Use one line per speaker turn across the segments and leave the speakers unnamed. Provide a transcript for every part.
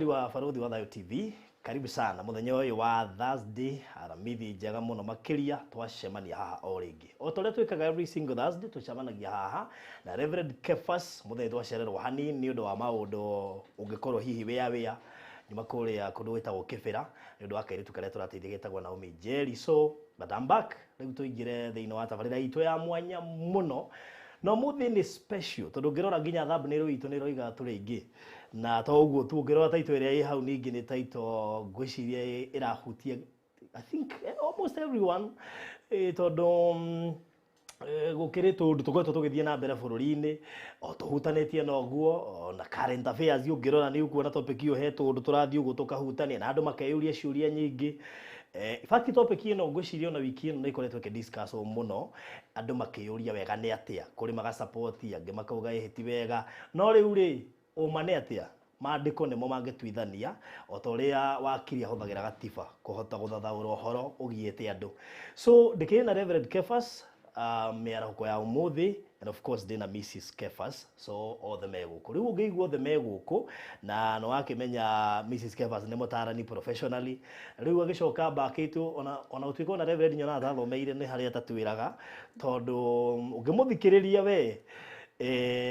Mwĩroreri wa Barũthi wa Thayũ TV, karibu sana mũthenya ũyũ wa Thursday, Aramithi njega mũno makĩria twacemania haha o rĩngĩ. O ta ũrĩa twĩkaga every single Thursday, tũcemanagia haha na Reverend Kefas, mũthenya twacererwo hanini nĩ ũndũ wa maũndũ ũngĩkorwo hihi wĩa wĩa nyuma kũrĩa kũndũ gwĩtagwo Kĩbĩra nĩ ũndũ wa kairĩtu karĩa tũrateithia getagwo Naomi Njeri. So, but I'm back. Rĩu tũingĩre thĩinĩ wa tabarĩra itũ ya mwanya mũno na ũmũthĩ nĩ special tondũ ũngĩrora nginya thumbnail itũ nĩ ĩroiga tũrĩ aingĩ na to ũguo tu, ũngĩrora title ĩrĩa ĩ hau ningĩ nĩ title ngwĩciria ĩrahutia, I think, almost everyone, tondũ gũkĩrĩ tũndũ tũkoretwo tũgĩthiĩ na mbere bũrũri-inĩ o tũhutanĩtie na ũguo, ona current affairs. Ũngĩrora nĩ ũkuona topic ĩyo he tũndũ tũrathiĩ ũguo tũkahutania na andũ makeyũria ciũria nyingĩ. In fact, topic ĩno ngwĩciria ona wiki ĩno nĩ ĩkoretwo ĩkĩdiscuss mũno, andũ makĩyũria wega nĩ atĩa, kũrĩ magasupport, angĩ makauga ĩhĩ ti wega. No rĩu rĩ, ũma nĩ atĩa? Maandĩko nĩmo mangĩtuithania o ta ũrĩa wakiri ahũthagĩra gatiba kũhota gũthathaũra ũhoro ũgiĩte andũ. So ndĩkĩrĩ na Reverend Kefas mĩarahũko ya ũmũthĩ, and of course ndĩna Mrs Kefas. So othe me gũkũ rĩu, ũngĩigua othe me gũkũ na nĩ wakĩmenya Mrs Kefas nĩ mũtarani professionally. Rĩu agĩcoka mbakĩtwo ona gũtuĩka ona Reverend nyonaga tathomeire nĩ harĩa tatwĩraga, tondũ ũngĩmũthikĩrĩria we,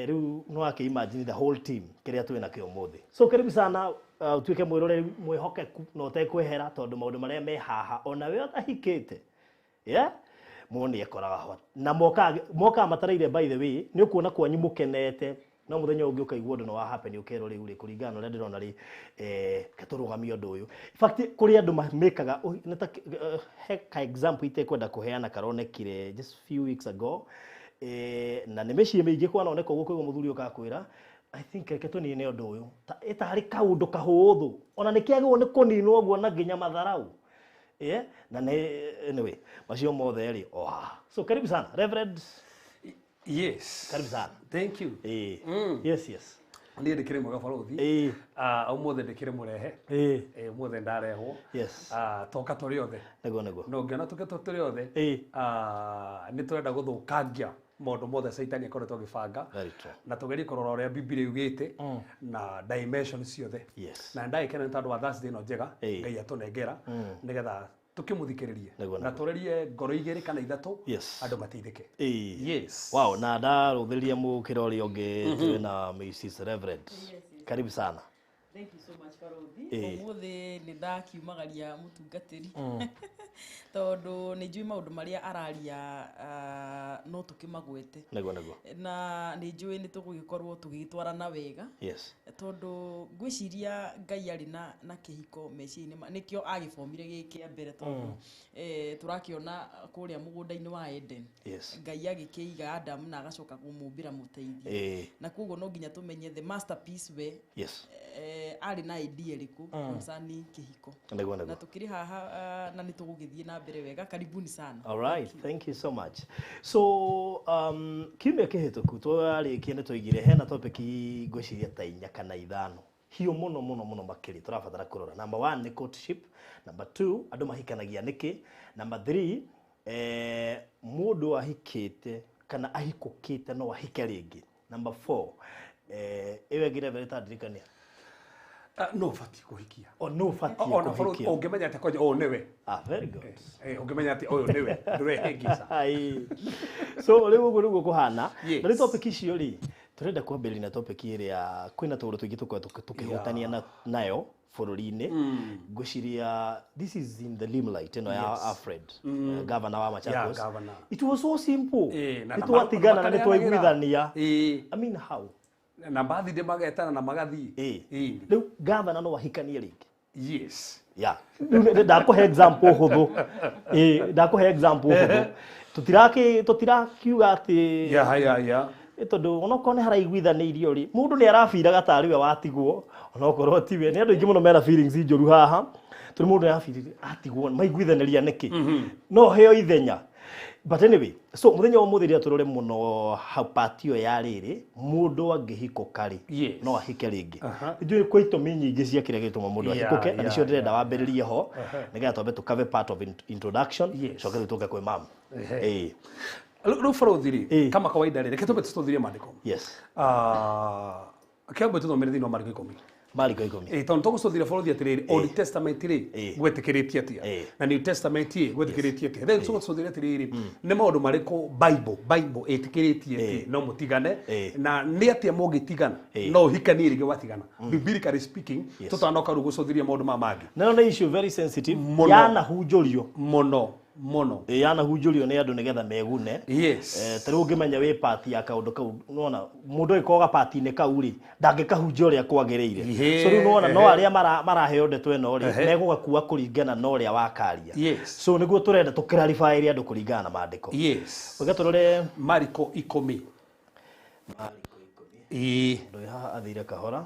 rĩu no akĩ imagine the whole team kĩrĩa twĩ nakĩo ũmũthĩ. So karibu sana, ũtuĩke mwĩroreri mwĩhokeku na ũtekwehera, tondũ maũndũ marĩa me haha ona we ũtahikĩte, yeah? Mũndũ nĩ ekoraga ho na mokaga mokaga mataraire. By the way, nĩ ũkuona kwanyu mũkenete, no mũthenya ũngĩ ũkaigua ũndũ nĩ wa happen, ũkerwo rĩu rĩ, kũringana na ũrĩa ndĩrona rĩ, ke tũrũgamie ũndũ ũyũ. In fact, kũrĩ andũ mekaga nĩ ta he ka example itekwenda kũheana karonekire just few weeks ago, na nĩ mĩciĩ mĩingĩ kwanoneka ũguo, kũigua mũthuri ũkakwĩra, "I think reke tũnine ũndũ ũyũ," ta ĩtarĩ kaũndũ kahũthũ, ona nĩ kĩagĩrĩirwo nĩ kũninwo ũguo na nginya matharau. Yeah? Na nĩ anyway, macio mothe rĩ o haha. So karibu sana, Reverend.
Yes.
Karibu sana.
Thank you.
Yes.
Niĩ ndĩkĩrĩ mwega, barũthi. Ah, ũmũthĩ ndĩkĩrĩ mũrehe. Ũmũthĩ ndarehwo. Ah, toka tũrĩ othe.
Nĩguo.
Na ũngĩona tũkĩtwo tũrĩ othe, ah, nĩ tũrenda gũthũkangia maũndũ mothe Caitani akoretwo agĩbanga.
Very true.
Na tũgerie kũrora ũrĩa Bibilia yugĩte na dimension ciothe. Na ndagĩkena nĩ tondũ wa Thursday ĩno njega Ngai atũnengera nĩgetha tũkĩmũthikĩrĩrie na tũrerie ngoro igĩrĩ kana ithatũ andũ mateithĩke. Yes.
Wow, na ndarũthĩria mũkĩra ũrĩa ũngĩ tũrĩ na Mrs Reverend. Karibu sana.
Thank you so much, Barothi. Ũmũthĩ nĩ ndakiumagaria mũtungatĩri tondũ nĩ njũĩ maũndũ marĩa araria, no tũkĩmagwete.
Nĩguo.
Na nĩ njũĩ nĩ tũgũgĩkorwo tũgĩgĩtwarana wega tondũ ngwĩciria Ngai arĩ na kĩhiko meciria-inĩ nĩkĩo agĩbomire gĩ kĩa mbere, tondũ tũrakĩona kũrĩa mũgũnda-inĩ wa Eden, Ngai agĩkĩiga Adam na agacoka kũmũmbĩra mũteithia. Na koguo no nginya tũmenye the masterpiece we arĩ na idea ĩrĩkũ concerning kĩhiko.
Nĩguo.
Na tũkĩrĩ haha, na nĩ tũgũgĩthiĩ na mbere wega. Karibuni sana.
All right, thank you so much. So, kiumia kĩhĩtũku twarĩkia nĩ twaigire hena topic ngwĩciria ta inya kana ithano hiũ mũno mũno mũno makĩria tũrabatara kũrora. Number one nĩ courtship. Number two, andũ mahikanagia nĩkĩ. Number three, mũndũ ahikĩte kana ahikũkĩte no ahike rĩngĩ. Number four, ĩyo ĩngĩ Reverend tandirikania.
Ah, no ũbatiĩ kũhikia.
O no ũbatiĩ
Ona bũrũri
kũhikia.
Ũngĩmenya atĩ kwanja ũyũ nĩwe.
Ah, very good.
Ũngĩmenya atĩ ũyũ nĩwe ndũrehĩngĩca.
Ai. So rĩu ũguo nĩguo kũhana. Na rĩu topic icio rĩ, tũrenda kwambĩrĩria na topic ĩrĩa kwĩna tũũndũ tũingĩ tũkoretwo tũkĩhutania nayo bũrũri-inĩ. Ngwĩciria this is in the limelight ĩno ya Alfred, governor wa Machakos.
Yeah, governor.
It was so simple.
Na
nĩ twatigana na nĩ
makarĩanagĩra.
twaiguithania. I mean, how?
Na mbathi magetana na magathiĩ.
Rĩu governor no ahikanie rĩngĩ?
Yes.
Yeah. Rĩu ndakũhe example hũthũ. Ndakũhe example hũthũ. Tũtirakiuga atĩ Ĩ, tondũ onokorwo nĩ haraiguithanĩirio rĩ, mũndũ nĩ arabiraga tarĩ we watigwo, onokorwo tiwe. Nĩ andũ aingĩ mũno mena feelings njũru haha, tondũ mũndũ nĩ arabirire atigwo maiguithanĩria nĩkĩ no heo ithenya. But anyway, so mũthenya wa ũmũthĩ rĩrĩa tũrore mũno hau part ĩyo ya rĩrĩ, mũndũ angĩhikũka rĩ, no ahike rĩngĩ. Njũĩ kwĩ itũmi nyingĩ cia kĩrĩa gĩtũma mũndũ ahikũke, na nĩcio ndĩrenda wambĩrĩrie ho nĩgetha twambe tũkave part of introduction, coke rĩu tũke kwĩ mamu.
Rĩu barothi rĩ, kama kawaida rĩ, reke tũmbe tũtũthirie maandĩko. Ah, kĩambe tũthomere thĩinĩ wa Mariko 10.
Mariko 10.
Tondu tũgũcũthĩra bũrũri atĩrĩrĩ, Old Testament rĩ gwetĩkĩrĩtie atĩa na New Testament rĩ gwetĩkĩrĩtie atĩa. Then tũgũcũthĩra atĩrĩrĩ, nĩ maũndũ marĩkũ Bible ĩtĩkĩrĩtie atĩ no mũtigane, na nĩ atĩa mũngĩtigana no ũhikanie rĩngĩ watigana. Biblically speaking, tũtanoka rĩu gũcũthĩria maũndũ maya mangĩ.
No nĩ issue very sensitive, yanahunjũrio
mũno mũno,
yanahunjũrio nĩ andũ nĩgetha megune.
Yes.
Ta rĩu ũngĩmenya wĩ part ya kaũndũ kau, nĩwona mũndũ agĩkorwo gapati-inĩ kau rĩ, ndangĩkahunjia ũrĩa kwagĩrĩire. So rĩu nĩwona no arĩa maraheo ndeto ĩno rĩ, megũgakua kũringana na ũrĩa wakaria.
Yes.
So nĩguo tũrenda tũclarify andũ kũringana na maandĩko.
Yes.
Reke tũrore
Mariko 10.
Mariko 10. Ndũĩ haha athire kahora.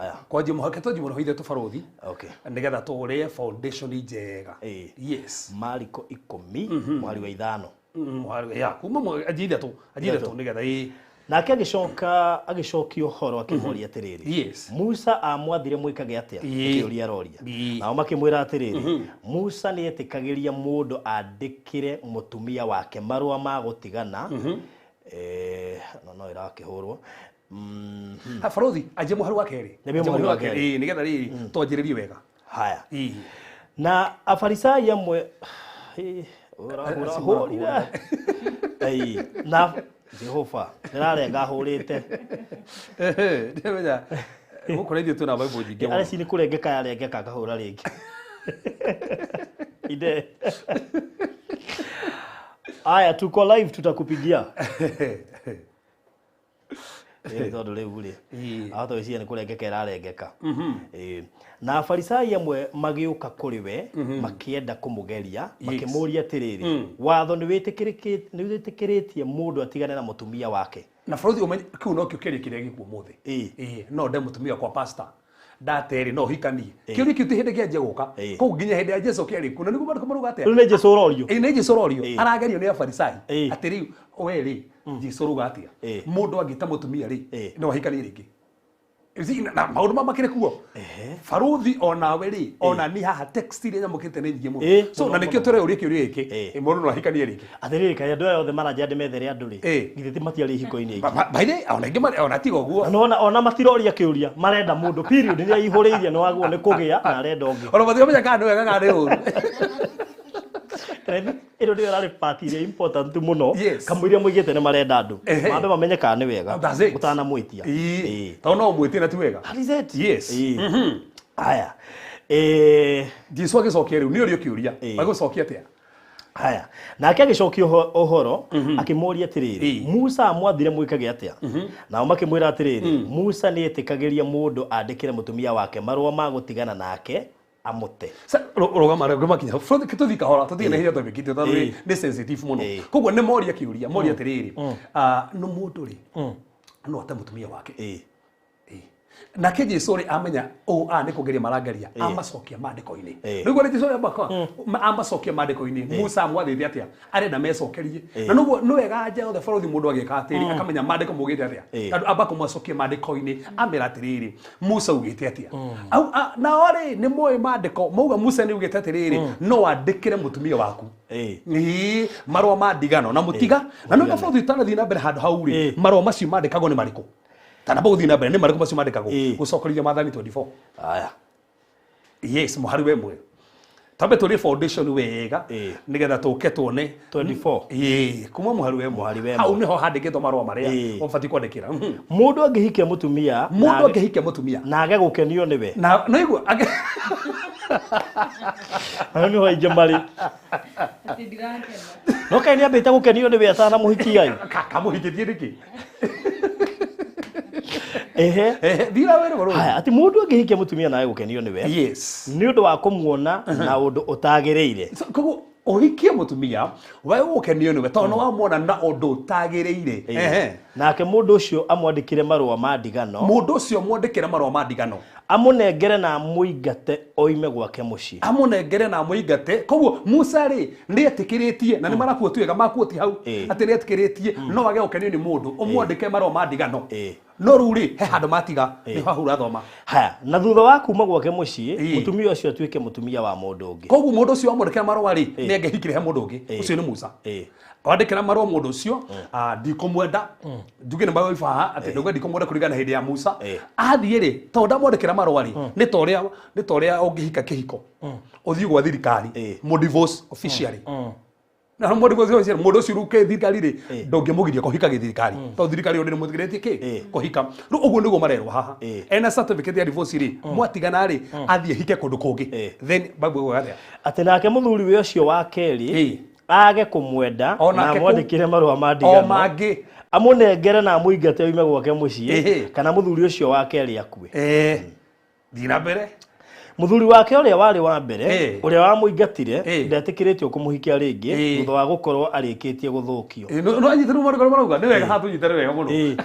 Aya.
Kwanjia mũhaka twanjie mũno ithe tũbarũthi.
Okay.
Nĩgetha tũrĩe foundation njega. Yes.
Mariko 10 mũhari wa 5.
Mũhari ya kuma anjie ithatũ nĩgetha
Nake agĩcoka agĩcokia ũhoro akĩmũũria atĩrĩrĩ.
Yes.
Musa amwathire mwĩkage atĩa? Akĩũria aroria. Nao makĩmwĩra atĩrĩrĩ, Musa nĩetĩkagĩria mũndũ andĩkĩre mũtumia wake marũa ma gũtigana. No ĩrakĩhũrwo.
Barothi anjie mũhari wa kerĩ.
Mũhari wa kerĩ.
Nĩgetha rĩrĩ twanjĩrĩrie wega.
Haya. Na afarisai amwe ũrahũrire. Na Jehova ndĩrarenga hũrĩte.
Ndĩmenya gũkũ ithuĩ twĩna Bible nyingĩ mũno.
Areci nĩ kũrengeka yarengeka akahũra rĩngĩ. Ide. Aya, tuko live, tutakupigia. Tondũ rĩu rĩ ahota gwĩciria nĩ kũrengeka ĩrarengeka. Na afarisai amwe magĩũka kũrĩ we makĩenda kũmũgeria, makĩmũũria atĩrĩrĩ, watho nĩ wĩtĩkĩrĩtie mũndũ atigane na mũtumia wake?
Na bũrũri ũmenye kĩu nokĩo kĩũria kĩrĩa gĩkuo ũmũthĩ. No nde mũtumia kwa pastor ndaterĩ no hikanie. Kĩũria kĩu ti hĩndĩ kĩanjia gũka, kũu nginya hĩndĩ ya Jesũ kĩarĩ kuo. Na nĩguo maandĩko marauga atĩa?
Rĩu nĩ Jesũ ũrorio.
Nĩ Jesũ ũrorio. Aragerio nĩ afarisai atĩ rĩu we rĩ Jesũ ũrauga atĩa? Mũndũ angĩta mũtumia rĩ no ahikanie rĩngĩ. Na maũndũ ma makĩrĩ kuo. Barũthi onawe rĩ, ona ni haha text iria nyamũkĩrĩte nĩ nyingĩ mũno. So na nĩkĩo tũreũria kĩũria gĩkĩ, mũndũ no ahikanie rĩngĩ.
Atĩrĩrĩ, kaĩ andũ aya othe maranjia ndĩmethere andũ rĩ, githĩ ti matiarĩ ihiko-inĩ aingĩ?
Baire, ona aingĩ ona tiga ũguo.
Na ona matiroria kĩũria, marenda mũndũ period nĩ aihũrĩirie nĩ wagwo nĩ kũgĩa na arenda ũngĩ.
Ona matiramenya kana nĩ wega kana nĩ ũru.
Ĩno nĩyo ĩrarĩ part ĩrĩa important mũno, kamũiria mũigĩte nĩ marenda andũ mambe mamenye kana nĩ wega ũtanamwĩtia.
Tondũ no ũmwĩtie na ti wega. Yes.
Haya.
Jesũ agĩcokia rĩu nĩ ũrio kĩũria, agũcokia atĩa?
Haya. Nake agĩcokia ũhoro akĩmũũria atĩrĩrĩ, Musa amwathire mwĩkage atĩa? Nao makĩmwĩra atĩrĩrĩ, Musa nĩetĩkagĩria mũndũ andĩkĩre mũtumia wake marũa ma gũtigana nake amute.
Rũgama rũgama kinya tũthiĩ kahora, tũthiĩ na ihenya twambĩkĩte tondũ nĩ sensitive mũno. Koguo nĩ moria kĩũria, moria atĩrĩrĩ, no mũndũ rĩ no ate mũtumia wake? Nake Jesũ rĩ amenya nĩ kũgeria marangeria, amacokia maandĩko-inĩ. Nĩguo Jesũ rĩ amacokia maandĩko-inĩ, Musa amwathĩte atĩa? Arenda mecokerie. Na nĩguo nĩ wega nja yothe bũrũri mũndũ agĩka atĩrĩ, akamenya maandĩko maugĩte atĩa. Tondũ amba kũmacokia maandĩko-inĩ, amera atĩrĩrĩ, Musa augĩte atĩa? Nao rĩ nĩ moĩ maandĩko, mauga Musa nĩ augĩte atĩrĩrĩ, no andĩkĩre mũtumia waku marũa ma ndigano na mũtiga. Na nĩ bũrũri ũtanathiĩ na mbere handũ hau rĩ, marũa macio mandĩkagwo nĩ marĩkũ? Tana bũgũthiĩ na mbere nĩ marĩkũ macio mandĩkagwo? Gũcokeria Maathani 24.
Aya.
Yes, mũhari wa 1. Twambe tũrie foundation wega nĩgetha tũke tuone
24.
Kuma mũhari wa 1. Hau nĩho handĩkĩtwo marũa marĩa ũbatiĩ kwandĩkĩra.
Mũndũ angĩhikia mũtumia,
mũndũ angĩhikia mũtumia
na age gũkenio nĩwe.
Na no igua
Hau nĩho aingĩ marĩ.
Atĩ ndirakena.
No kaĩ nĩambĩte gũkenio nĩwe atanamũhikia?
Kamũhikĩtie nĩkĩ?
Ehe.
Thira wĩra bũrũri.
Haya, atĩ mũndũ angĩhikia mũtumia na age gũkenio nĩwe.
Yes.
Nĩ ũndũ wa kũmuona na ũndũ ũtagĩrĩire.
Koguo ũhikie mũtumia we gũkenio nĩwe tondũ nĩ wamwona na ũndũ ũtagĩrĩire.
Nake mũndũ ũcio amwandĩkĩre marũa ma ndigano.
Mũndũ ũcio amwandĩkĩre marũa ma ndigano.
Amũnengere na amũingate oime gwake mũciĩ.
Amũnengere na amũingate. Koguo Musa rĩ nĩ etĩkĩrĩtie na nĩ marakuo tu wega makuo ti hau atĩ nĩ etĩkĩrĩtie no age gũkenio nĩ mũndũ ũmwandĩke marũa ma ndigano. No rĩu rĩ he handũ matiga nĩ hau ũrathoma.
Haya, na thutha wa kuma gwake mũciĩ mũtumia ũcio atuĩke mũtumia wa mũndũ ũngĩ.
Koguo mũndũ ũcio wamwandĩkĩra marũa rĩ nĩ angĩhikire he mũndũ ũngĩ. Ũcio nĩ Musa. Wandĩkĩra marũa mũndũ ũcio ndikũmwenda njuge nĩ marũa haha atĩ ndauga ndikũmwenda kũringana na hĩndĩ ya Musa. Athiĩ rĩ tondũ ndamwandĩkĩra marũa rĩ nĩ ta ũrĩa ũngĩhika kĩhiko ũthiĩ gwa thirikari mũ divorce officially. Na mũndũ divorce officially mũndũ ũcio rĩu kĩ thirikari rĩ ndũngĩmũgiria kũhika gĩthirikari tondũ thirikari ĩyo ndĩmũtigĩrĩtie kĩ kũhika. Rĩu ũguo nĩguo marerwo haha. Ena certificate ya divorce rĩ mwatigana rĩ athiĩ hike kũndũ kũngĩ. Then Bible ĩgwĩka atĩa?
Atĩ nake mũthuri we ũcio wa kerĩ age kũmwenda na amwandĩkĩre marũa ma ndigano
mangĩ
amũnengere na amũingate oime gwake mũciĩ kana mũthuri ũcio wa kerĩ akue.
Thiĩ na mbere.
Mũthuri wake ũrĩa warĩ wa mbere ũrĩa wamũingatire ndetĩkĩrĩtio kũmũhikia rĩngĩ thutha wa gũkorwo arĩkĩtie gũthũkio.
No anyitĩrwo marũa marauga nĩ wega haha tũnyitane wega mũno.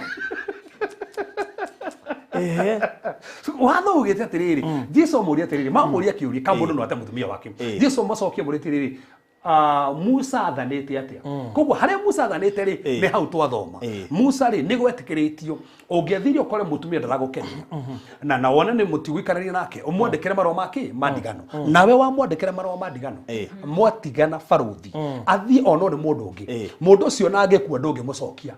Watho ugĩte atĩrĩrĩ Jesu amũria atĩrĩrĩ mamũria kĩũria ka mũndũ no ate mũtumia wake. Jesu amacokia mũrĩ atĩrĩrĩ Musa athanĩte atĩa? Koguo harĩa Musa athanĩte rĩ nĩ hau twathoma. Musa rĩ nĩ gwetĩkĩrĩtio ũngĩathire ũkore mũtumia ndaragũkenia na wone nĩ mũtigũikarania nake ũmwandĩkĩre marũa ma kĩ ma ndigano nawe wamwandĩkĩra marũa ma ndigano mwatigana barũthi athiĩ onwo nĩ mũndũ ũngĩ mũndũ ũcio na angĩkua ndũngĩmũcokia.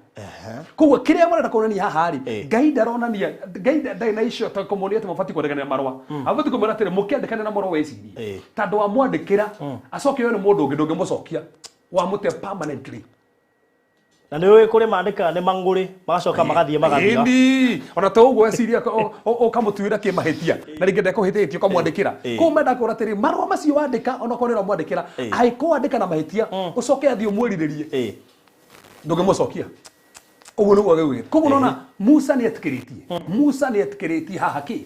Koguo kĩrĩa marenda kuonania haha rĩ Ngai ndaronania Ngai ndarĩ na icio ta kũmuonia atĩ mabatiĩ kwandĩkanĩra marũa abatiĩ kũmwĩra atĩrĩ mũkĩandĩkanĩra marũa wecirie tondũ wamwandĩkĩra acoke oe nĩ mũndũ ũngĩ ndũngĩmũcokia wamũte permanently.
Na nĩ ũĩ kũrĩ mandĩkaga nĩ mang'ũrĩ magacoka magathiĩ magathira.
Ĩni ona to ũguo eciria ũkamũtuĩra kĩmahĩtia na rĩngĩ ndekũhĩtĩtie ũkamwandĩkĩra. Koguo menda kũra atĩrĩ marũa macio wandĩka onokorwo nĩ ũramwandĩkĩra angĩkwandĩka na mahĩtia ũcoke athiĩ ũmwĩrirĩrie ndũngĩmũcokia. Ũguo nĩguo gĩugĩte. Koguo nona Musa nĩ etĩkĩrĩtie. Musa nĩ etĩkĩrĩtie haha kĩ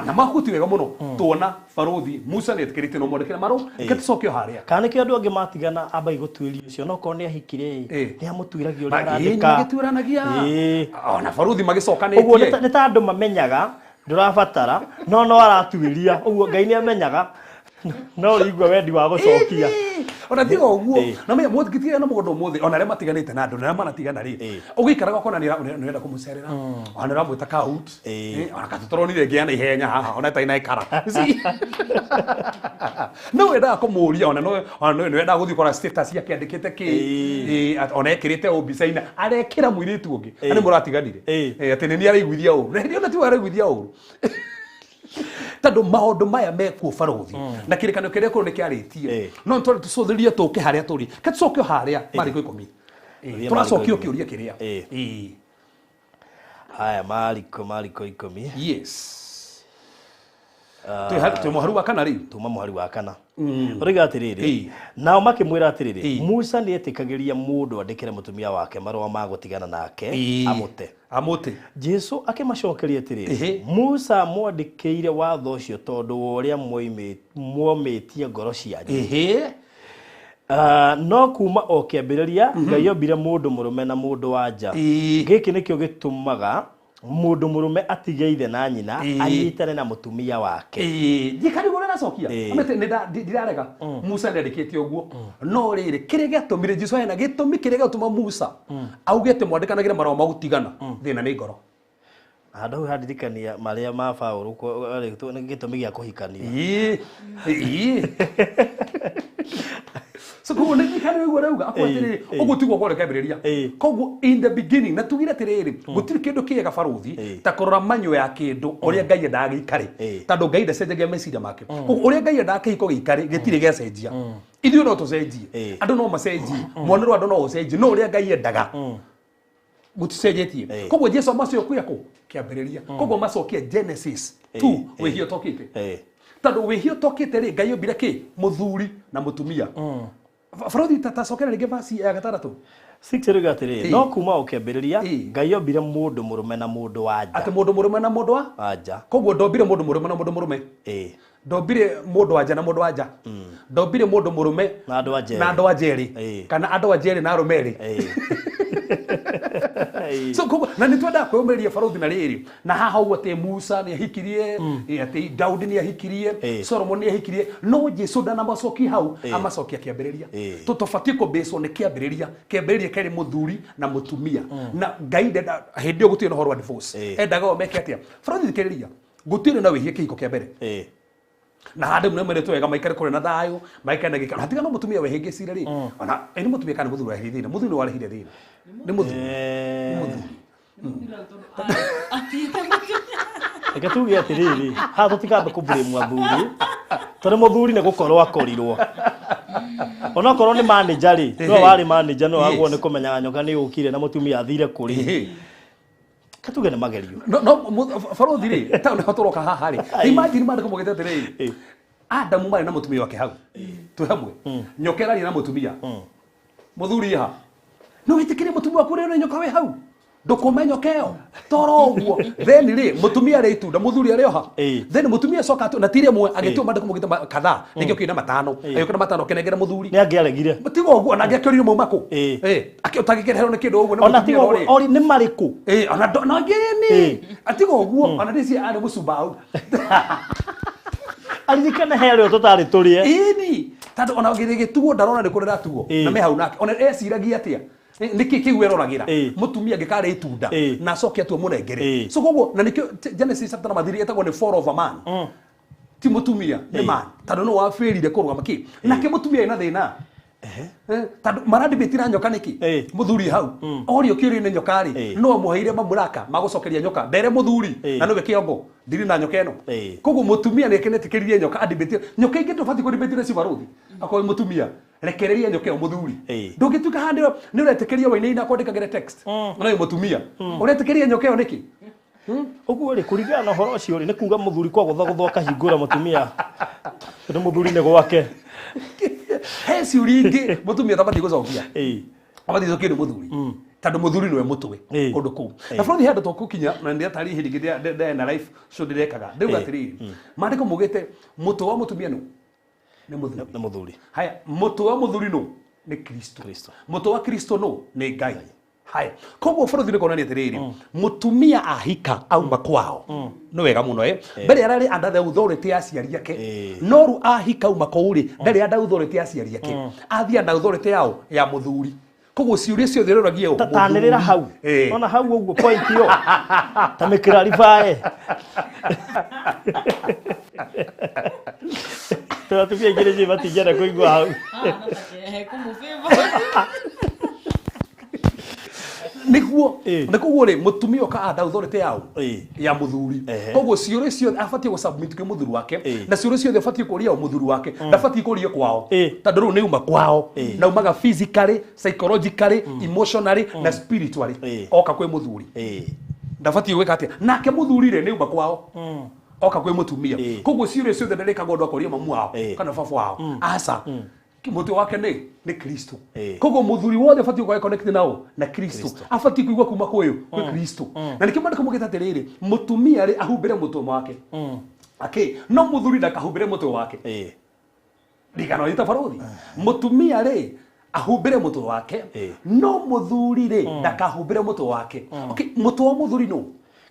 na mahuti wega mũno tuona barũthi Musa nĩ etĩkĩrĩtie no mwandĩkĩra marũa reke tũcoke o harĩa.
Kana nĩkĩo andũ angĩ matigana ambai gũtuĩria ũcio no korwo nĩ ahikire nĩ amũtuĩragia ũrĩa arandĩka.
Magĩtuĩranagia ona barũthi magĩcokanĩtie.
Ũguo nĩ ta andũ mamenyaga ndũrabatara no aratuĩria ũguo Ngai nĩ amenyaga no ũrĩigua wendi wa gũcokia.
Ona tiga ũguo na menya mũthikĩtie na mũndũ ũmũthĩ ona arĩa matiganĩte na andũ na arĩa manatigana rĩ ũgĩikaraga ũkona nĩ ũrenda kũmũcerera ona nĩ ũramwĩta ka out ona katũtũronire ngĩa na ihenya haha ona ĩtarĩ na ĩkara no wendaga kũmũria ona no nĩ wendaga gũthiĩ kũrora status yake andĩkĩte kĩ ona ekĩrĩte ũ mbica-inĩ arekĩra mũirĩtu ũngĩ na nĩ mũratiganire atĩ nĩ araiguithia ũru na hĩndĩ ĩyo ti araiguithia ũru tondũ maũndũ maya mekuo barũthi na kĩrĩkanĩro kĩrĩa kũrũ nĩ kĩarĩtie no nĩ tũcũthĩrĩrie tũke harĩa tũrĩ ke tũcoke harĩa Mariko 10 tũracokio kĩũria kĩrĩa.
Haya Mariko 10.
Yes. Twĩ mũhari wa kana rĩu
tuma mũhari wa kana. Ũroiga atĩrĩrĩ nao makĩmwĩra atĩrĩrĩ Musa nĩ etĩkagĩria mũndũ andĩkĩre mũtumia wake marũa ma gũtigana nake amũte.
Amũte.
Jesu akĩmacokeria atĩrĩrĩ Musa amwandĩkĩire watho ũcio tondũ wa ũrĩa mwomĩtie ngoro cianyu. No kuma o kĩambĩrĩria Ngai ombire mũndũ mũrũme na mũndũ wa nja. Gĩkĩ nĩkĩo gĩtũmaga mũndũ mũrũme atige ithe na nyina anyitane na mũtumia wake.
Njikari ũrĩa aracokia amete ndirarega Musa nĩandĩkĩte ũguo no rĩrĩ kĩrĩa gĩatũmire Jesu ena gĩtũmi kĩrĩa gĩatũma Musa auge atĩ mwandĩkanagĩre marũa ma gũtigana thĩna nĩ ngoro.
Handũ hau handirikania marĩa ma Paũlũ nĩ gĩtũmi gĩa kũhikania.
So koguo nĩ njikari ũguo arauga akauga atĩrĩrĩ ũguo tiguo kwarĩ kĩambĩrĩria. Koguo in the beginning na tugire atĩrĩrĩ gũtirĩ kĩndũ kĩega barũthi ta kũrora manyo ya kĩndũ ũrĩa Ngai endaga gĩikare tondũ Ngai ndacenjagia meciria make. Koguo ũrĩa Ngai endaga kĩhiko gĩikare gĩtirĩ gĩacenjia. Ithuĩ no tũcenjie andũ no macenjie muonere wa andũ no ũcenjie no ũrĩa Ngai endaga gũticenjetie. Koguo Jesu amacokia kũ kĩambĩrĩria. Koguo macokia Genesis 2 wĩhia ũtokĩte. Tondũ wĩhia ũtokĩte rĩ Ngai ombire kĩ mũthuri na mũtumia. Barũthi tacokera rĩngĩ verse ya gatandatũ.
6 ĩroiga atĩrĩrĩ no kuma o kĩambĩrĩria Ngai ombire mũndũ mũrũme na mũndũ wa nja.
Atĩ mũndũ mũrũme na mũndũ wa
nja.
Koguo ndombire mũndũ mũrũme na mũndũ mũrũme. Ndombire mũndũ wa nja na mũndũ wa nja. Ndombire mũndũ mũrũme
na andũ a njerĩ.
Na andũ a njerĩ. Kana andũ a njerĩ na arũme erĩ. So koguo na nĩ twendaga kwĩyũmĩrĩria barothi na rĩrĩ na haha ũguo atĩ Musa nĩ ahikirie, atĩ Daudi nĩ ahikirie, Solomon nĩ ahikirie, no Jesu ndanamacokia hau, amacokia kĩambĩrĩria. Tũtũbatiĩ kũbĩcwo nĩ kĩambĩrĩria. Kĩambĩrĩria kĩarĩ mũthuri na mũtumia, na Ngai ndenda hĩndĩ ĩyo gũtirĩ na ũhoro wa divorce. Endaga o meke atĩa? Barothi, thikĩrĩria, gũtirĩ na wĩhia kĩhiko kĩa mbere, na handũ nĩ meretwo wega maikare kũrĩa na thayũ, maikare na gĩkeno, hatiga no mũtumia wehĩngĩcire rĩ, ona ĩ nĩ mũtumia kana nĩ mũthuri warehire thĩna? Mũthuri nĩ warehire thĩna, nĩ mũthuri.
Reke tuge atĩrĩrĩ, haha tũtikambe kũ blame athuri, tondũ mũthuri nĩ gũkorwo akorirwo, onokorwo nĩ manager rĩ, nĩwe warĩ manager, nĩwe wagwo nĩ kũmenyaga nyoka nĩ yũkire na mũtumia athire kũrĩ. Reke tuge nĩ magerio.
No barothi rĩ, ta nĩho tũroka haha rĩ, imagine maandĩko maugĩte atĩrĩrĩ, Adamu marĩ na mũtumia wake hau twĩ hamwe, nyoka ĩraria na mũtumia, mũthuri ha no wĩtĩkĩrie mũtumia waku ũrĩo nĩ nyoka wĩ hau? Ndũkũme nyoka ĩyo toro ũguo. Then rĩ, mũtumia arĩ itunda, mũthuri arĩ oha. Then mũtumia acoka atu na ti rĩmwe agĩtua, maandĩko maugĩte kadhaa, rĩngĩ ũkĩina matano, agĩũka na matano akĩnengera mũthuri.
Nĩ angĩaregire.
Tiga ũguo, ona angĩakĩoririo mauma kũ. Ũtangĩkĩreherwo nĩ kĩndũ ũguo nĩ
ona mũtumia tiga ũguo rĩ. Ori nĩ marĩkũ?
Ona na ngĩni atiga ũguo, ona ndĩci arĩ mũcumbau.
Aririkane he arĩa tũtarĩ tũrĩe.
Ĩni, tondũ ona gĩtuo ndarona nĩ kũrĩ ratuo na me hau nake, ona eciragia atĩa? Nĩkĩ kĩu eroragĩra? Mũtumia angĩkarĩa itunda na acoke atue mũnengere. So koguo na nĩkĩo Genesis chapter number 3 ĩtagwo nĩ fall of a man, ti mũtumia, nĩ man, tondũ no wabĩrire kũrũgama kĩ nake mũtumia ena thĩna. Tondũ maradibĩti na nyoka nĩkĩ? Mũthuri hau orio kĩũrio nĩ nyoka rĩ, no amũheire mamũraka magũcokeria nyoka ndere mũthuri na nĩwe kĩongo ndiri na nyoka ĩno. Koguo mũtumia nĩ akenetĩkĩririe nyoka adibĩti nyoka ingĩ, ndũbatiĩ kũdibĩti nacio barothi. Akorwo wĩ mũtumia, rekereria nyoka ĩyo mũthuri. Ndũngĩtuĩka handũ nĩ ũretĩkĩria wainaina kwandĩkagĩre text na wĩ mũtumia ũretĩkĩria nyoka ĩyo nĩkĩ?
Ũguo rĩ, kũringana na ũhoro ũcio rĩ, nĩ kuga mũthuri kwa gũthagũthwo akahingũra mũtumia, tondũ mũthuri nĩ gwake.
He ciũria ingĩ mũtumia atabatiĩ gũcokia, abatiĩ gũcokia nĩ mũthuri, tondũ mũthuri nĩwe mũtwe kũndũ kũu. Na bũrũri handũ tũgũkinya na nĩ atarĩ hĩndĩ ĩngĩ ndĩ na live show ndĩrekaga, ndĩuga atĩrĩrĩ, maandĩko maugĩte mũtwe wa mũtumia nũ? Nĩ mũthuri.
Nĩ mũthuri.
Haya, mũtwe wa mũthuri nũ? Nĩ Kristo.
Kristo.
Mũtwe wa Kristo nũ? Nĩ Ngai. Haya, koguo bũrũri nĩ kuonania atĩrĩrĩ, mũtumia ahika auma kwao nĩ wega mũno, mbere ararĩ under the authority ya aciari ake, no rĩu ahika auma kũu rĩ, ndarĩ under authority ya aciari ake, athiĩ under authority yao ya mũthuri. Koguo ciũria ciothe ũroragia ũ?
Tanĩrĩra hau. Ona hau ũguo point ĩyo ta mĩkĩraribae, tondũ atumia aingĩ nĩ matingĩenda kũigua hau.
Hekũmũbĩva.
Nĩguo. Nĩ koguo rĩ, mũtumia oka under authority yao ya mũthuri. Koguo ciũria ciothe abatiĩ gũ submit kwĩ mũthuri wake, na ciũria ciothe abatiĩ kũria o mũthuri wake, ndabatiĩ kũria kwao, tondũ rĩu nĩ uma kwao na umaga physically, psychologically, emotionally na spiritually. Oka kwĩ mũthuri ndabatiĩ gwĩka atĩa? Nake mũthuri rĩ, nĩ uma kwao, oka kwĩ mũtumia. Koguo ciũria ciothe ndarĩkaga ũndũ akoria mamu wao kana baba wao, aca, mũtwe wake nĩ Kristo. Koguo mũthuri wothe abatiĩ gũkorwo connect nao na Kristo, abatiĩ kũigua kuma kwĩyo kwĩ Kristo. Na nĩkĩo maandĩko maugĩte atĩrĩrĩ, mũtumia rĩ, ahumbĩre mũtwe wake akĩ, no mũthuri ndakahumbĩre mũtwe wake. Ndigano ita barothi, mũtumia rĩ, ahumbĩre mũtwe wake, no mũthuri rĩ, ndakahumbĩre mũtwe wake. Okay, mũtwe wa mũthuri no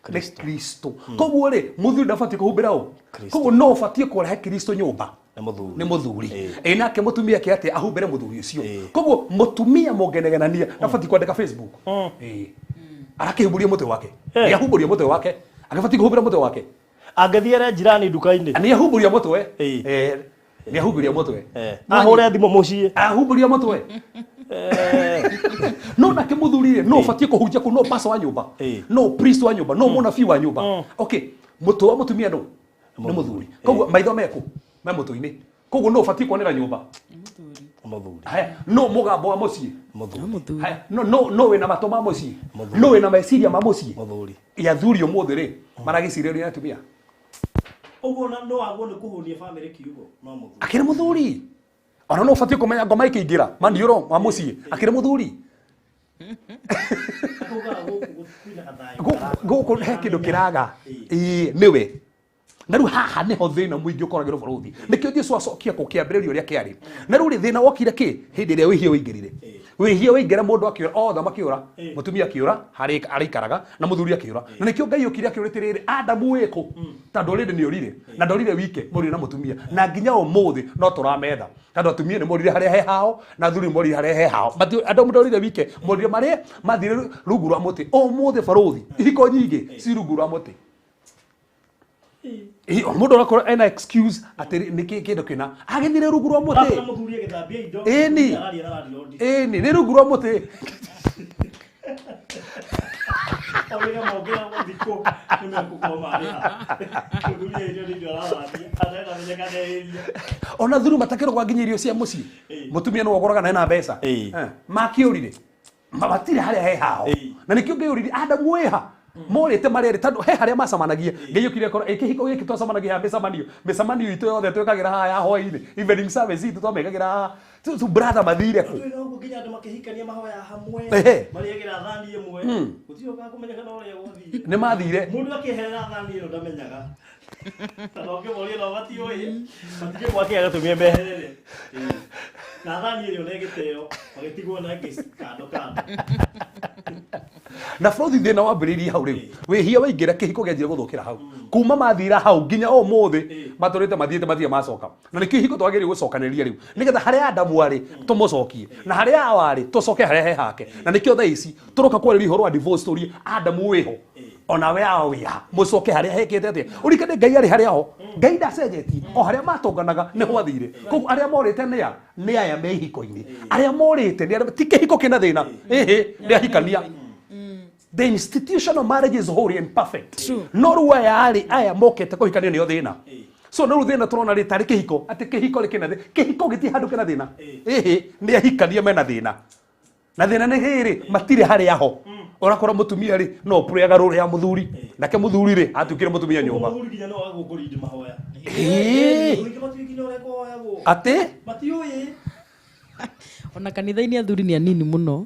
nĩ Kristo. Koguo rĩ, mũthuri ndabatiĩ kũhumbĩra ũ? Koguo no ũbatiĩ kũrehe Kristo nyũmba.
Nĩ mũthuri.
Nĩ mũthuri. Ĩ nake mũtumia ke atĩa? Ahumbĩre mũthuri ũcio. Koguo mũtumia mũngenegenania ndabatiĩ kwandĩka Facebook. Ĩ arakĩhumbũria mũtwe wake? Nĩ ahumbũria mũtwe wake, agĩbatiĩ kũhumbĩra mũtwe wake.
Angĩthiĩ ere njirani nduka-inĩ.
Nĩ ahumbũria mũtwe. Nĩ ahumbũria mũtwe.
Ahũre thimũ mũciĩ.
Ahumbũria mũtwe. No nake mũthuri rĩ, no ũbatiĩ kũhunjia kũu, no pastor wa nyũmba, no priest wa nyũmba, no mũnabii wa nyũmba. Okay, mũtwe wa mũtumia no nĩ mũthuri. Koguo maitho meku me mũtwe-inĩ, koguo no ũbatiĩ kuonera nyũmba.
Nĩ mũthuri.
Mũthuri.
Haya, no mũgambo wa mũciĩ?
Mũthuri.
No mũthuri.
Haya, no wĩna matũ ma mũciĩ?
Mũthuri.
No wĩna meciria ma mũciĩ?
Mũthuri.
Ya athuri ũmũthĩ rĩ, maragĩcirĩrio nĩ atumia.
Ũguo na no agwo nĩ kũhũnia famĩlĩ kiugo no mũthuri.
Akĩrĩ mũthuri, ona no ũbatiĩ kũmenya ngoma ĩkĩingĩra maniũrũ ma mũciĩ, akĩrĩ mũthuri.
Kugaga gũkũ kwĩna gathayũ.
Gũkũ he kĩndũ kĩraga. Ĩĩ, nĩwe. Na rĩu haha nĩho thĩna mũingĩ ũkoragĩrwo bũrũri. Nĩkĩo Jesu acokia kũ kĩambĩrĩrio ũrĩa kĩarĩ. Na rĩu rĩ, thĩna wokire kĩ hĩndĩ ĩrĩa wĩhia ũingĩrire? Wĩhia waingĩra mũndũ akĩũra othe makĩũra mũtumia akĩũra harĩa araikaraga na mũthuri akĩũra na nĩkĩo Ngai okire akĩũrĩte rĩrĩ Adamu wĩkũ tondũ already nĩ orire na ndorire wike mũrire na mũtumia na nginya ũmũthĩ no tũrametha tondũ atumia nĩ morire harĩa he hao na athuri morire harĩa he hao Adamu ndorire wike morire marĩa mathire rungu rwa mũtĩ ũmũthĩ barũthi ihiko nyingĩ ci rungu rwa mũtĩ mũndũ arakorwo ena excuse atĩ nĩ kĩndũ kĩna agĩthire rungu rwa mũtĩ ĩni ĩni nĩ rungu rwa mũtĩ ona thuru matakĩrogwa nginya irio cia mũciĩ mũtumia nĩ wogũraga na ena mbeca makĩũrire matirĩ harĩa he hao na nĩkĩo Ngai ũrire Adamu wĩha morĩte marĩa tondũ he harĩa macamanagia Ngai okire akora kĩhiko gĩkĩ twacamanagia haha mĩcemanio itũ yothe twĩkagĩra haha ya hwaĩ-inĩ evening service itũ twamĩkagĩra haha tu brother mathire kũ
nginya andũ makĩhikania mahoya hamwe marĩagĩra thani ĩmwe gũtirĩ ũkaga kũmenyeka na ũrĩa gwathiĩ
nĩ mathire
mũndũ akĩeherera thani ĩno ndamenyaga tondũ ũngĩmoria nao matiũĩ matingĩ gwake agatũmia meherere na thani ĩyo nĩ gĩteo magĩtigwo na ĩngĩ kando kando
na bũrũthi thĩna wambĩrĩirie hau rĩu wĩhia waingĩra kĩhiko kĩanjire gũthũkĩra hau kuma mathira hau nginya ũmũthĩ matũrĩte mathiĩte mathiĩ macoka na nĩkĩo ihiko twagĩrĩirwo gũcokanĩrĩria rĩu nĩgetha harĩa Adamu arĩ tũmũcokie na harĩa Hawa arĩ tũcoke harĩa he hake na nĩkĩo thaa ici tũroka kwarĩria ũhoro wa divorce tũrie Adamu wĩho ona we Hawa wĩha mũcoke harĩa hekĩte atĩa ũririkane Ngai arĩ harĩa ho Ngai ndacenjetie o harĩa matũnganaga nĩ gwathire koguo arĩa morĩte nĩ a nĩ aya me ihiko-inĩ arĩa morĩte nĩ arĩa ti kĩhiko kĩna thĩna ĩhĩ nĩ ahikania The institution of marriage is holy and perfect. No rĩu aya arĩ aya mokĩte kũhikania nĩo thĩna. So no rĩu thĩna tũrona rĩ tarĩ kĩhiko atĩ kĩhiko rĩ kĩna thĩna kĩhiko gĩtirĩ handũ kĩna thĩna ĩhĩ nĩ ahikania mena thĩna na thĩna nĩ rĩrĩ matirĩ harĩa ho ũrakora mũtumia rĩ no pũrĩaga rũrĩ ya mũthuri nake mũthuri rĩ atuĩkire mũtumia nyũmba atĩ
matiũĩ
ona kanitha-inĩ athuri nĩ anini mũno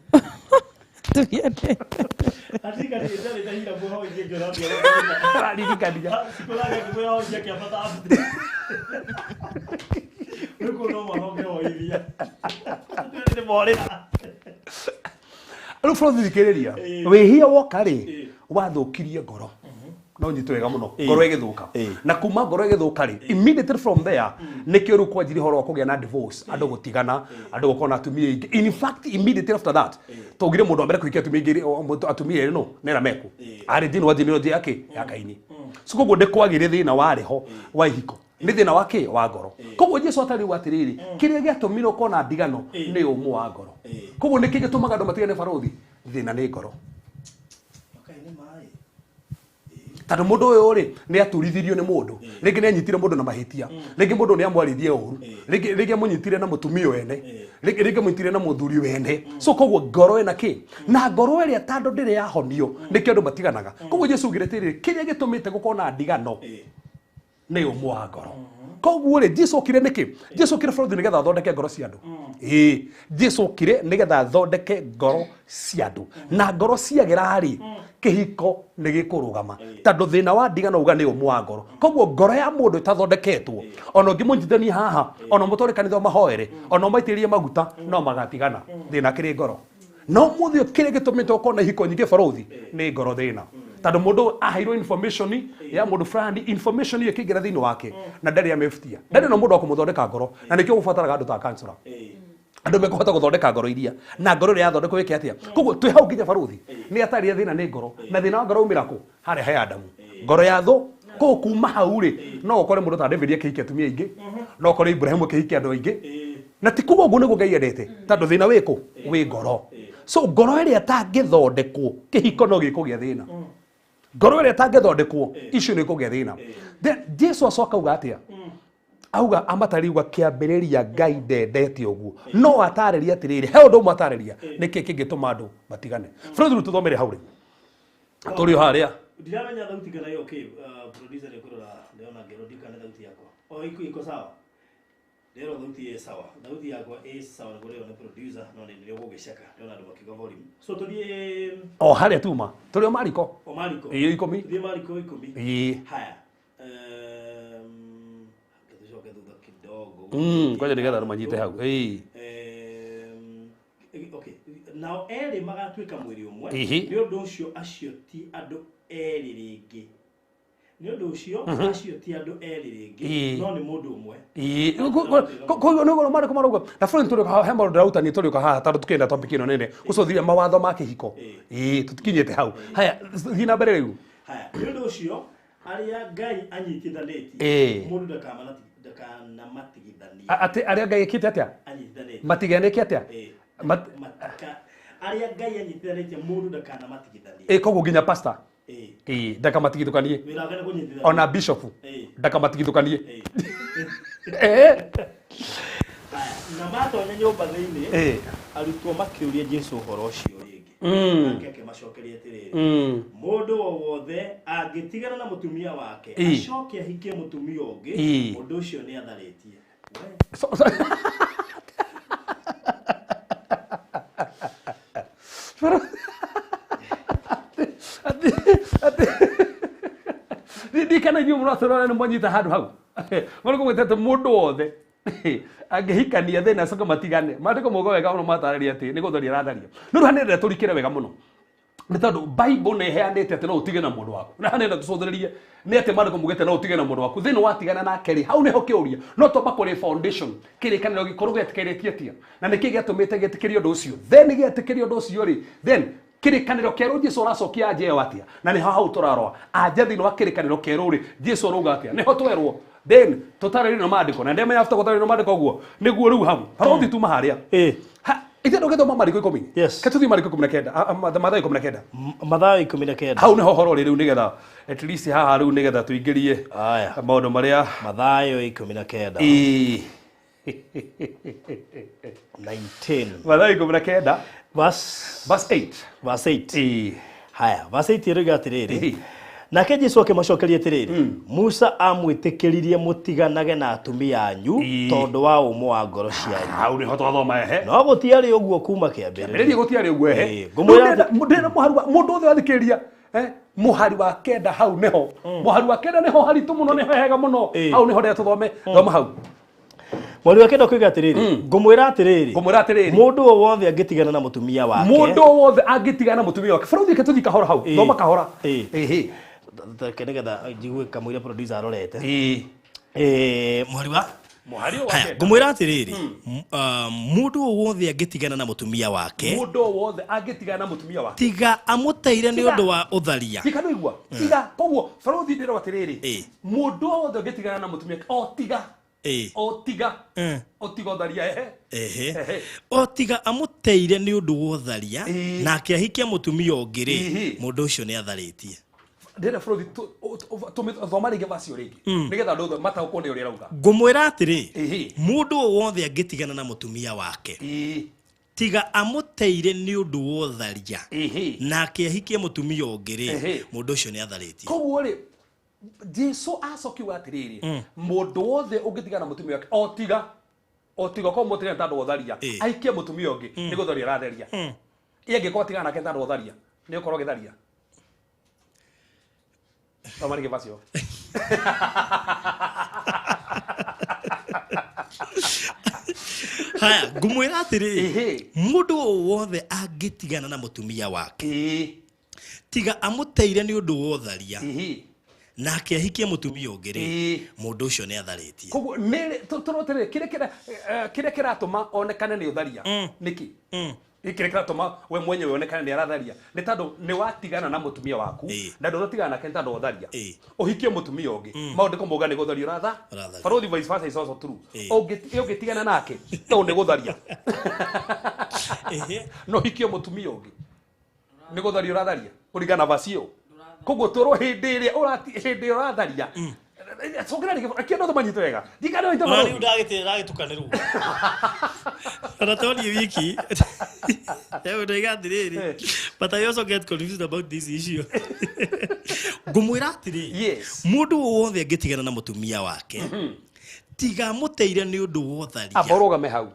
rĩu bũrũthi thikĩrĩria wĩhia woka rĩ wathũkirie ngoro no nyitwo wega mũno ngoro ĩgĩthũka na kuma ngoro ĩgĩthũka rĩ immediately from there nĩkĩo rĩu kwanjirie ũhoro wa kũgĩa na divorce andũ gũtigana andũ gũkorwo na atumia aingĩ in fact immediately after that twaugire mũndũ wa mbere kũhikia atumia aingĩ atumia erĩ no nĩ Lameku arĩ njini wa genealogy yake ya Kaini so koguo nĩ kwagĩire thĩna warĩ ho wa ihiko nĩ thĩna wa kĩ wa ngoro koguo Jesu atariuga atĩrĩrĩ kĩrĩa gĩatũmire ũkorwo na ndigano nĩ ũmũ wa ngoro koguo nĩkĩ gĩtũmaga andũ matigane barũthi thĩna nĩ ngoro tondũ mũndũ ũyũ rĩ nĩ aturithirio nĩ mũndũ rĩngĩ nĩ anyitire mũndũ na mahĩtia rĩngĩ mũndũ nĩ amwarithie ũru rĩngĩ amũnyitire na mũtumia wene rĩngĩ amũnyitire na mũthuri wene so koguo ngoro ĩna kĩ na ngoro ĩrĩa tondũ ndĩrĩ yahonio nĩkĩo andũ matiganaga koguo Jesu augire atĩrĩrĩ kĩrĩa gĩtũmĩte gũkorwo na ndigano nĩ ũmũ wa ngoro koguo rĩ Jesu okire nĩkĩ Jesu okire bũrũri nĩgetha athondeke ngoro cia andũ ĩĩ Jesu okire nĩgetha athondeke ngoro cia andũ na ngoro ciagĩra rĩ kĩhiko nĩ gĩkũrũgama tondũ thĩna wa ndigano uga nĩ ũmũ wa ngoro koguo ngoro ya mũndũ ĩtathondeketwo ona ũngĩmũnyitithania haha ona mũtware kanitha mahoere ona ũmaitĩrĩrie maguta no magatigana thĩna kĩrĩ ngoro no mũthĩ kĩrĩa gĩtũmĩte ũkorwo na ihiko nyingĩ barũthi nĩ ngoro thĩna tondũ mũndũ aheirwo information ya mũndũ fulani information ĩyo ĩkĩingĩra thĩinĩ wake na ndarĩ amĩbutia ndarĩ na mũndũ wa kũmũthondeka ngoro na nĩkĩo gũbataraga andũ ta counselor andũ mekũhota gũthondeka ngoro iria na ngoro ĩrĩa yathondekwo ĩke atĩa koguo twĩ hau nginya barũthi nĩ atarĩ thĩna nĩ ngoro na thĩna wa ngoro umĩra kũ harĩa he Adamu ngoro ya thũ koguo kuma hau rĩ no ũkore mũndũ ta David akĩhikia atumia aingĩ no ũkore Ibrahimu akĩhikia andũ aingĩ na ti kuga ũguo nĩguo Ngai endete tondũ thĩna wĩ kũ wĩ ngoro so ngoro ĩrĩa ĩtangĩthondekwo kĩhiko no gĩkũgĩa thĩna ngoro ĩrĩa ĩtangĩthondekwo icio nĩ kũgĩa thĩna then Jesu acoka auga atĩa auga amatariuga kĩambĩrĩria Ngai ndendete ũguo no atarĩria atĩrĩrĩ he ũndũ ũmwe atarĩria nĩkĩ kĩngĩtũma andũ matigane Fred rĩu tũthomere hau rĩ tũrĩ o harĩa
ndiramenya thauti kana ĩ okay producer nĩ kũrora ndĩrona ngero ndikane thauti yakwa o iko sawa ndĩrona thauti ĩ sawa thauti yakwa ĩ sawa nĩ kũrĩo nĩ producer no nĩ nĩ ũgũgĩceka ndĩrona andũ makiuga volume so tũthiĩ
o harĩa tuma tũrĩ o Mariko
o Mariko
ĩ 10
tũthiĩ Mariko 10
ĩ
haya tũcoke thutha kidogo
ngoja nĩgetha andũ manyite hau ĩ
Okay, nao erĩ magatuĩka mwĩrĩ ũmwe. Nĩ ũndũ ũcio acio ti andũ erĩ rĩngĩ. Nĩ ũndũ ũcio acio ti andũ erĩ rĩngĩ, no nĩ mũndũ ũmwe.
Koguo nĩguo maandĩko marauga na bũrũri tũrĩũka he maũndũ ndĩrautania tũrĩũka haha tondũ tũkĩenda topic ĩno nene gũcũthĩrĩria mawatho ma kĩhiko. Tũtikinyĩte hau. Haya, thiĩ na mbere rĩu.
Haya, nĩ ũndũ ũcio arĩa Ngai anyitithanĩtie mũndũ ndakanamatigithanie.
Atĩ arĩa Ngai ekĩte atĩa?
Anyitithanĩtie.
Matiganĩke atĩa?
Arĩa Ngai anyitithanĩtie mũndũ ndakanamatigithanie.
Koguo nginya pastor. Ndakamatigithũkanie. Ona bishop ndakamatigithũkanie.
Na matonya nyũmba thĩinĩ, arutwo makĩũria Jesũ ũhoro ũcio rĩngĩ. Nake akĩmacokeria atĩrĩrĩ, mũndũ o wothe angĩtigana na mũtumia wake acoke ahikie mũtumia ũngĩ, mũndũ ũcio nĩ atharĩtie.
Ndikana inyuĩ mũratũrora nĩ mwanyita handũ hau. Marĩkũ mwĩtete mũndũ wothe angĩhikania thĩna acoke matigane. Maandĩko mauga wega mũno matarĩria atĩ nĩ gũtharia aratharia. No rĩu hanene tũrikĩre wega mũno. Nĩ tondũ Bible nĩ ĩheanĩte atĩ no ũtige na mũndũ waku. Na hanene tũcũthĩrĩrie nĩ atĩ maandĩko maugĩte no ũtige na mũndũ waku. Thĩna watigana nake rĩ, hau nĩho kĩũria. No twamba kũrĩ foundation kĩrĩkanĩro gĩkorwo gĩetĩkĩrĩtie atĩa. Na nĩkĩ gĩatũmĩte gĩetĩkĩrie ũndũ ũcio. Then gĩetĩkĩrie ũndũ ũcio rĩ, then kĩrĩkanĩro kĩerũ Jesũ aracokia anja ĩyo atĩa. Na nĩho hau tũrarora. Anja thĩinĩ wa kĩrĩkanĩro kĩerũ rĩ, Jesũ arauga atĩa. Nĩho twerwo. Then tũtarĩrio na maandĩko. Na ndemenya after gũtarĩrio na maandĩko ũguo nĩguo rĩu hau. Barothi tuma harĩa. Ithe ndũgĩthoma marĩko 10.
Yes.
Ke tũthiĩ marĩko 19. Mathayo 19.
Mathayo 19.
Hau nĩho ũhoro ũrĩ rĩu nĩgetha at least haha rĩu nĩgetha tũingĩrie maũndũ marĩa.
Mathayo 19. 19.
Mathayo 19.
Verse
8.
Verse 8. Haya, verse 8 ĩroiga atĩrĩrĩ. Nake Jesũ akĩmacokeria atĩrĩrĩ, Musa amwĩtĩkĩririe mũtiganage na atumia anyu tondũ wa ũmũ wa ngoro cianyu.
Hau nĩho twathoma ehe.
No gũtiarĩ ũguo kuma kĩambĩrĩria.
Gũtiarĩ ũguo ehe. Ndĩna mũhari wa mũndũ wothe wathikĩrĩria mũhari wa kenda hau nĩho. Mũhari wa kenda nĩho haritũ mũno nĩho hega mũno. Hau nĩho ndĩrenda tũthome. Thoma hau.
Mweri wa kenda kuiga atĩrĩrĩ, ngũmwĩra atĩrĩrĩ, mũndũ o wothe angĩtigana na mũtumia wake,
mũndũ o wothe angĩtigana na mũtumia wake. Bũrũri ke tũthiĩ kahora hau. Thoma kahora.
Reke nĩgetha njigue kamũira producer arorete. Mũhari wa ngũmwĩra atĩrĩrĩ, mũndũ o wothe angĩtigana na mũtumia wake,
mũndũ o wothe angĩtigana na mũtumia wake,
tiga amũteire nĩ ũndũ wa ũtharia.
Tiga ndũigua. Tiga koguo bũrũri ndĩrwo atĩrĩrĩ, mũndũ o wothe angĩtigana na mũtumia o tiga o tiga o tiga ũtharia ehe.
O tiga amũteire nĩ ũndũ wa ũtharia nake ahikia mũtumia ũngĩ rĩ, mũndũ ũcio nĩ atharĩtie.
Ndĩrenda bũrũri thoma rĩngĩ verse ĩyo rĩngĩ nĩgetha andũ othe mataũkwo nĩ ũrĩa ĩrauga.
Ngũmwĩra atĩrĩ, mũndũ o wothe angĩtigana na mũtumia wake, tiga amũteire nĩ ũndũ wa ũtharia nake ahikie mũtumia ũngĩ rĩ, mũndũ ũcio nĩ atharĩtie.
Koguo rĩ, Jesũ acokiuga atĩrĩrĩ, mũndũ wothe ũngĩtigana na mũtumia wake o tiga okorwo mũtigane tondũ wa ũtharia ahikie mũtumia ũngĩ nĩ gũtharia aratheria. Ĩ angĩkorwo atigana nake tondũ wa ũtharia nĩ ũkorwo ũgĩtharia. Thoma rĩngĩ verse ĩyo.
Haya, ngũmwĩra atĩrĩrĩ, mũndũ o wothe angĩtigana na mũtumia wake, tiga amũteire nĩ ũndũ wa ũtharia nake ahikie mũtumia ũngĩ rĩ, mũndũ ũcio nĩ atharĩtie.
Koguo nĩ tũrotĩrĩ kĩrĩa kĩratũma onekane nĩ ũtharia nĩkĩ? Kĩrĩa kĩratũma we mwenyewe onekane nĩ aratharia nĩ tondũ nĩ watigana na mũtumia waku na ndũratigana nake nĩ tondũ wa ũtharia ũhikie mũtumia ũngĩ maũndũ mauga nĩ gũtharia ũratha. Barũthi vice versa is also true. Ũngĩtigana nake tondũ nĩ gũtharia no ũhikie mũtumia ũngĩ nĩ gũtharia ũratharia kũringana na verse ĩyo. Koguo tũrwo hĩndĩ ĩrĩa hĩndĩ ũratharia cokera rĩngĩ kĩndũ othe manyite wega ndikana wĩte
barũthi. Rĩu ndagĩtukanĩrwo. Ona to niĩ wiki. Rĩu ndoiga atĩrĩrĩ, but I also get confused about this issue. Ngũmwĩra atĩrĩrĩ, mũndũ o wothe angĩtigana na mũtumia wake, tiga amũteire nĩ ũndũ wa ũtharia.
Amba ũrũgame hau.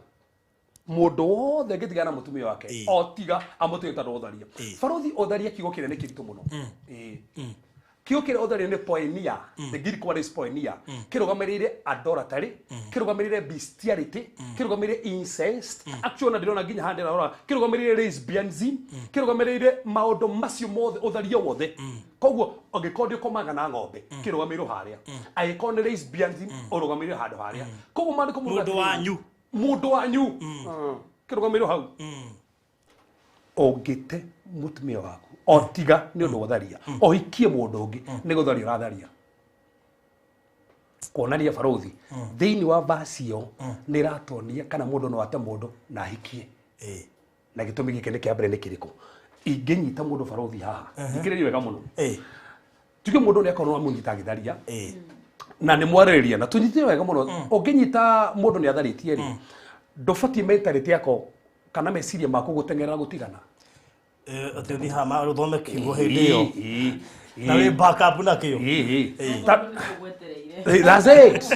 Mũndũ wothe angĩtigana na mũtumia wake o tiga amũteire tondũ wa ũtharia. Barũthi ũtharia kiugo kĩrĩa nĩ kĩritũ mũno. Kiugo kĩrĩa ũtharia nĩ poinia, the Greek word is poinia, kĩrũgamĩrĩire adultery, kĩrũgamĩrĩire bestiality, kĩrũgamĩrĩire incest. Actually ona ndĩrona nginya haha ndĩrarora kĩrũgamĩrĩire lesbianism, kĩrũgamĩrĩire maũndũ macio mothe, ũtharia wothe. Koguo angĩkorwo ndĩũkomaga na ng'ombe, kĩrũgamĩrĩirwo harĩa. Angĩkorwo nĩ lesbianism, ũrũgamĩrĩirwo handũ harĩa. Koguo maandĩko
Mũndũ wanyu.
Mũndũ wanyu. Kĩrũgamĩrĩirwo hau. Ũngĩte mũtumia waku o tiga nĩ ũndũ wa ũtharia, ũhikie mũndũ ũngĩ, nĩ gũtharia ũratharia. Kuonania barothi thĩinĩ wa verse ĩyo nĩ ĩratuonia kana mũndũ no ate mũndũ na ahikie. Na gĩtũmi gĩkĩ nĩ kĩa mbere nĩ kĩrĩkũ? Ingĩnyita mũndũ barothi haha, thikĩrĩria wega mũno. Tuge mũndũ nĩ akorwo amũnyita agĩtharia, na nĩ mwarĩrĩria na tũnyite wega mũno. Ũngĩnyita mũndũ nĩ atharĩtie rĩ, ndũbatiĩ mentality yako kana meciria maku gũteng'erera gũtigana.
Atĩ ũthiĩ haha ũthome kiugo hĩndĩ ĩyo. Na wĩ backup na kĩo.
That's it.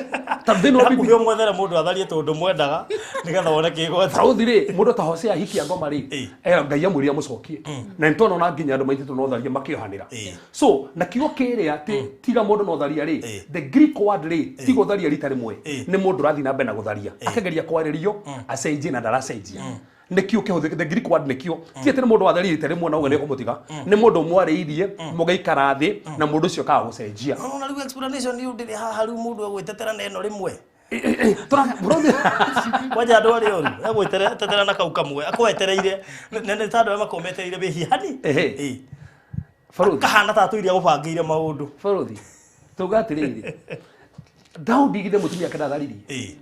Ta thĩinĩ wa
Hakuhĩ ũmwethere mũndũ atharie tondũ mwendaga nĩgetha wone kĩgweta.
Barothi rĩ, mũndũ ta Hosea ahikia ngoma rĩ, Ngai amwĩrire amũcokie. Na nĩtwona nginya andũ maitĩtwo na ũtharia makĩohanĩra. So, na kiugo kĩrĩa atĩ tiga mũndũ na ũtharia rĩ, the Greek word rĩ, ti gũtharia rita rĩmwe. Nĩ mũndũ ũrathiĩ na mbere na gũtharia. Akageria kwarĩrio, acenjie na ndaracenjia. Nĩkĩo kĩhũthĩkĩte, the Greek word nĩkĩo. Ti atĩ nĩ mũndũ watharia rita rĩmwe na ũguo nĩekũmũtiga. Nĩ mũndũ mwarĩirie, mũgaikara thĩ, na mũndũ ũcio akaga gũcenjia.
Ona rĩu explanation nĩ ũndĩrĩ haha rĩu mũndũ egwĩtetera na ĩno rĩmwe. Kwanja andũ arĩa oru, egwĩtetera na kau kamwe, akwetereire, nĩ ta andũ arĩa makoragwo metereire wĩhia hani.
Barothi.
Kahana ta atũire agũbangĩire maũndũ.
Barothi, tuga atĩrĩrĩ, Daudi githĩ mũtumia ake ndatharirie?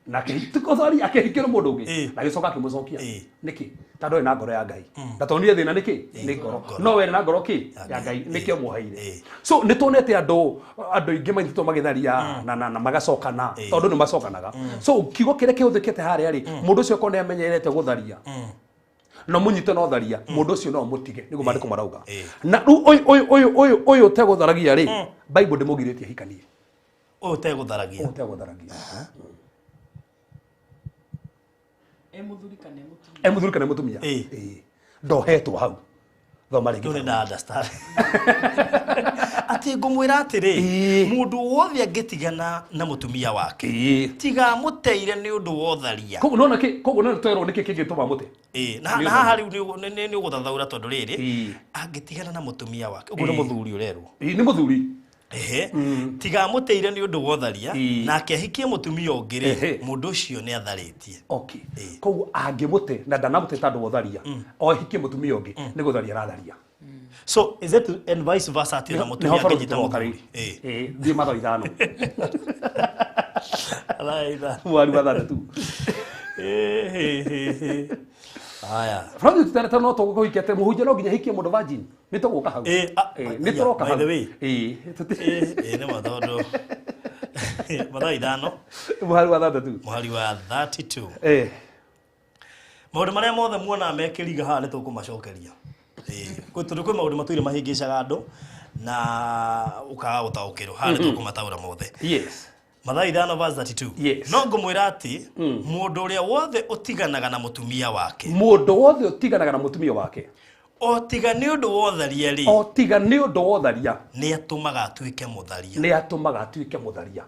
Na akĩhikĩrwo mũndũ ũngĩ, na agĩcoka akĩmũcokia. Nĩkĩ? Tondũ arĩ na ngoro ya Ngai. Na tonire thĩna nĩkĩ? Nĩ ngoro. No we na ngoro kĩ? Ya Ngai. Nĩkĩo muoheire. So nĩ tuonete andũ aingĩ maitĩtwo magĩtharia na magacokana, tondũ nĩ macokanaga. So kiugo kĩrĩa kĩhũthĩkĩte harĩa rĩ, mũndũ ũcio okorwo nĩ amenyerete gũtharia, no mũnyite no tharia, mũndũ ũcio no mũtige, nĩguo maandĩko marauga. Na rĩu ũyũ ũtegũtharagia rĩ, Bible ndĩmũgirĩtie ahikanie.
Ũyũ ũtegũtharagia.
Ũyũ ũtegũtharagia.
Mũthuri kana mũtumia.
Mũthuri kana mũtumia. Ndohetwo hau. Thoma rĩngĩ.
Ndũrĩ na understand. Atĩ ngũmwĩra atĩrĩ, mũndũ wothe angĩtigana na mũtumia wake, tiga amũteire nĩ ũndũ wa ũtharia.
Koguo nona kĩ, koguo nona twerwo nĩkĩ kĩngĩtũma amũte.
Na haha rĩu nĩ ũgũthathaũra tondũ rĩrĩ, angĩtigana na mũtumia wake, ũguo nĩ mũthuri ũrerwo.
Nĩ mũthuri.
Tiga amũteire nĩ ũndũ wa ũtharia, nake ahikie mũtumia ũngĩ rĩ, mũndũ ũcio nĩ atharĩtie.
Okay. Koguo angĩmũte na ndanamũte tondũ wa ũtharia, o ahikie mũtumia ũngĩ, nĩ gũtharia aratharia.
So is it and vice versa atĩ ona mũtumia angĩnyita mũthuri?
Thiĩ mathaa ithano.
Mathaa ithano.
Mwari wa 3.
Haya.
Barothi tũtarete no tũgũkũhikia atĩ mũhunjia no nginya ahikie mũndũ virgin. Nĩ tũgũka hau. Nĩ tũroka hau.
By the way. Nĩ ma tondũ mathaa ithano.
Mũhari wa 32.
Mũhari wa 32. Maũndũ marĩa mothe muonaga mekĩriga haha nĩ tũkũmacokeria. Tondũ kwĩ maũndũ matũire mahĩngĩcaga andũ na ũkaga gũtaũkĩrwo. Haha nĩ tũkũmataũra mothe.
Yes.
Mathaa ithano verse 32.
Yes.
No ngũmwĩra atĩ mũndũ ũrĩa wothe ũtiganaga na mũtumia wake.
Mũndũ wothe ũtiganaga na mũtumia wake.
O tiga nĩ ũndũ wa ũtharia rĩ.
O tiga nĩ ũndũ wa ũtharia.
Nĩ atũmaga atuĩke mũtharia.
Nĩ atũmaga atuĩke mũtharia.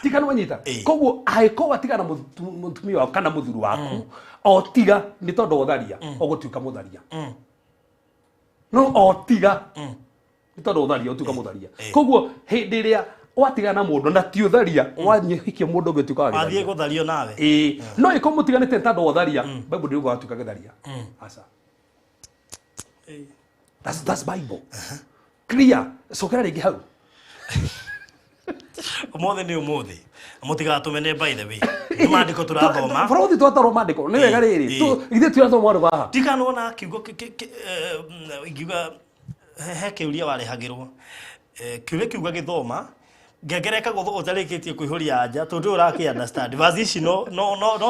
Tiga nĩ wanyita. Koguo angĩkorwo watigana na mũtumia waku kana mũthuri waku, o tiga nĩ tondũ wa ũtharia, ũgũtuĩka mũtharia. No o tiga nĩ tondũ wa ũtharia, ũtuĩka mũtharia. Koguo hĩndĩ ĩrĩa watigana na mũndũ na ti ũtharia, wanyihikia mũndũ ũngĩ ũtuĩkaga gĩtharia.
Wathiĩ gũthario nawe.
No ĩkorwo mũtiganĩte nĩ tondũ wa ũtharia, Bible ndĩrugaga watuĩka gĩtharia. Aca. That's Bible. Clear. Cokera rĩngĩ hau.
Ũmũthĩ nĩ ũmũthĩ. Mũtigatũmene by the way. Nĩ maandĩko tũrathoma.
Barothi twatarwo maandĩko. Nĩ wega rĩrĩ. Ithuĩ tũrathoma maandĩko haha.
Ndikanona kiugo ingiuga he kĩũria warehagĩrwo. Kĩũria kiu gagĩthoma ngengereka ũtarĩkĩtie kũihũria anja tondũ ũrakĩ understand. Verse ici no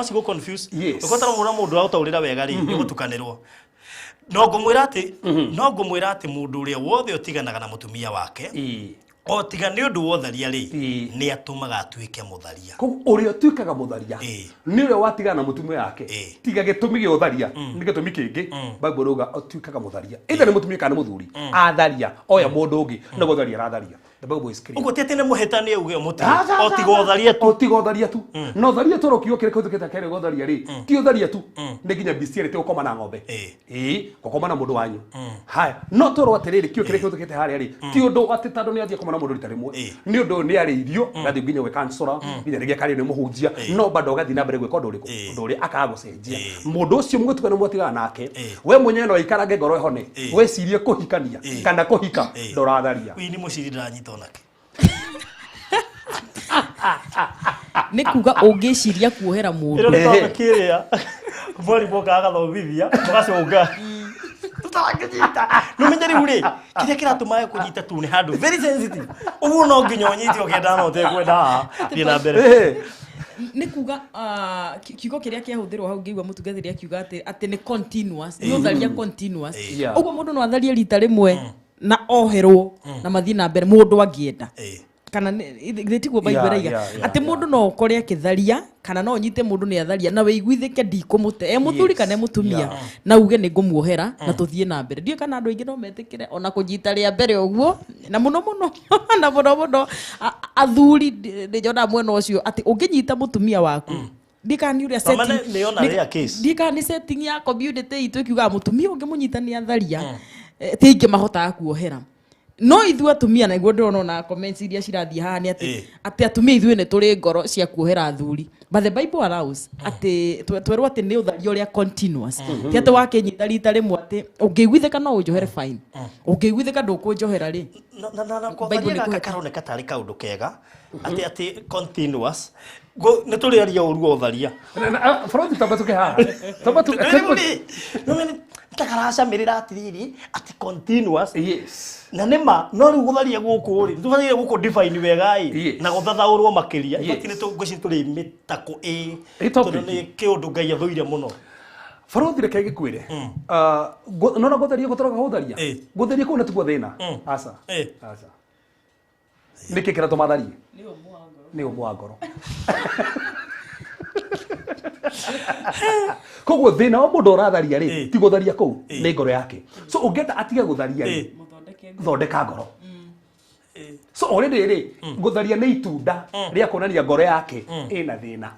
cigũ confuse. Ũkotara mũna mũndũ ũraũtaũrĩra wega rĩ, nĩ ũgũtukanĩrwo. No ngũmwĩra atĩ mũndũ ũrĩa wothe ũtiganaga na mũtumia wake, O tiga nĩ ũndũ wa ũtharia rĩ, nĩ atũmaga atuĩke mũtharia.
Koguo ũrĩa ũtuĩkaga mũtharia nĩ ũrĩa watigana na mũtumia wake, tiga gĩtũmi gĩa ũtharia, nĩ gĩtũmi kĩngĩ. Bible ĩrauga ũtuĩkaga mũtharia either nĩ mũtumia kana nĩ mũthuri, atharia oya mũndũ ũngĩ nĩ gũtharia aratharia. The Bible is clear.
Ũguo ti atĩ nĩ mũhĩtania uge mũtige, o tiga ũtharia tu.
O tiga ũtharia tu. Na ũtharia tu kiugo kĩrĩa kĩhũthĩkĩte kerĩ gũtharia rĩ, ti ũtharia tu, nĩ nginya bestiality, gũkoma na ng'ombe, ĩĩ, gũkoma na mũndũ wanyu. Haya, no tũrwo atĩrĩrĩ, kiugo kĩrĩa kĩhũthĩkĩte harĩa rĩ, ti ũndũ atĩ tondũ nĩ athiĩ kũma na mũndũ rita rĩmwe, nĩ ũndũ nĩ arĩithio, agathiĩ nginya gwĩ counselor, nginya rĩngĩ akarĩo nĩ mũhunjia, no bado agathiĩ na mbere gwĩka ũndũ ũrĩkũ, ũndũ ũrĩa akaga gũcenjia. Mũndũ ũcio mũgĩtuĩka nĩ mwatigana nake, we mwenyewe no aikarange ngoro ĩhone, wecirie kũhikania kana kũhika, ndũratharia.
Wii nĩ mũciri ndĩranyita onake.
Nĩ kuga ũngĩciria kuohera mũndũ.
Ĩno nĩ topic ĩrĩa mwarimũ okaga agathomithia mũgacũnga tũtarangĩnyita. Nĩũmenye rĩu rĩ, kĩrĩa kĩratũma kũnyita tu nĩ handũ very sensitive. Ũguo no nginya ũnyite ũkĩenda na ũtekwenda haha. Thiĩ na mbere.
Nĩ kuga kiugo kĩrĩa kĩahũthĩrwo hau ngĩigua mũtungatĩri akiuga atĩ nĩ continuous, nĩ ũtharia continuous. Ũguo mũndũ no atharie rita rĩmwe na oherwo na mathiĩ na mbere mũndũ angĩenda. Kana nĩ tiguo Bible ĩraiga atĩ mũndũ no ũkore akĩtharia kana no ũnyite mũndũ nĩ atharia na wĩiguithĩke ndikũmũte e mũthuri kana e mũtumia na uge nĩ ngũmuohera na tũthiĩ na mbere. Ndiũĩ kana andũ aingĩ no metĩkĩre ona kũnyita rĩa mbere ũguo, na mũno mũno na mũno mũno athuri nĩ nyonaga mwena ũcio atĩ ũngĩnyita mũtumia waku ndikana nĩ ũrĩa setting
nĩ ona rare case.
Ndikana nĩ setting ya community itũ ĩkiugaga mũtumia ũngĩmũnyita nĩ atharia, ti aingĩ mahotaga kuohera. No ithuĩ atumia, na nĩguo ndĩrona ona comments iria cirathiĩ haha nĩ atĩ atumia ithuĩ nĩ tũrĩ ngoro cia kuohera athuri. But the Bible allows atĩ twerwo atĩ nĩ ũtharia ũrĩa continuous. Ti atĩ wakĩnyita rita rĩmwe atĩ ũngĩiguithĩka no ũnjohere fine. Ũngĩiguithĩka ndũkũnjohera rĩ.
Na
Bible
gũtharia
nĩ
gaka
kũhete.
karoneka tarĩ kaũndũ kega atĩ continuous. Nĩ tũrĩaria ũru wa ũtharia.
Bũrũri tamba tũke haha. Tamba
Rĩu rĩ, nĩ takaracamĩrĩra atĩrĩrĩ atĩ continuous.
Yes.
Na nĩ ma, no rĩu gũtharia gũkũ rĩ, tũbataire gũkũ define wega ĩ, na gũthathaũrwo makĩria. Ibatiĩ nĩ ngwĩciria tũrĩ mĩtakũ ĩ,
Ĩ topic.
tondũ nĩ kĩũndũ Ngai athũire mũno.
Barothi reke ngĩkwĩre. Nona gũtharia gũtoroka gũtharia. Gũtharia kũu nĩ tiguo thĩna. Aca. Aca. Nĩkĩ kĩratũma atharie?
Nĩ ũmũ wa ngoro.
Nĩ ũmũ wa ngoro. Koguo thĩna wa mũndũ ũratharia rĩ, ti gũtharia kũu, nĩ ngoro yake. So ũngĩenda atige gũtharia rĩ, thondeka ngoro. So already rĩ, gũtharia nĩ itunda rĩa kuonania ngoro yake ĩna thĩna.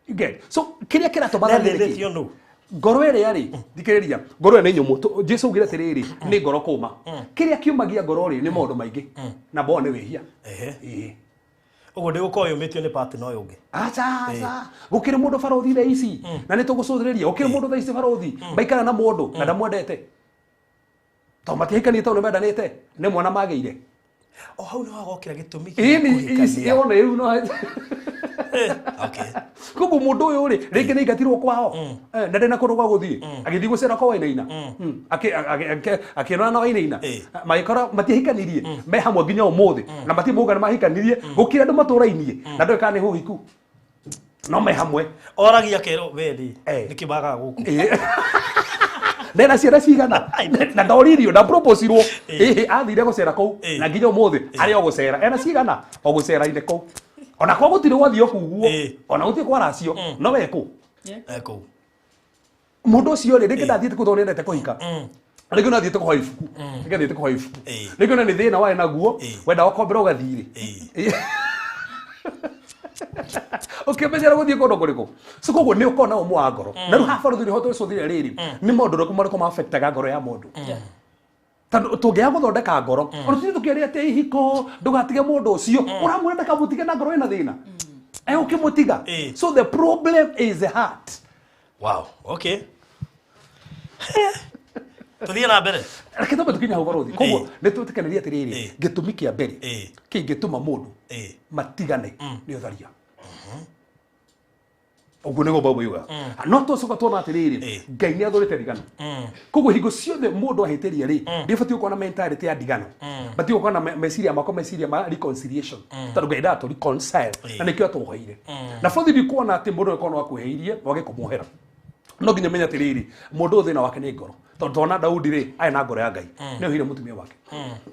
You get? So kĩrĩa kĩratũma atharie nĩ kĩ?
Nĩ nũ?
Ngoro ĩrĩa rĩ, thikĩrĩria, ngoro ĩyo nĩ nyũmũ. Jesu augire atĩrĩrĩ, nĩ ngoro kũma. Kĩrĩa kiumagia ngoro rĩ, nĩ maũndũ maingĩ. Na mbona nĩ wĩhia. Ĩĩ.
Ũguo ndĩgũkorwo yũmĩtio nĩ partner ũyũ ũngĩ.
Aca, aca. Gũkĩrĩ mũndũ barothi thaa ici. Na nĩ tũgũcũthĩrĩria. Gũkĩrĩ mũndũ thaa ici barothi. Maikara na mũndũ na ndamwendete. Tondũ matihikanĩte tondũ nĩmendanĩte. Nĩ mwana magĩire.
O hau nĩ wagokĩra gĩtũmi
Ĩĩ,
kĩa
nĩ
kũhikania.
ici, ona rĩu no
Okay.
Koguo mũndũ ũyũ rĩ, rĩngĩ nĩ aingatirwo kwao. Na ndena kũndũ gwa gũthiĩ. Agĩthiĩ gũcera kwa Wainaina. Akĩonana na Wainaina. Magĩkora matiahikanirie. Me hamwe nginya ũmũthĩ. Na matirĩ mauga nĩ mahikanirie. Gũkĩra andũ matũrainie. Na ndũĩ kana nĩ ũhiku. No me hamwe.
Oragia kerwo we rĩ, nĩkĩ wagaga gũkũ?
Ndena ciana cigana? Na ndoririo, na proposirwo. Ĩhĩ, athire gũcera kũu. Na nginya ũmũthĩ, arĩ o gũcera. Ena cigana? O gũcera-inĩ kũu. Ona kwa gũtirĩ gwathiĩ ũguo. Ona gũtirĩ kwaracio. No we kũ?
E kũu.
Mũndũ ũcio rĩ, rĩngĩ ndathiĩte kũu tondũ nĩendete kũhika. Rĩngĩ no athiĩte kũhoya ibuku. Rĩngĩ athiĩte kũhoya ibuku. Rĩngĩ ona nĩ thĩna warĩ naguo, wenda gũkombera ũgathiĩ rĩ. Ũkĩmenyera gũthiĩ kũndũ kũrĩkũ? So koguo nĩ ũkoragwo na ũmũ wa ngoro. Na rĩu haha barũthi nĩho tũcũthĩrĩria rĩrĩ, nĩ maũndũ marĩkũ marĩkũ ma-affectaga ngoro ya mũndũ? Tondũ tũngĩaga gũthondeka ngoro, ona tũthiĩ tũkĩaria atĩ ihiko, ndũgatige mũndũ ũcio, ũramwĩra ndakamũtige na ngoro ĩna thĩna. Ũkĩmũtiga. So the problem is the heart.
Wow, okay. Tũthiĩ na mbere.
Reke twambe tũkinye hau barũthi. Koguo nĩ twĩtĩkanĩrie atĩrĩrĩ, gĩtũmi kĩa mbere kĩngĩtũma mũndũ matigane nĩ ũtharia. Ũguo nĩguo Bible yugaga. No tũcoka tuona atĩrĩrĩ, Ngai nĩ athũrĩte ndigano. Koguo hingo ciothe mũndũ ahĩtĩria rĩ, ndĩbatiĩ gũkorwo na mentality ya ndigano. Batiĩ gũkorwo na meciria makwa, meciria ma reconciliation. Tondũ Ngai ndatũ reconcile, na nĩkĩo atũhoire. Na bũthi ndikuona atĩ mũndũ angĩkorwo no akwĩhĩirie, wage kũmuohera. No nginya ũmenye atĩrĩrĩ, mũndũ ũyũ thĩna wake nĩ ngoro. Tondũ tona Daudi rĩ, arĩ na ngoro ya Ngai, nĩ ohire mũtumia wake.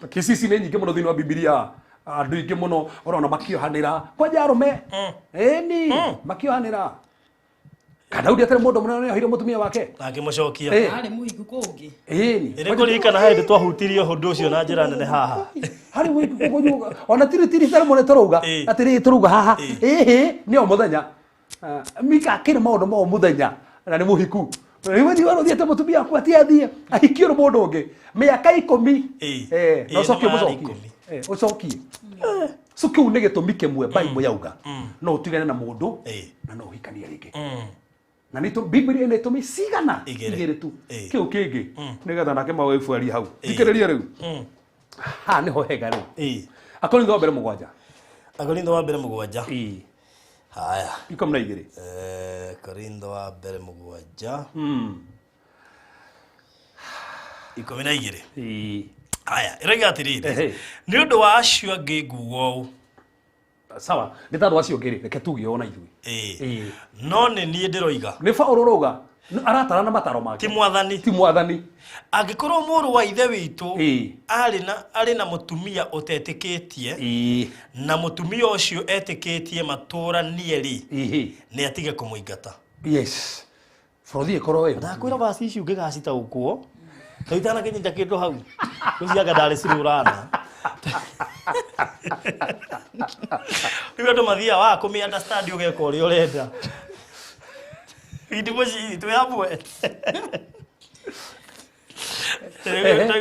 Kesi ici nĩ nyingĩ mũno thĩinĩ wa Bibilia, andũ aingĩ mũno ũrona makĩohanĩra kwanja arũme, ĩni makĩohanĩra. Ka Daudi atarĩ mũndũ mũnene nĩ ohire mũtumia wake.
Na akĩmũcokia.
Arĩ mũhiku kũngĩ.
Ĩni.
Nĩ kũririkana hĩndĩ twahutirie ũndũ ũcio na njĩra nene haha.
Harĩ mũhiku kũngĩ, ona tiri tiri tarĩ mũne tũrauga atĩrĩ tũrauga haha, ĩhĩ nĩ o mũthenya. Mika akĩrĩ maũndũ ma o mũthenya na nĩ mũhiku. Rĩu thiĩ ũrothiĩte mũtumia waku atĩ athiĩ ahikio nĩ mũndũ ũngĩ mĩaka 10. Na ũcokie
Nĩ
mũcokie.
ikũmi.
Ũcokie. So kĩu nĩ gĩtũmi kĩmwe Bible yauga no ũtigane na mũndũ na no ũhikanie rĩngĩ. Na nĩ Bibilia ĩna itũmi cigana igĩrĩ tu. Kĩu kĩngĩ nĩgetha nake mawibu arie hau. Thikĩrĩria rĩu. Haha nĩho hega rĩu. Akorintho wa mbere 7.
Akorintho wa mbere 7. Haya.
12.
Korintho wa mbere 7. 12. Haya, ĩroiga atĩrĩrĩ. Nĩ ũndũ wa acio angĩ nguga ũũ.
Sawa, nĩ tondũ acio angĩ rĩ, reke tuge o na ithuĩ.
No nĩ niĩ ndĩroiga.
Nĩ Paũlũ ũrauga, aratara na mataro make.
Ti mwathani.
Ti mwathani.
Angĩkorwo mũrũ wa ithe witũ arĩ na mũtumia ũtetĩkĩtie, na mũtumia ũcio etĩkĩtie matũranie rĩ, nĩ atige kũmũingata.
Yes. Bũrũri ĩkorwo ĩ.
Ndakwĩra vaci ici ũngĩgacitaũkwo, ta itanakinyita kĩndũ hau. Gũcianga ndarĩ cirũrana. Rĩu andũ mathiaga wa kũmĩ understand ũgeka ũrĩa ũrenda. Hindi mũciĩ twĩ hamwe.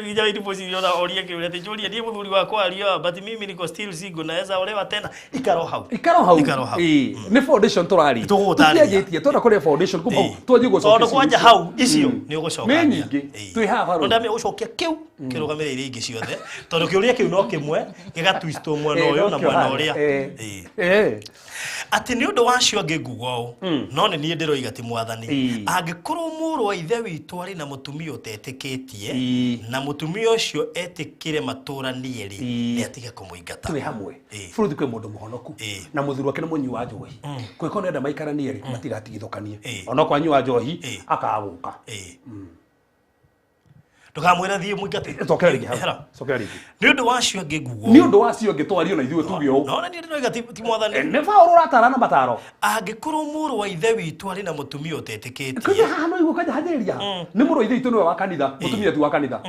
Nginya hindi mũciĩ ona orie kĩũria atĩ njũrie niĩ mũthuri wakwa ario, but mimi niko still single naweza olewa tena. Ikaro hau.
Ikaro hau.
Ikaro hau.
Nĩ foundation tũraria.
Tũgũgũtarĩria.
Tũtianjĩtie, twenda kũrĩa foundation kuma hau, twanjie gũcokia
Tondũ kwanja hau icio nĩ ũgũcoka.
Nĩ nyingĩ. Twĩ haha
No
rĩu.
ndamia gũcokia kĩu kĩrũgamĩrĩire ingĩ ciothe. Tondũ kĩũria kĩu no kĩmwe gĩgatwistwo mwena ũyũ na mwena ũrĩa. Atĩ nĩ ũndũ wa acio angĩ nguga ũũ, no nĩ niĩ ndĩroiga ti mwathani. Angĩkorwo mũrũ wa ithe witũ arĩ na mũtumia ũtetĩkĩtie, na mũtumia ũcio etĩkĩre matũranie rĩ, nĩ atige kũmũingata.
Twĩ hamwe. Bũrũri kwĩ mũndũ mũhonoku na mũthuri wake nĩ mũnyui wa njohi. Kũngĩkorwo nĩ enda maikaranie rĩ, matigatigithũkanie. Onokorwo anyua njohi, akaga gũka.
Ndũkamwĩre thiĩ mũingate.
Cokera rĩngĩ hau.
Ehera.
Cokera rĩngĩ.
Nĩ ũndũ wa acio angĩ nguga ũũ.
Nĩ ũndũ wa acio angĩ twario na ithuĩ tuge ũũ.
No, na niĩ ndĩroiga ti mwathani.
Nĩ Paũlũ ũratara na mataro.
Angĩkorwo mũrũ wa ithe witũ arĩ na mũtumia ũtetĩkĩtie.
Kwanja haha no igua kwanja hanjĩrĩria. Nĩ mũrũ wa ithe witũ nĩwe wa kanitha, mũtumia ti wa kanitha.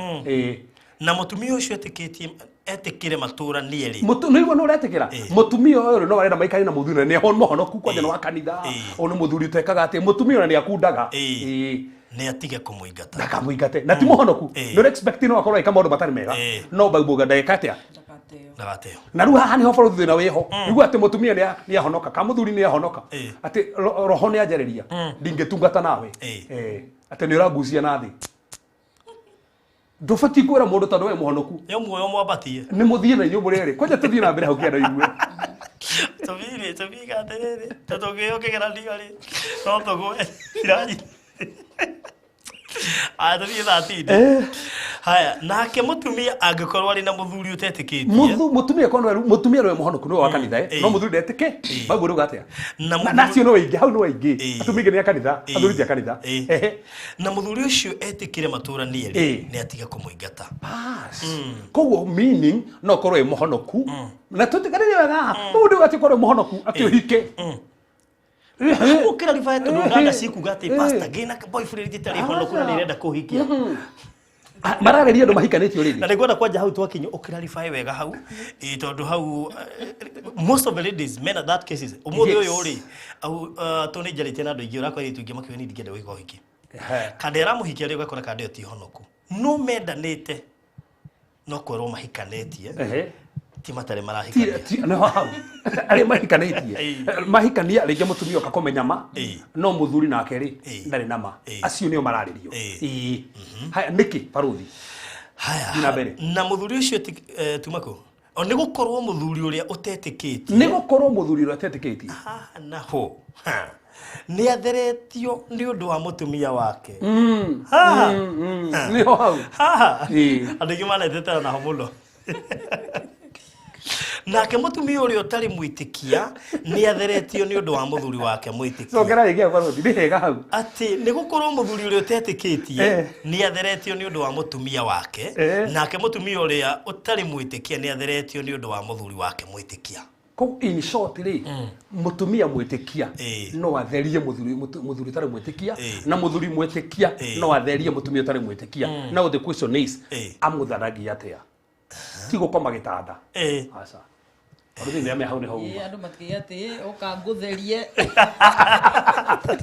Na mũtumia ũcio etĩkĩtie etĩkĩre matũranie rĩ.
Nĩ igua nĩ ũretĩkĩra? Mũtumia ũyũ no arenda maikare na mũthuri na nĩ mũhonoku kwanja nĩ wa kanitha. Ũyũ nĩ mũthuri ũtekaga atĩ mũtumia ona nĩ akundaga.
Nĩ atige kũmũingata.
Ndakamũingate. Na ti mũhonoku. Nĩ ũrĩ expect no akorwo agĩka maũndũ matarĩ mega. No Bible ndagĩka atĩa?
Ndagateo.
Na rĩu haha nĩho bũrũri thĩna wĩho. Nĩguo atĩ mũtumia nĩ ahonoka, kana mũthuri nĩ ahonoka. Atĩ roho nĩ anjarĩria. Ndingĩtungata nawe. Atĩ nĩ ũrangucia na thĩ. Ndũbatiĩ kwĩra mũndũ tondũ we mũhonoku.
Nĩ muoyo mwambatie.
Nĩ mũthiĩ na inyuĩ mũrĩ erĩ. Kwanja tũthiĩ na mbere hau kĩanda igue.
Tũbirĩ, tũbiga atĩrĩrĩ. Ta tũngĩheo kĩgeranio rĩ, no tũgwe. Irathi. Aya, tũthiĩ 13. Haya, nake mũtumia angĩkorwo arĩ na mũthuri ũtetĩkĩtie.
Mũtumia korwo nĩwe, mũtumia nĩwe mũhonoku, nĩwe wa kanitha, No mũthuri ndetĩkĩ. Bible ĩrauga atĩa?
Na
Na acio nĩ aingĩ, hau nĩ aingĩ. Atumia aingĩ nĩ a kanitha, athuri ti a kanitha.
Na mũthuri ũcio etĩkĩre matũranie rĩ, nĩ atige kũmũingata.
Bas. Koguo meaning no korwo ĩ mũhonoku. Na tũtiganĩre wega. Mũndũ ũyũ atĩ korwo ĩ mũhonoku, atĩ ũhike.
Ũkĩra riba tondũ nganda cikuga atĩ pastor ngĩna boyfriend ĩtarĩ honoku na nĩrenda kũhikia.
Mararĩria andũ mahikanĩtio rĩrĩ.
Na nĩngwenda kwanja hau twakinya ũkĩrarify wega hau. Tondũ hau most of the ladies men at that cases ũmũthĩ ũyũ rĩ, tondũ nĩ njarĩtie na andũ aingĩ ũrakora airĩtu aingĩ makiuga niĩ ndingĩenda gwĩka ũhiki. Kanda ĩramũhikia rĩ ũgakora kanda ĩyo ti honoku. No mendanĩte no kwĩrwo mahikanĩtie. Ti matarĩ marahikania.
Ti, nĩho hau. Arĩa mahikanĩtie. Mahikania rĩngĩ mũtumia oka kũmenya ma, no mũthuri nake rĩ, ndarĩ na ma. Acio nĩo mararĩrio. Haya, nĩkĩ barũthi?
Haya.
Thiĩ na mbere.
Na mũthuri ũcio ti, tuma kũ? O nĩ gũkorwo mũthuri ũrĩa ũtetĩkĩtie.
Nĩ gũkorwo mũthuri ũrĩa ũtetĩkĩtie.
Haha naho. Ha. Nĩ atheretio nĩ ũndũ wa mũtumia wake. Haha.
Nĩho hau.
Haha. Andũ aingĩ manetetera naho mũno. Nake mũtumia ũrĩa ũtarĩ mwĩtĩkia nĩ atheretio nĩ ũndũ wa mũthuri wake mwĩtĩkia.
Cokera rĩngĩ barothi nĩ hega hau.
Atĩ nĩ gũkorwo mũthuri ũrĩa ũtetĩkĩtie nĩ atheretio nĩ ũndũ wa mũtumia wake, nake mũtumia ũrĩa ũtarĩ mwĩtĩkia nĩ atheretio nĩ ũndũ wa mũthuri wake mwĩtĩkia.
Koguo in short rĩ, mũtumia mwĩtĩkia no atherie mũthuri mũthuri ũtarĩ mwĩtĩkia, na mũthuri mwĩtĩkia no atherie mũtumia ũtarĩ mwĩtĩkia. Now the question is, amũtheragia atĩa? Ti gũkoma gĩtanda. Aca. Barothi nĩ ame hau nĩho uma.
Andũ matikĩge atĩ ũka ngũtherie.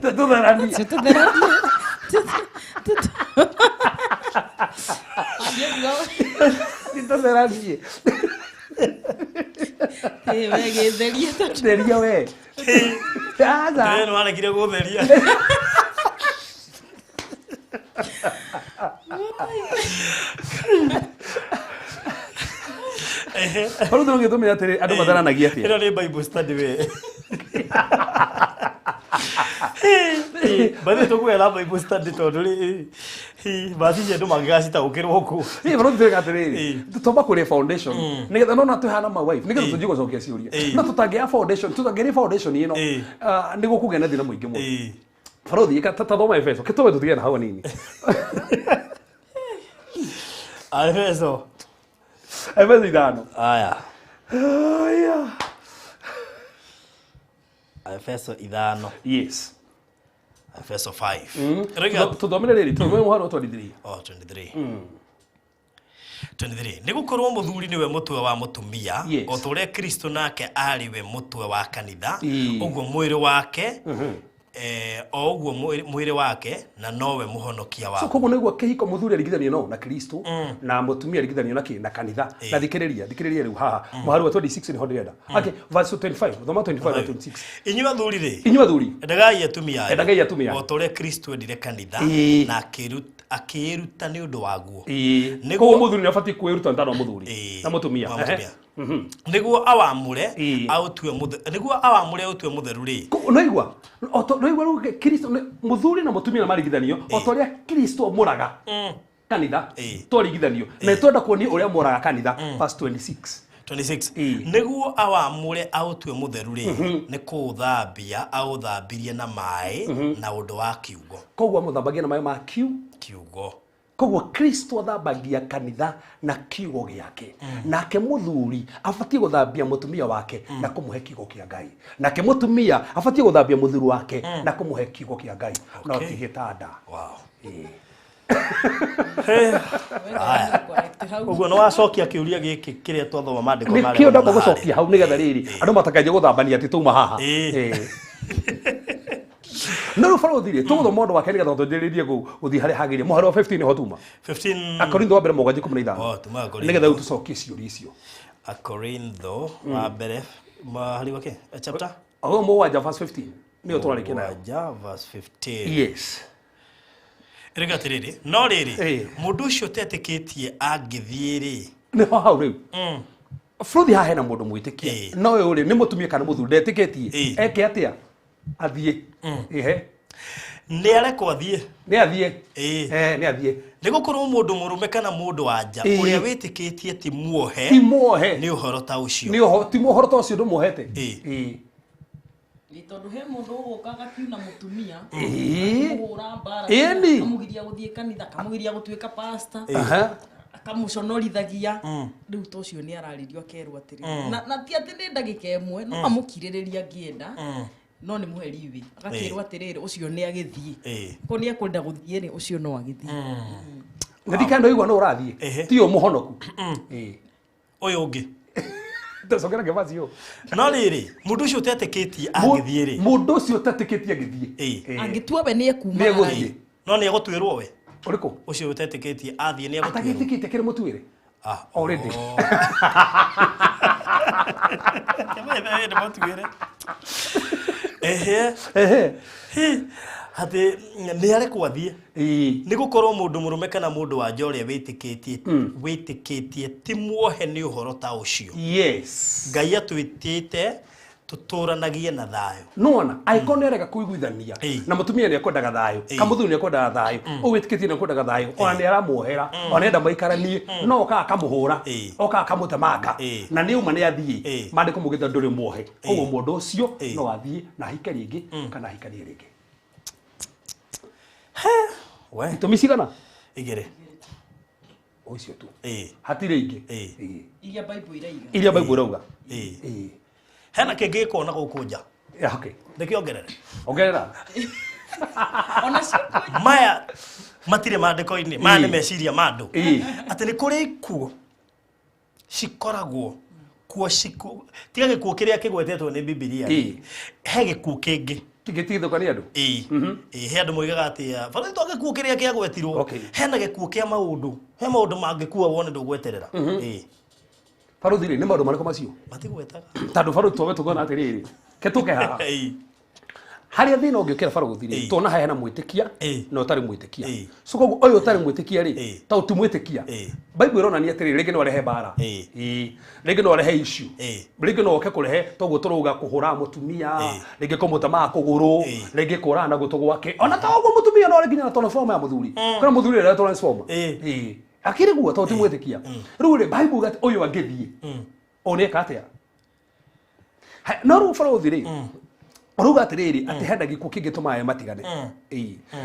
Tũtheranie.
Tũtheranie.
Tũtheranie.
We gĩtherie
tondũ. Theria we.
Aca. Nĩ waregire gũtheria.
Barothi no gĩtũmĩra atĩrĩ andũ matheranagia atĩa?
Ĩno nĩ Bible study we. Bathi tũkwera Bible study tondũ rĩ bathi ici andũ mangĩgacitaũkĩrwo kũ.
Ĩ barothi twĩka atĩrĩrĩ, twamba kũrĩa foundation nĩgetha nona twĩhana ma wife nĩgetha tũnjie gũcokia ciũria. No tũtangĩoya foundation, tũtangĩrĩ foundation ĩno nĩ gũkũgĩa na thĩna mũingĩ mũno. Barothi ta thoma Efeso, kĩtũme tũtige na hau hanini.
Efeso.
Efeso 5.
Aya.
Aya.
Efeso 5.
Yes.
Efeso 5.
Tuthomere rĩrĩ, tuthomere mũhari wa 23.
Oh, 23. 23. Nĩ gũkorwo mũthuri nĩwe mũtwe wa mũtumia, o ta ũrĩa Kristo nake arĩ we mũtwe wa kanitha, ũguo mwĩrĩ wake, o ũguo mwĩrĩ wake na nowe mũhonokia
wao. So koguo nĩguo kĩhiko mũthuri aringithanio no na Kristo na mũtumia aringithanio na kĩ na kanitha. Na thikĩrĩria rĩu haha mũhari wa 26 nĩho ndĩrenda. Okay, verse 25, thoma 25 na 26.
Inyuĩ athuri rĩ,
inyuĩ athuri,
endagai atumia anyu,
endagai atumia
o ta ũrĩa Kristo endire kanitha na akĩĩruta nĩ ũndũ waguo.
Koguo mũthuri nĩ abatiĩ kwĩruta nĩ tondũ wa mũthuri na mũtumia.
Nĩguo awamũre aũtue mũtheru, nĩguo awamũre aũtue mũtheru rĩ.
Noigua noigua rĩu Kristo mũthuri na mũtumia na maringithanio o ta ũrĩa Kristo amũraga kanitha twaringithanio na twenda kuonia ũrĩa amũraga kanitha. Verse 26.
26. Nĩguo awamũre aũtue mũtheru rĩ, nĩ kũũthambia aũthambirie na maĩ na ũndũ wa kiugo.
Koguo amũthambagia na maĩ ma
kiugo.
Koguo Kristo athambagia kanitha na kiugo gĩake. Nake mũthuri abatiĩ gũthambia mũtumia wake na kũmũhe kiugo kĩa Ngai. Nake mũtumia abatiĩ gũthambia mũthuri wake na kũmũhe kiugo kĩa Ngai. No ti gĩtanda.
Wow. Ũguo nĩ wacokia kĩũria gĩkĩ kĩrĩa twathoma maandĩko marĩa.
Nĩkĩo ndamba gũcokia hau nĩgetha rĩrĩ andũ matakanjie gũthambania atĩ tũma haha. No rĩu barothi rĩ, tũgũthoma ũndũ wake nĩgetha tũnjĩrĩrie gũthiĩ harĩa hagĩrĩire. Mũhari wa 15 nĩho tuma.
15.
Akorintho wa mbere 7:15.
Oh, tuma Akorintho.
Nĩgetha rĩu tũcokie ciũria icio.
Akorintho wa mbere mahari wake chapter?
Oh, mũgwanja verse 15. Nĩyo tũrarĩkia nayo.
Mũgwanja verse 15.
Yes.
Rĩga atĩrĩrĩ, no rĩrĩ, mũndũ ũcio ũtetĩkĩtie angĩthiĩ rĩ.
Nĩho hau rĩu. Barothi haha hena mũndũ mwĩtĩkia. No ũyũ rĩ, nĩ mũtumia kana mũthuri ndetĩkĩtie. Eke atĩa? Athiĩ. Ehe.
Nĩ arekwo athiĩ.
Nĩ athiĩ. Nĩ athiĩ.
Nĩ gũkorwo mũndũ mũrũme kana mũndũ wa nja ũrĩa wĩtĩkĩtie ti muohe.
Ti muohe.
Nĩ ũhoro ta ũcio.
Nĩ ũhoro, ti ũhoro ta ũcio ndũmuohete.
Nĩ tondũ he mũndũ ũgũka agakiuna mũtumia. Akamũhũra mbara. Akamũgiria gũthiĩ kanitha, akamũgiria gũtuĩka pastor. Akamuconorithagia. Rĩu ta ũcio nĩ ararĩrio akerwo atĩrĩ. Na ti atĩ nĩ ndagĩka ĩmwe, no amũkirĩrĩria angĩenda. No nĩ mũhe leeway. Agakĩrwo atĩrĩrĩ ũcio nĩ agĩthiĩ. Ko nĩ ekwenda gũthiĩ rĩ, ũcio no agĩthiĩ.
Na ndikenda ũigua no ũrathiĩ. Ti ũyũ mũhonoku.
Ũyũ ũngĩ.
Tũcokera ngĩbaci ũyũ.
No rĩrĩ, mũndũ ũcio ũtetĩkĩtie angĩthiĩ rĩ.
Mũndũ ũcio ũtetĩkĩtie angĩthiĩ.
Angĩtua we nĩ ekuma.
Nĩ egũthiĩ.
No nĩ egũtuĩrwo we.
Ũrĩkũ?
Ũcio ũtetĩkĩtie athiĩ nĩ egũtuĩrwo.
Atagĩtĩkĩtie kĩrĩ mũtuĩre? Already.
Nĩ mũtuĩre. Ehe. Atĩ nĩ arekwo athiĩ. Nĩ gũkorwo mũndũ mũrũme kana mũndũ wa nja ũrĩa wĩtĩkĩtie ti muohe nĩ ũhoro ta ũcio.
Yes.
Ngai atwĩtĩte Tũtũranagie na thayũ.
Nona angĩkorwo nĩ arega kũiguithania na mũtumia nĩ ekwendaga thayũ, kamũthuri nĩ ekwendaga thayũ, ũyũ wĩtĩkĩtie nĩ ekwendaga thayũ, ona nĩ aramuohera, ona enda maikaranie, no okaga akamũhũra, okaga akamũtemanga, na nĩ uma nĩ athiĩ, maandĩko maugĩte ndũrĩ muohe. Koguo mũndũ ũcio no athiĩ na ahike rĩngĩ kana ahikanie rĩngĩ.
We.
Itũmi cigana?
Igĩrĩ.
O icio tu. Hatirĩ ingĩ.
Iria Bible irauga.
Iria Bible irauga.
Hena kĩngĩ gĩkona gũkũ nja.
Okay.
Ndĩkĩongerere.
Ongerera.
Ona cio
maya matirĩ maandĩko-inĩ, maya nĩ meciria ma andũ. Atĩ nĩ kũrĩ ikuũ cikoragwo kuo ciku tiga gĩkuũ kĩrĩa kĩgwetetwo nĩ Bibilia. He gĩkuũ kĩngĩ.
Kĩngĩtigithũkania andũ?
He andũ moigaga atĩ bado to gĩkuũ kĩrĩa kĩagwetirwo. Hena gĩkuũ kĩa maũndũ. He maũndũ mangĩkua wone ndũgweterera.
Baruthi rĩ, nĩ maũndũ marĩkũ macio?
Matigwetaga.
Tondũ baruthi twambe tũkona atĩrĩrĩ, ke tũke haha. Harĩa thĩna ũngĩũkĩra baruthi rĩ, tuona haha hena mwĩtĩkia na ũtarĩ mwĩtĩkia. So koguo ũyũ ũtarĩ mwĩtĩkia rĩ, ta ti mwĩtĩkia. Bible ĩronania atĩrĩrĩ, rĩngĩ no arehe mbara. Rĩngĩ no arehe issue. Rĩngĩ no oke kũrehe toguo tũrauga kũhũra mũtumia, rĩngĩ kũmũtemaga kũgũrũ, rĩngĩ kũrana na gũtũ gwake. Ona ta ũguo mũtumia no arĩ nginya na transformer ya mũthuri. Kana mũthuri ĩrĩa transformer. Akĩrĩ guo tondũ ti mwĩtĩkia. Rĩu rĩ, Bible uga atĩ ũyũ angĩthiĩ, o nĩ eka atĩa? No rĩu baruthi rĩ, ũrauga atĩrĩrĩ, atĩ hena gĩkuũ kĩngĩtũma aya matigane.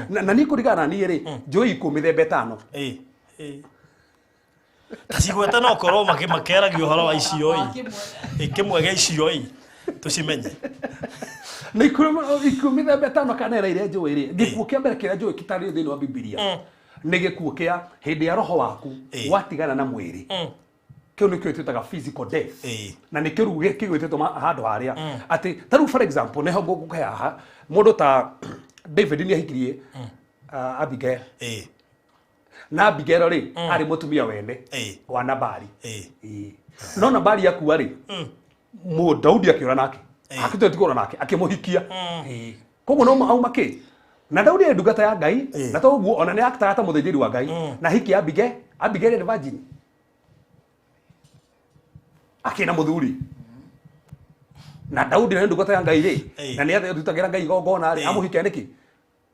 Na niĩ kũringana na niĩ rĩ, njũĩ ikuũ mĩthemba ĩtano.
Ta cigwete no korwo makĩaragia ũhoro wa icio ĩ. Kĩmwe gĩa icio ĩ, tũcimenye.
Nĩ ikuũ mĩthemba ĩtano kana ĩna iria njũĩ rĩ, gĩkuũ kĩa mbere kĩrĩa njũĩ gĩtarĩ thĩinĩ wa Bibilia nĩ gĩkuũ kĩa hĩndĩ ya roho waku watigana na mwĩrĩ. Kĩu nĩkĩo twĩtaga physical death. Na nĩkĩo rĩu kĩgwĩtĩtwo handũ harĩa atĩ ta rĩu for example nĩho ngũkũhe haha mũndũ ta David nĩ ahikirie Abigail. Na Abigail rĩ arĩ mũtumia wene wa Nabali. No Nabali akua rĩ, Daudi akĩũra nake. Akĩtua ti kũũra nake, akĩmũhikia. Koguo no auma kĩ? Na Daudi arĩ ndungata ya Ngai, na toguo ona nĩ aktaga ta mũthĩnjĩri wa Ngai. Na hikia Abigail, Abigail nĩ virgin. Akĩna mũthuri. Na Daudi nĩ ndungata ya Ngai rĩ, na nĩ athutagĩra Ngai igongona rĩ, amũhikia nĩkĩ?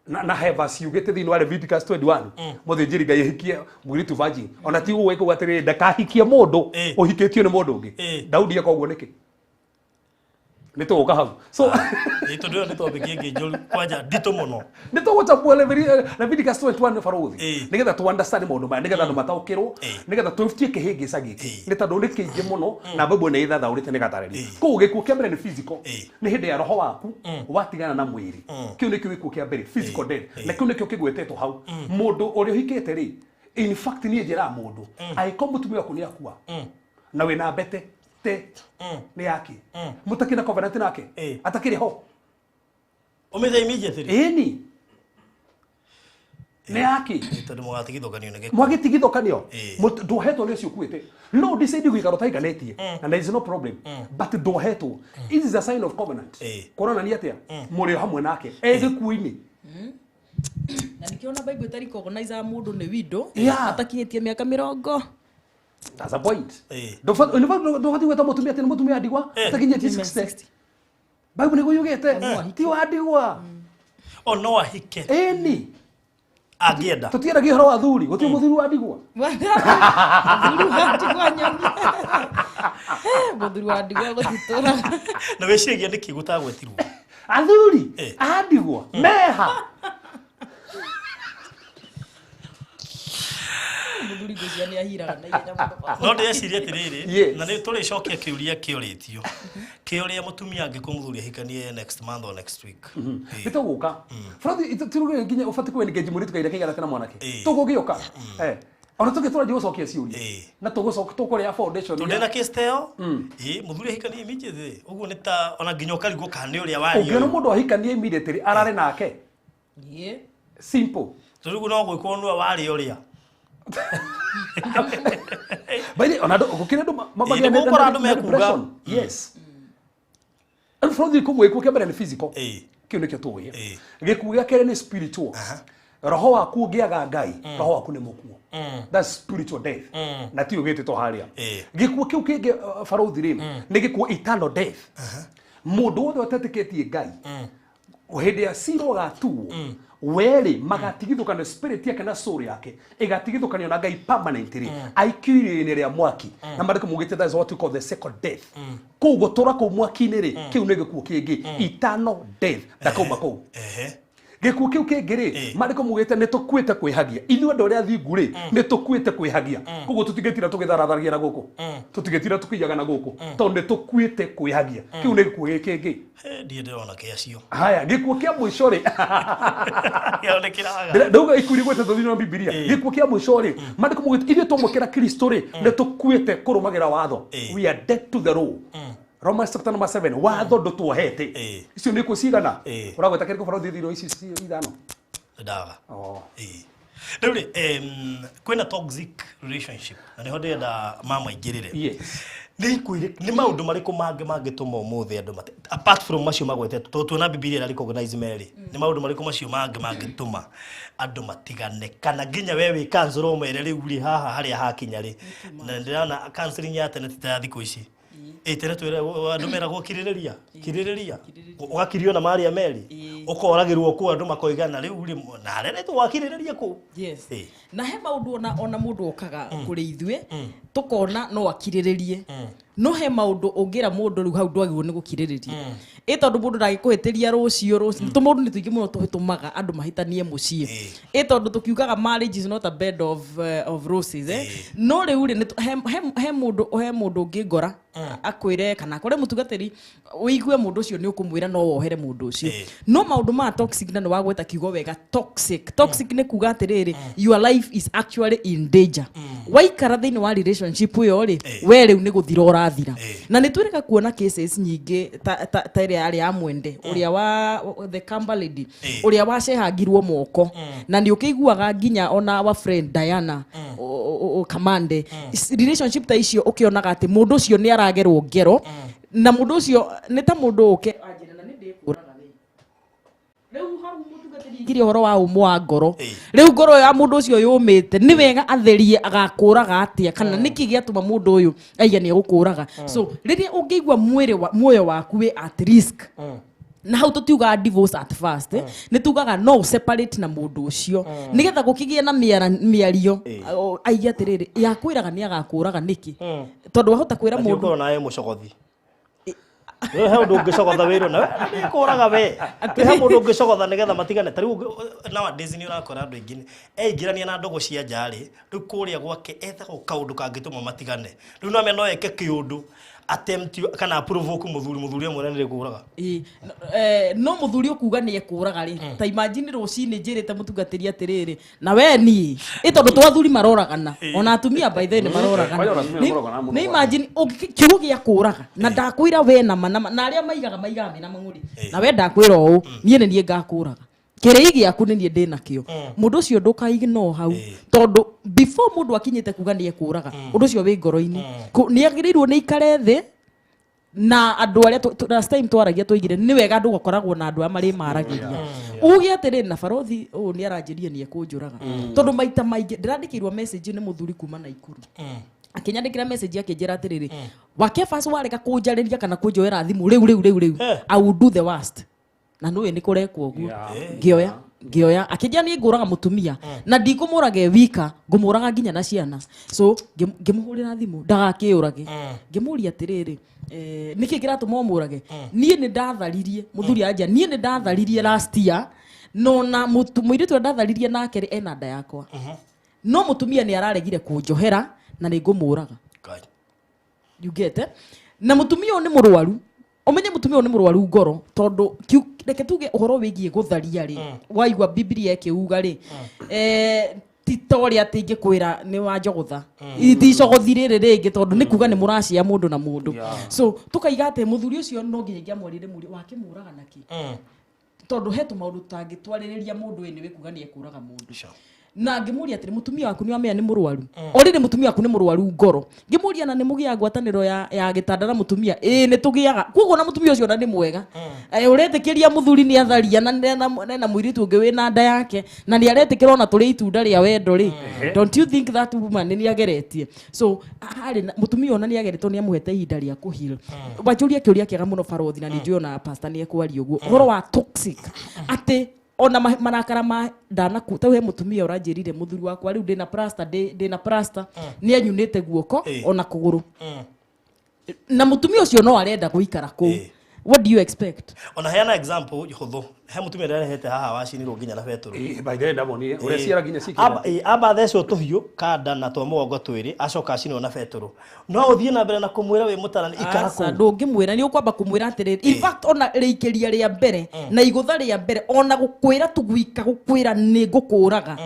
Na he verse yugĩte thĩinĩ wa Leviticus 21, mũthĩnjĩri Ngai ahikie mũirĩtu virgin. Ona ti ũguo ĩkuga atĩrĩrĩ, ndakahikie mũndũ ũhikĩtio nĩ mũndũ ũngĩ. Daudi eka ũguo nĩkĩ? Nĩ tũgũka hau. So
tondũ ĩyo nĩ topic ĩngĩ njũru kwanja nditũ mũno.
Nĩ tũgũchambua Leviticus 21 baruthi. Nĩgetha tũ understand maũndũ maya, nĩgetha andũ mataũkĩrwo, nĩgetha tũtie kĩhĩngĩca gĩkĩ. Nĩ tondũ nĩ kĩingĩ mũno na Bible nĩ ĩthathaũrĩte nĩ gatarĩria. Koguo gĩkuũ kĩa mbere nĩ physical. Nĩ hĩndĩ ya roho waku watigana na mwĩrĩ. Kĩu nĩkĩo gĩkuũ kĩa mbere, physical death. Na kĩu nĩkĩo kĩgwetetwo hau. Mũndũ ũrĩa ũhikĩte rĩ, in fact niĩ njĩraga mũndũ, angĩkorwo mũtumia waku nĩ akua na wĩna mbete te nĩ yake, mũtakĩrĩ na covenant nake, atakĩrĩ ho,
ũmĩthe immediately.
Ĩni nĩ yake.
Tondũ mũgatigithũkanio nĩ gĩkuũ.
Mwagĩtigithũkanio, ndwohetwo nĩ ũcio ũkuĩte. No decide gũikara ũtaiganĩtie, and there is no problem, but ndwohetwo. It is a sign of covenant. Kũronania atĩa? Mũrĩ o hamwe nake e gĩkuũ-inĩ.
Na nĩkĩo ona Bible ĩta recognize mũndũ nĩ widow atakinyĩtie mĩaka mĩrongo.
That's a point. Ndũbatiĩ gwĩta mũtumia atĩ nĩ mũtumia ndigwa atakinyĩtie 60. Bible nĩguo yugĩte, ti wa ndigwa.
O no ahike.
Ĩni.
Angĩenda.
Tũtiaragia ũhoro wa athuri, gũtirĩ mũthuri wa ndigwa.
Mũthuri wa ndigwa nyoni. Mũthuri wa ndigwa gũtitũraga.
Na wĩciragia nĩkĩ gũtagwetirwo?
Athuri a ndigwa meha.
Mũthuri ngwĩciria nĩ ahiraga na ihenya mũno.
No ndĩreciria atĩrĩrĩ, na nĩ tũrĩcokia kĩũria kĩũrĩtio. Kĩũria mũtumia angĩkorwo mũthuri ahikanie next month or next week.
Nĩ tũgũka. Baruthi, tũrugĩre nginya ũbatiĩ kũ engage mũirĩtu kahinda kaigana atĩa na mwanake. Tũgũgĩũka. Ona tũngĩtũra gũcokia ciũria. Na tũgũcoka tũkũrĩa foundation.
Tondũ ndĩna case ta ĩyo, mũthuri ahikanie immediately. Ũguo nĩ ta ona nginya ũkarigwo kana nĩ ũrĩa waria.
Ũngĩona mũndũ ahikanie immediately arare nake. Simple.
Tondũ rĩu no gwĩkwo nĩwe warĩ ũrĩa.
By the ona gũkĩrĩ andũ
mabagĩa na depression.
Yes. And from the gĩkuũ kĩa mbere nĩ physical. Kĩu nĩkĩo tũĩ. Gĩkuũ gĩa kerĩ nĩ spiritual. Roho waku ũngĩaga Ngai, roho waku nĩ mũkuũ. That's spiritual death. Na ti ũgĩtĩtwo harĩa. Gĩkuũ kĩu kĩngĩ baruthi rĩ, nĩ gĩkuũ eternal death. Mũndũ wothe ũtetĩkĩtie Ngai hĩndĩ ya cira ũgatuo werĩ magatigithũkanio spirit yake na soul yake ĩgatigithũkanio na Ngai permanently aikio iria-inĩ rĩa mwaki. Na maandĩko maugĩte that is what we call the second death. Kũu gũtũra kũu mwaki-inĩ rĩ, kĩu nĩ gĩkuũ kĩngĩ, eternal death, ndakauma kũu. Gĩkuũ kĩu kĩngĩ rĩ, maandĩko maugĩte nĩ tũkuĩte kwĩhagia. Ithuĩ andũ arĩa athingu rĩ, nĩ tũkuĩte kwĩhagia. Koguo tũtingĩtira tũgĩtharatharagia na gũkũ, tũtingĩtira tũkĩiyaga na gũkũ, tondũ nĩ tũkuĩte kwĩhagia. Kĩu nĩ gĩkuũ gĩkĩ kĩngĩ.
Ndiĩ ndĩrona kĩacio.
Haya, gĩkuũ kĩa mũico rĩ, ndauga ikuũ igwĩte thĩinĩ wa Bibilia. Gĩkuũ kĩa mũico rĩ, maandĩko maugĩte ithuĩ twamũkĩra Kristo rĩ, nĩ tũkuĩte kũrũmagĩra watho. We are dead to the law. Romans chapter number 7, watho ndũtuohete. Icio nĩ ikuũ cigana? Ũragweta kĩrĩkũ barothi thĩinĩ wa ici ithano?
Ndaga. Rĩu rĩ, kwĩna toxic relationship na nĩho ndĩrenda mama aingĩrĩre.
Yes.
Nĩ ikuũ nĩ maũndũ marĩkũ mangĩ mangĩtũma ũmũthĩ andũ mate apart from macio magwetetwo, tondũ tuona Bibilia ĩra recognize merĩ, nĩ maũndũ marĩkũ macio mangĩ mangĩtũma andũ matigane, kana nginya we wĩ counselor ũmere rĩu rĩ haha harĩa hakinya rĩ, na ndĩrona counseling ya tene ti ta ya thikũ ici. Tene twĩre andũ meragwo kirĩrĩria, kirĩrĩria, ũgakirio na marĩa merĩ, ũkoragĩrwo kũu andũ makoigana rĩu rĩ na arĩa twakirĩrĩria kũu.
Yes. Na he maũndũ ona mũndũ okaga kũrĩ ithuĩ tũkona no akirĩrĩrie, no he maũndũ ũngĩra mũndũ rĩu hau ndwagĩrĩirwo nĩ gũkirĩrĩria. Ĩ tondũ mũndũ ndangĩkũhĩtĩria rũciũ rũciũ, tũmaũndũ nĩ tũingĩ mũno tũhĩtũmaga andũ mahĩtanie mũciĩ. Ĩ tondũ tũkiugaga marriage is not a bed of roses, No rĩu rĩ, he mũndũ ũngĩ ngora akwĩre kana akore mũtungatĩri, ũigue mũndũ ũcio nĩ ũkũmwĩra no wohere mũndũ ũcio. No maũndũ ma toxic, na nĩ wagweta kiugo wega, toxic. Toxic nĩ kuga atĩrĩrĩ, your life is actually in danger. Waikara thĩinĩ wa relationship ĩyo rĩ, we rĩu nĩ gũthira ũrathira. Na nĩ twĩrĩga kuona cases nyingĩ ta ĩrĩa yarĩ ya Mwende, ũrĩa wa the Kamba lady, ũrĩa wacehangirwo moko. Na nĩ ũkĩiguaga nginya ona our friend Diana Kamande, relationship ta icio ũkĩonaga atĩ mũndũ ũcio nĩ aragerwo ngero, na mũndũ ũcio nĩ ta mũndũ ũke anjĩre na nĩ ndĩkũraga rĩ. Rĩu hau mũtungatĩri aingĩria ũhoro wa ũmũ wa ngoro. Rĩu ngoro ya mũndũ ũcio yũmĩte, nĩ wega atherie agakũraga atĩa, kana nĩkĩ gĩatũma mũndũ ũyũ aiga nĩ egũkũraga. So rĩrĩa ũngĩigua muoyo waku wĩ at risk, na hau tũtiugaga divorce at first, nĩ tugaga no separate na mũndũ ũcio, nĩgetha gũkĩgĩe na mĩario, aige atĩrĩrĩ, yakwĩraga nĩ agakũraga nĩkĩ? Tondũ wahota kwĩra mũndũ
ũkorwo nawe mũcogothi. He ũndũ ũngĩcogotha wĩrwo na we nĩkũraga we. He mũndũ ũngĩcogotha nĩgetha matigane. Ta rĩu nowadays nĩ ũrakora andũ aingĩ eingĩrania na ndũgũ cia nja rĩ, rĩu kũrĩa gwake ethagwo kaũndũ kangĩtũma matigane. Rĩu no no eke kĩũndũ attempt kana provoke mũthuri amwĩre nĩ rĩkũraga.
No mũthuri ũkuga nĩ ekũraga rĩ, ta imagine rũcinĩ njĩrĩte mũtungatĩri atĩrĩrĩ, na we niĩ, ĩ tondũ twa athuri maroragana, ona atumia by the way nĩ maroragana. Nĩ imagine kiugo gĩa kũraga, na ndakwĩra we na ma, na arĩa maigaga maigaga mena mang'ũrĩ, na we ndakwĩra ũũ, niĩ nĩ niĩ ngakũraga. Kĩrĩi gĩaku nĩ niĩ ndĩnakĩo. Mũndũ ũcio ndũkaignore hau, tondũ before mũndũ akinyĩte kuga nĩ ekũraga, ũndũ ũcio wĩ ngoro-inĩ. Nĩ agĩrĩirwo nĩ ikare thĩ na andũ arĩa last time twaragia twaigire nĩ wega andũ gũkoragwo na andũ arĩa marĩmaragĩria. Uge atĩrĩ, na barothi ũũ nĩ aranjĩria nĩ ekũnjũraga. Tondũ maita maingĩ ndĩrandĩkĩirwo message nĩ mũthuri kuma Naikuru. Akĩnyandĩkĩra message akĩnjĩra atĩrĩrĩ, wa Kefas warega kũnjarĩria kana kũnjoera thimũ rĩu rĩu rĩu rĩu, I will do the worst. Na nũĩ nĩ kũrekwo ũguo. Ngĩoya akĩnjĩra niĩ ngũraga mũtumia na ndikũmũraga e wika, ngũmũraga nginya na ciana. So ngĩmũhũrĩra thimũ ndagakĩũrage. Ngĩmũria atĩrĩrĩ, nĩkĩ kĩratũma ũmũrage? Niĩ nĩ ndatharirie, mũthuri anja, niĩ nĩ ndatharirie last year, no na mũirĩtu ũrĩa ndatharirie nake rĩ, ena nda yakwa. No mũtumia nĩ araregire kũnjohera na nĩ ngũmũraga. You get it? Na mũtumia ũyũ nĩ mũrwaru. Ũmenye mũtumia ũyũ nĩ mũrwaru ngoro, tondũ reke tuge ũhoro wĩgiĩ gũtharia rĩ, waigua Bibilia ĩkĩuga rĩ, ti ta ũrĩa atĩ ingĩkwĩra nĩ wa njogotha. Ti icogothi rĩrĩ rĩngĩ, tondũ nĩ kuga nĩ mũracia mũndũ na mũndũ. So tũkaiga atĩ mũthuri ũcio no nginya ingĩamwarire mũri wakĩmũraga nakĩ? Tondũ he tũmaũndũ tũtangĩtwarĩrĩria mũndũ ĩ nĩwe kuga nĩ ekũraga mũndũ. Na ngĩmũria atĩrĩ mũtumia waku nĩ wamenya nĩ mũrwaru. Already mũtumia waku nĩ mũrwaru ngoro. Ngĩmũria na nĩ mũgĩaga ngwatanĩro ya gĩtanda na mũtumia. Ĩĩ nĩ tũgĩaga. Koguo na mũtumia ũcio ona nĩ mwega. Ũretĩkĩria mũthuri nĩ atharia na na mũirĩtu ũngĩ wĩna nda yake na nĩ aretĩkĩra ona tũrĩ itunda rĩa wendo rĩ. Don't you think that woman nĩ ageretie? So harĩ mũtumia ona nĩ ageretwo nĩ amũhete ihinda rĩa kũheal. Wanjũria kĩũria kĩega mũno barothi na nĩ njũĩ ona pastor nĩ ekwaria ũguo. Ũhoro wa toxic atĩ ona marakara ma ndanaku tau he mutumia uranjirire muthuri wakwa riu ndina plaster ndina plaster ni anyunite guoko ona kuguru na mutumia ucio no arenda guikara kuu. What do you expect?
Ona heana example huthu he mutumia ndarehete haha wacinirwo nginya na betũrũ.
By the way ndamonire uria ciara nginya cikira
aba thecwo tũhiũ kanda na twa mũgongo twĩrĩ acoka acinwo na betũrũ no ũthiĩ na mbere na kũmwĩra wĩ mũtarani ikara kũu
ndũngĩmwĩra nĩ ũkwamba kũmwĩra atĩrĩrĩ in fact ona rĩikĩria rĩa mbere na igũtha rĩa mbere ona gũkwĩra tu gwika gũkwĩra nĩ ngũkũraga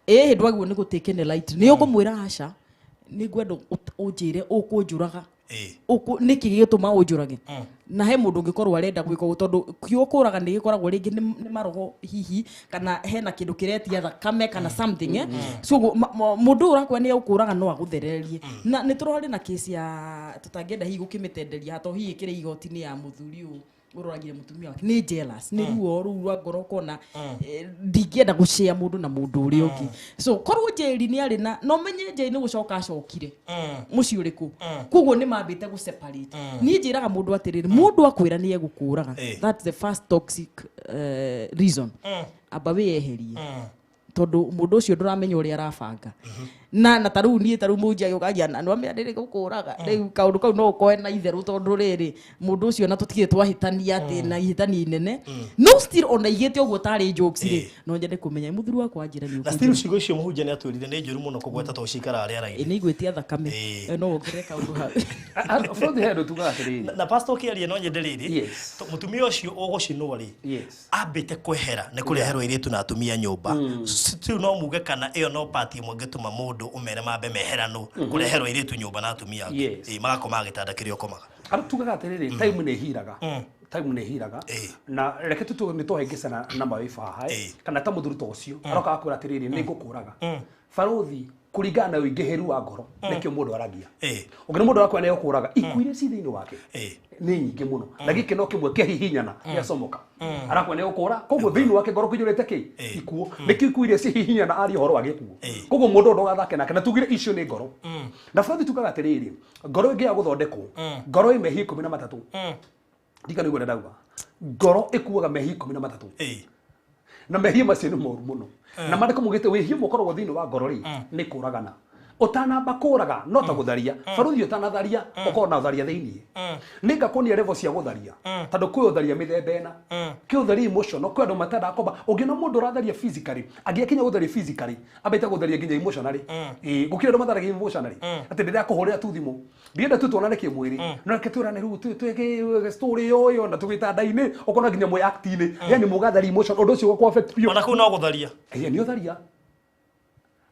ĩĩ ndwagĩrĩirwo nĩ gũtake light nĩ ũkũmwĩra aca nĩ ngwenda ũnjĩre ũkũnjũraga nĩkĩ gĩgĩtũma ũnjũrage na he mũndũ ũngĩkorwo arenda gwĩka ũguo tondũ kiugo kũraga nĩ gĩkoragwo rĩngĩ nĩ maroho hihi kana hena kĩndũ kĩretia thakame kana something so mũndũ ũyũ ũrakwa nĩ egũkũraga no agũthererie na nĩ tũrarĩ na kesi ya tũtangĩenda hihi gũkĩmĩtenderia to hihi ĩkĩrĩ igoti-inĩ ya mũthuri ũyũ ũroragire mũtumia wake nĩ jealous nĩ ruo rũu rwa ngoro ũkona ndingĩenda gũcea mũndũ na mũndũ ũrĩa ũngĩ so korwo Njeri nĩ arĩ na no menye Njeri nĩ gũcoka acokire mũciĩ ũrĩkũ koguo nĩ mambĩte gũ separate niĩ njĩraga mũndũ atĩrĩrĩ mũndũ akwĩra nĩ egũkũraga that's the first toxic reason amba wĩyeherie tondu mundu ucio nduramenya uria arabanga na taru nie taru munji agiukagia na nwamenya ndiri gukuraga riu kaundu kau no ukoe na itheru tondu riri mundu ucio na tutigire twahitania ati na ihitania inene no still ona igite uguo tari jokes ri no nyende kumenya muthuri wakwa anjira ni
na still ciugo icio muhunjia ni atwirire ni njuru muno kugweta to cikara aria raini
ni igwitia thakame no wongerere kaundu hau
from the head tuga atiriri
na pastor kiaria no nyende riri mutumia ucio ugucinwo ri ambite kwehera ni kureherwo iritu na atumia nyumba still no muge kana iyo no party imwe ngituma mundu umere mambe meherano kureherwo iritu nyumba na atumia magakoma gitanda kiria ukomaga
tugaga atiriri time ni hiraga time ni hiraga na reke tu ni tohengecana na mawifa haha kana ta muthuri ta ucio aroka akwira atiriri ni ngukuraga baruthi kuringana na uingihiru wa ngoro nikio mundu aragia ungina mundu akwa ne ukuraga ikuire ci thiini wake ni nyingi muno na gikeno kimwe kihihinyana giacomoka arakwa ne ukura koguo thiini wake ngoro kujurite ki ikuo nikio ikuire ci hihinyana ari horo wa gikuo koguo mundu ndugathake nake na tugire icio ni ngoro na baruthi tugaga atiriri ngoro ingi ya guthondekwo ngoro i mehia 13 ndika niguo ndauga ngoro ikuaga mehia 13 na mehia macio ni moru muno na mandiko mugite wihia mukoragwo thiini wa ngoro ri ni kuragana utanamba kuraga no ta gutharia baruthi utanatharia ukorwo na utharia thiini ni ngakuonia level cia gutharia tondu kwi utharia mithemba ena ki utharia emotional kwi andu matenda komba ungiona mundu uratharia physically angiakinya gutharia physically ambite gutharia nginya emotionally gukira andu matharagia emotionally ati ndirakuhurira tu thimu ndienda tu tuonane kimwiri no reke twirane riu twike story yoyo na tugitanda-ini ukona nginya mwi act-ini yani mugatharia emotion undu ucio gwa affect biũ
ona kuu no gutharia
ni utharia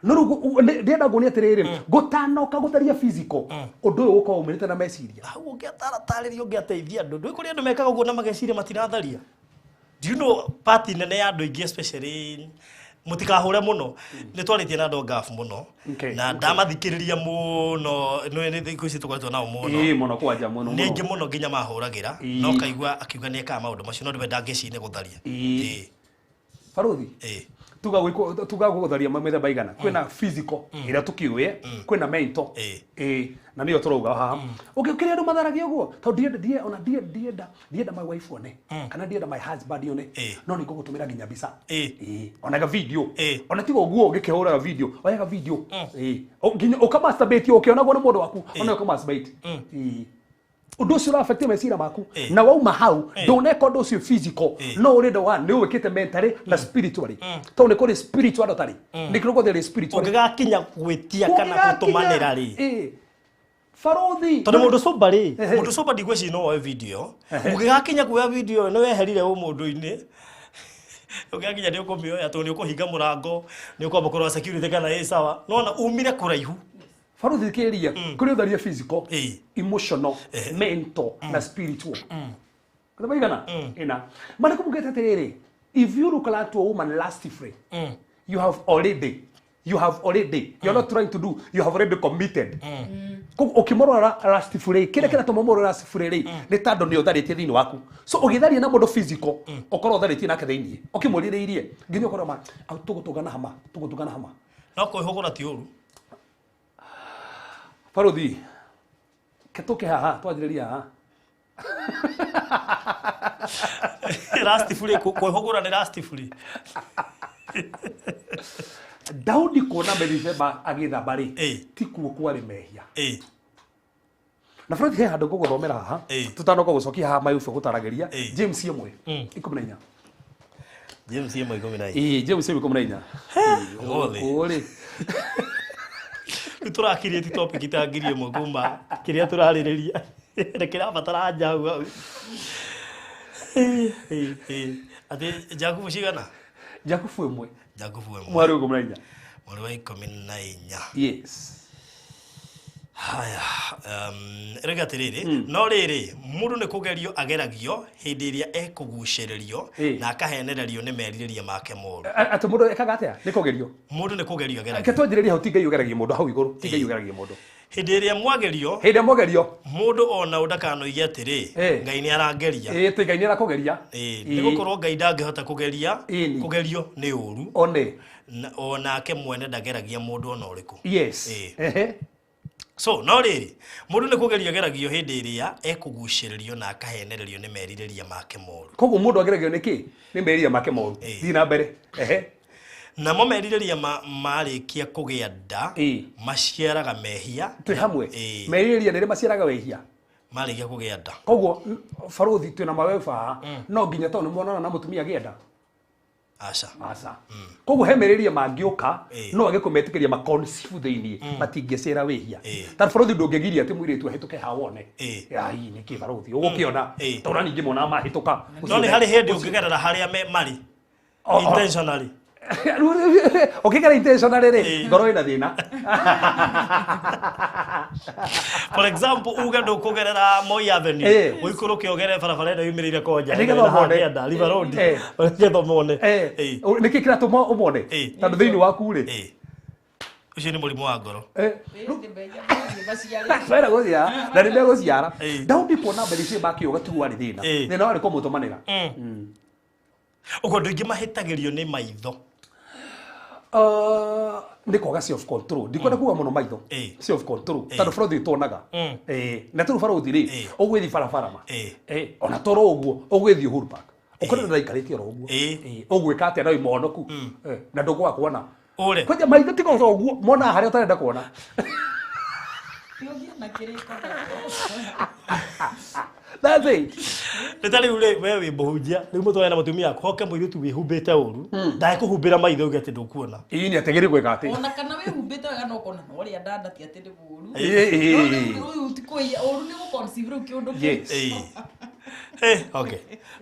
no rugu ndienda nguonia atiriri gutanoka gutharia physical undu uyu ukorwo umirite na meciria
hau ungiataratarĩria ungiateithia andu ndui kuri andu mekaga uguo na mageciria matiratharia do you know party nene ya andu aingi especially mutikahure muno ni twaritie na andu ngafu muno na ndamathikiriria muno ni thikũ ici tukoretwo nao muno
ii muno kwanja muno
ni aingĩ muno nginya mahũragĩra no kaigua akiuga ni ekaga maũndũ macio no ndĩwe ndangĩciria gũtharia
baruthi tuga gutharia mithemba igana kwina physical ira tukiuye kwina mental na niyo turauga haha ukiukiria andu matharagia uguo tondu ndienda ona ndienda my wife one kana ndienda my husband one no ni ngugutumira nginya mbica ona ga video ona tiga uguo ugikihuraga video oyaga video nginya ukamasturbate ukionagwo ni mundu waku ona ukamasturbate undu ucio uraffect meciria maku na wauma hau nduneka undu ucio physical no urenda wa ni wikite mentally na spiritually to ni kuri spiritual totally ni kiri there spiritual
ungigakinya gwitia kana gutumanira ri
baruthi
tondu mundu sober ri mundu sober ndigweci no woe video ungigakinya kuoya video ni weherire umundu-ini ungigakinya ni ukumioya tondu ni ukuhinga murango ni ukwamba kurora security kana ĩ sawa nona umire kuraihu
baruthi kiria kuri utharia physical emotional mental na spiritual kana baigana ina mandiko mugete atiriri if you look at a woman lustfully you have already You have already, you're not trying to do, you have already committed. Koguo ũkĩmũrora lustfully, kĩrĩa kĩratũma ũmũrore lustfully rĩ, nĩ tondũ nĩ ũtharĩtie thĩinĩ waku. So ũgĩtharia na mũndũ physical, ũkorwo ũtharĩtie nake thĩinĩ. Ũkĩmũrirĩirie, nginya ũkorwo ma, tũgũtũngana hama, tũgũtũngana hama.
No kwĩhũgũra ti ũru.
Baruthi, ke tũke haha, twanjĩrĩria haha.
Lustfully, kwĩhũgũra nĩ lustfully.
Daudi kuona Bathsheba agĩthamba rĩ, ti kuo kwarĩ mehia. Na Fred he handũ ngũgũthomera haha, tũtanoka gũcokia haha mayubu gũtaragĩria, James 1:14.
James 1:14.
Ĩĩ, James 1:14.
Ũmũthĩ.
Ũrĩ.
Rĩu tũrakirĩti topic ta 1000 kuma kĩrĩa tũrarĩrĩria. Na kĩrabatara anja hau hau. Atĩ Jakubu cigana?
Jakubu 1.
Jakubu 1.
Mweri wa 14.
Mweri wa 14.
Yes.
Haya, rĩga atĩrĩrĩ, no rĩrĩ, mũndũ nĩ kũgerio ageragio hĩndĩ ĩrĩa ekũgucĩrĩrio na akahenererio nĩ merirĩria make moru.
Atĩ mũndũ ekaga atĩa? Nĩ kũgerio.
Mũndũ nĩ kũgerio ageragio.
Reke twanjĩrĩrie hau, ti Ngai ũgeragia mũndũ hau igũrũ, ti Ngai ũgeragia mũndũ.
Hĩndĩ ĩrĩa mwagerio,
hĩndĩ ĩrĩa mwagerio,
mũndũ ona ũ ndakanoige atĩrĩ, Ngai nĩ arangeria.
Ĩĩ, ti Ngai nĩ arakũgeria.
Nĩ gũkorwo Ngai ndangĩhota kũgeria, kũgerio nĩ ũru.
One.
O nake mwene ndageragia mũndũ ona ũrĩkũ.
Yes.
So, no rĩrĩ, mũndũ nĩ kũgerio ageragio hĩndĩ ĩrĩa ekũgucĩrĩrio na akahenererio nĩ merirĩria make moru.
Koguo mũndũ ageragio nĩ kĩ? Nĩ merirĩria make moru. Thiĩ na mbere.
Namo merirĩria marĩkia kũgĩa nda, maciaraga mehia.
Twĩ hamwe. Merirĩria nĩrĩ maciaraga wehia.
Marĩkia kũgĩa nda.
Koguo baruthi twĩna maweba, no nginya tondũ nĩ monana na mũtumia agĩe nda.
Aca.
Aca. Koguo he merirĩria mangĩũka, no age kũmetĩkĩria ma conceive thĩinĩ, matingĩciara wĩhia. Tondũ baruthi ndũngĩgiria atĩ mũirĩtu ahĩtũke haha wone. Ai, nĩkĩ baruthi ũgũkĩona? Tondũ ningĩ monaga mahĩtũka.
No nĩ harĩ hĩndĩ ũngĩgerera harĩa marĩ. Intentionally.
Ũkĩgera intentionally rĩ, ngoro ĩna thĩna.
For example, uge ndũkũgerera Moi Avenue, ũikũrũke ũgerere barabara ĩno yumĩrĩire Konja,
Nĩgetha ũmone.
River Road, nĩgetha ũmone.
Nĩkĩ kĩratũma ũmone? Tondũ thĩinĩ waku rĩ.
Ũcio nĩ mũrimũ wa ngoro.
Wera gũciara, na nĩ megũciara. Daudi kuona Bathsheba akĩũga tiguo arĩ thĩna. Thĩna warĩ kũmũtũmanĩra.
Ũguo andũ aingĩ mahĩtagĩrio nĩ maitho.
Nĩ kwaga self control. Ndikwenda kuga mũno maitho. Self control. Tondũ baruthi tuonaga. Na tondũ baruthi rĩ, ũgwĩthiĩ barabara ma. Ona toro ũguo, ũgwĩthiĩ Uhuru Park. Ũkorwo ndaikarĩtie oro ũguo. Ũgwĩka atĩa na wĩ mũhonoku? Na ndũkwaga kuona.
Ũre.
Kwanja maitho tiga oro ũguo, monaga harĩa ũtarenda kuona. That's it.
Nĩ ta rĩu rĩ, we wĩ mũhunjia, rĩu mũtwarane na mũtumia waku, hoke mũirĩtu wĩhumbĩte ũru, ndagekũhumbĩra maitho uge atĩ ndũkuona.
Ĩĩ, nĩ atĩgĩrĩ gwĩka atĩ.
Ona kana wĩhumbĩte wega no ũkona no ũrĩa ndanda ti atĩ nĩ mũũru. Rĩu ti kũiya, ũru nĩ gũ-conceive rĩu kĩũndũ kĩu.
Yes.
Okay.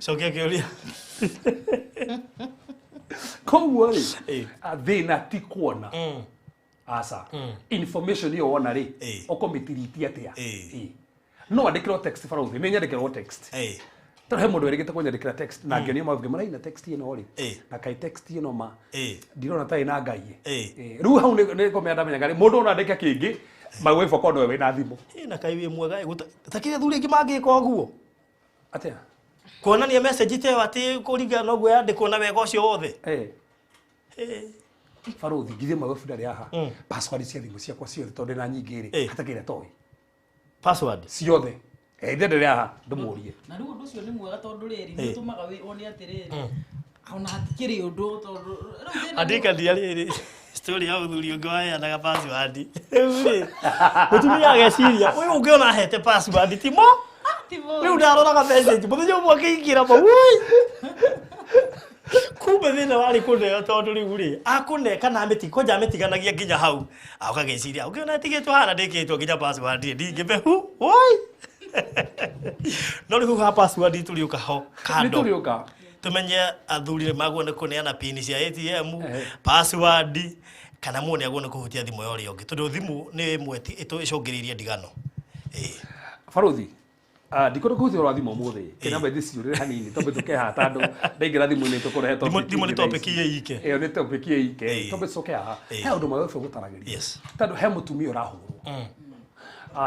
Cokia kĩũria.
Koguo rĩ, thĩna ti kuona. Aca. Information ĩyo wona rĩ, ũkũmĩtiriti atĩa? No andĩkĩrwo text baruthi, nĩ nyandĩkĩrwo text. Tondũ he mũndũ werĩgĩte kũnyandĩkĩra text na ngĩonio maũndũ ngĩmwĩra ina text ĩno rĩ, na kaĩ text ĩno ma ndirona ta ĩna Ngai. Rĩu hau nĩ kũmenya ndamenyaga rĩ, mũndũ ona andĩke kĩngĩ, magwĩba korwo nĩwe wĩna thimũ.
Na kaĩ wĩ mwega, ta kĩrĩa athuri aingĩ mangĩka ũguo.
Atĩa?
Kuonania message ta ĩyo atĩ kũringana na ũguo yandĩkwo na wega ũcio wothe.
Baruthi, ngithĩ magwĩbu ndarĩ haha. Password cia thimũ ciakwa ciothe tondũ ndĩna nyingĩ rĩ, hatakĩrĩa toĩ.
Password
ciothe. Ithe ndĩrĩ haha ndĩmũrie.
Na rĩu ũndũ ũcio nĩ mwega tondũ rĩrĩ, nĩ ũtũmaga wone atĩrĩrĩ, ona hatikĩrĩ ũndũ tondũ rĩu thĩna nĩ
Andĩka rĩrĩ, story ya mũthuri ũngĩ waheanaga password. Rĩu rĩ, mũtumia ageciria, ũyũ ũngĩ ona ahete password ti mo? Rĩu ndaroraga message, mũthenya ũmwe akĩingĩra ma, woi! Kumbe thĩna warĩ kũneo tondũ rĩu rĩ, akũne kana kwanja amĩtiganagia nginya hau. Agagĩciria, ũngĩona ĩtigĩtwo haha na ndĩkĩrĩtwo nginya password ĩ, ndingĩmĩhu, woi! No rĩu ha password tũrĩũka ho kando.
Nĩ tũrĩũka.
Tũmenye athuri nĩ magwo nĩ kũneana pin cia ATM, password, kana mũndũ nĩagwo nĩ kũhutia thimũ ya ũrĩa ũngĩ, tondũ thimũ nĩ ĩmwe ĩcũngĩrĩirie ndigano.
Baruthi, Ndikwenda kũhũthĩra thimũ ũmũthĩ kĩnamba ndĩciũrĩre hanini tondũ tũkehaha tondũ ndaingĩra thimũ-inĩ tũkũrehe topic
Thimũ nĩ topic ĩ ike.
Ĩyo nĩ topic ĩ ike. Tondũ tũcoke haha he ũndũ mwega gũtaragĩria. Tondũ he mũtumia ũrahũrwo.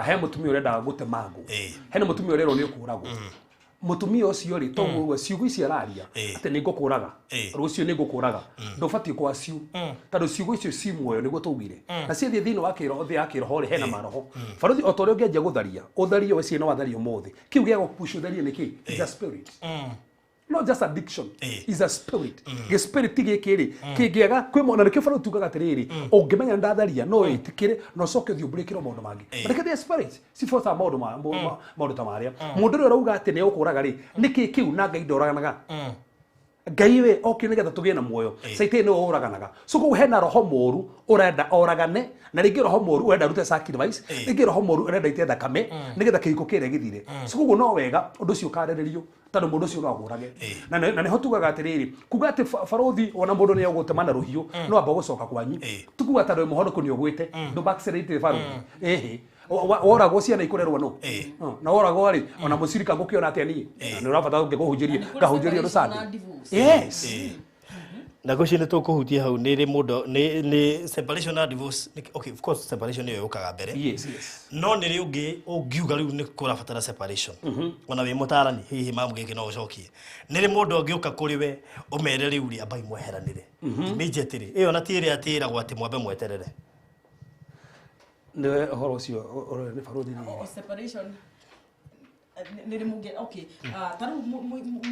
He mũtumia ũrenda gũtemangwo. He mũtumia ũrerwo nĩ ũkũragwo. Mũtumia ũcio rĩ toguo ciugo ici araria atĩ nĩ ngũkũraga rũciũ nĩ ngũkũraga ndũbatiĩ kwa ciu tondũ ciugo icio ci muoyo nĩguo tũugire na ciathiĩ thĩinĩ wa kĩroho thĩ ya kĩroho rĩ hena maroho barothi o ta ũrĩa ũngĩanjia gũtharia ũtharie we ciĩ no watharia ũmũthĩ kĩu gĩa gũpush ũtharie nĩ kĩ is a spirit. Not just addiction, is a spirit. Gĩ spirit gĩkĩ rĩ kĩngĩaga kwĩ mwana nĩkĩo barothi tugaga atĩrĩrĩ ũngĩmenya ndatharia no wĩtĩkĩre na ũcoke ũthiĩ ũmbrĩkĩrwo maũndũ mangĩ. But the spirit cibotaga maũndũ maũndũ ta marĩa. Mũndũ ũrĩa ũrauga atĩ nĩ ũkũraga rĩ nĩkĩ kĩu na Ngai ndoraganaga. Ngai we okire nĩgetha tũgĩe na muoyo. Caitani nĩwe ũraganaga. So koguo hena roho mũru ũrenda oragane na rĩngĩ roho mũru ũrenda arute sacrifice rĩngĩ roho mũru ũrenda ite thakame nĩgetha kĩhiko kĩrĩa gĩthire. So koguo no wega ũndũ ũcio ũkarĩrĩrio tondũ mũndũ ũcio no agũrage. Na nĩho tugaga atĩrĩrĩ kuga atĩ barothi ona mũndũ nĩ egũtema na rũhiũ no amba gũcoka kwanyu. Tukuga tondũ mũhonoku nĩ ũgwĩte ndũ backslide barothi. Ĩhĩ woragwo ciana ikũrerwo no na woragwo rĩ ona mũcirika ngũkĩona atĩa niĩ nĩ ũrabatara ngĩkũhunjĩrie ngahunjĩrie ũndũ Sunday. Yes.
Na ngwĩciria nĩ tũkũhutia hau nĩ rĩ mũndũ nĩ separation na divorce. Okay, of course separation nĩyo yũkaga mbere.
Yes, yes.
No nĩ rĩ ũngĩ ũngiuga rĩu nĩ kũrabatara separation. Ona wĩ mũtarani hihi mamu gĩkĩ no ũcokie. Nĩ rĩ mũndũ angĩũka kũrĩ we ũmere rĩu rĩ ambai mweheranĩre. Immediately. Ĩyo na ti ĩrĩa atĩ ĩragwo atĩ mwambe mweterere.
Nĩ ũhoro ũcio nĩ barothi nĩ
separation nĩ rĩ mũngĩ okay ta rĩu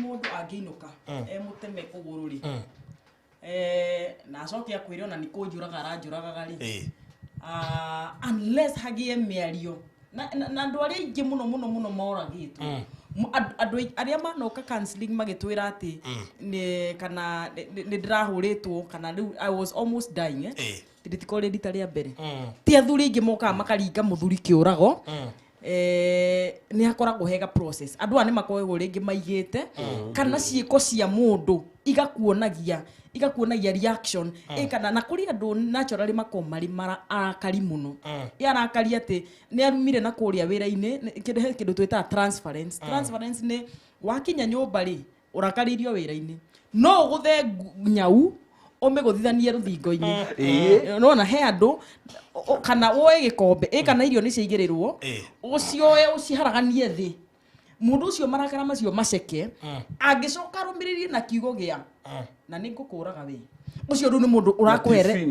mũndũ angĩinũka mũteme kũgũrũ rĩ na acoke akwĩre ona nĩ kũnjũraga aranjũragaga rĩ unless hagĩe mĩario na andũ arĩa aingĩ mũno mũno mũno moragĩtwo andũ arĩa manoka counseling magĩtwĩra atĩ nĩ kana nĩ ndĩrahũrĩtwo kana rĩu I was almost dying rĩtikorwo rĩ rita rĩa mbere ti athuri aingĩ mokaga makaringa mũthuri kĩũrago nĩ hakoragwo hega process andũ aya nĩ makoragwo rĩngĩ maigĩte kana ciĩko cia mũndũ igakuonagia reaction kana na kũrĩ andũ naturally makoragwo marĩ arakari mũno arakari atĩ nĩ arumire na kũrĩa wĩra-inĩ kĩndũ twĩtaga transference. Transference nĩ wakinya nyũmba rĩ ũrakarĩirio wĩra-inĩ no ũgũthe nyau ũmĩgũthithanie rũthingo-inĩ nona he andũ kana woe gĩkombe kana irio nĩ ciaigĩrĩrwo ũcioe ũciharaganie thĩ mũndũ ũcio marakara macio maceke angĩcoka arũmĩrĩrie na kiugo gĩa na nĩ ngũkũraga we ũcio rĩu nĩ mũndũ ũrakũhere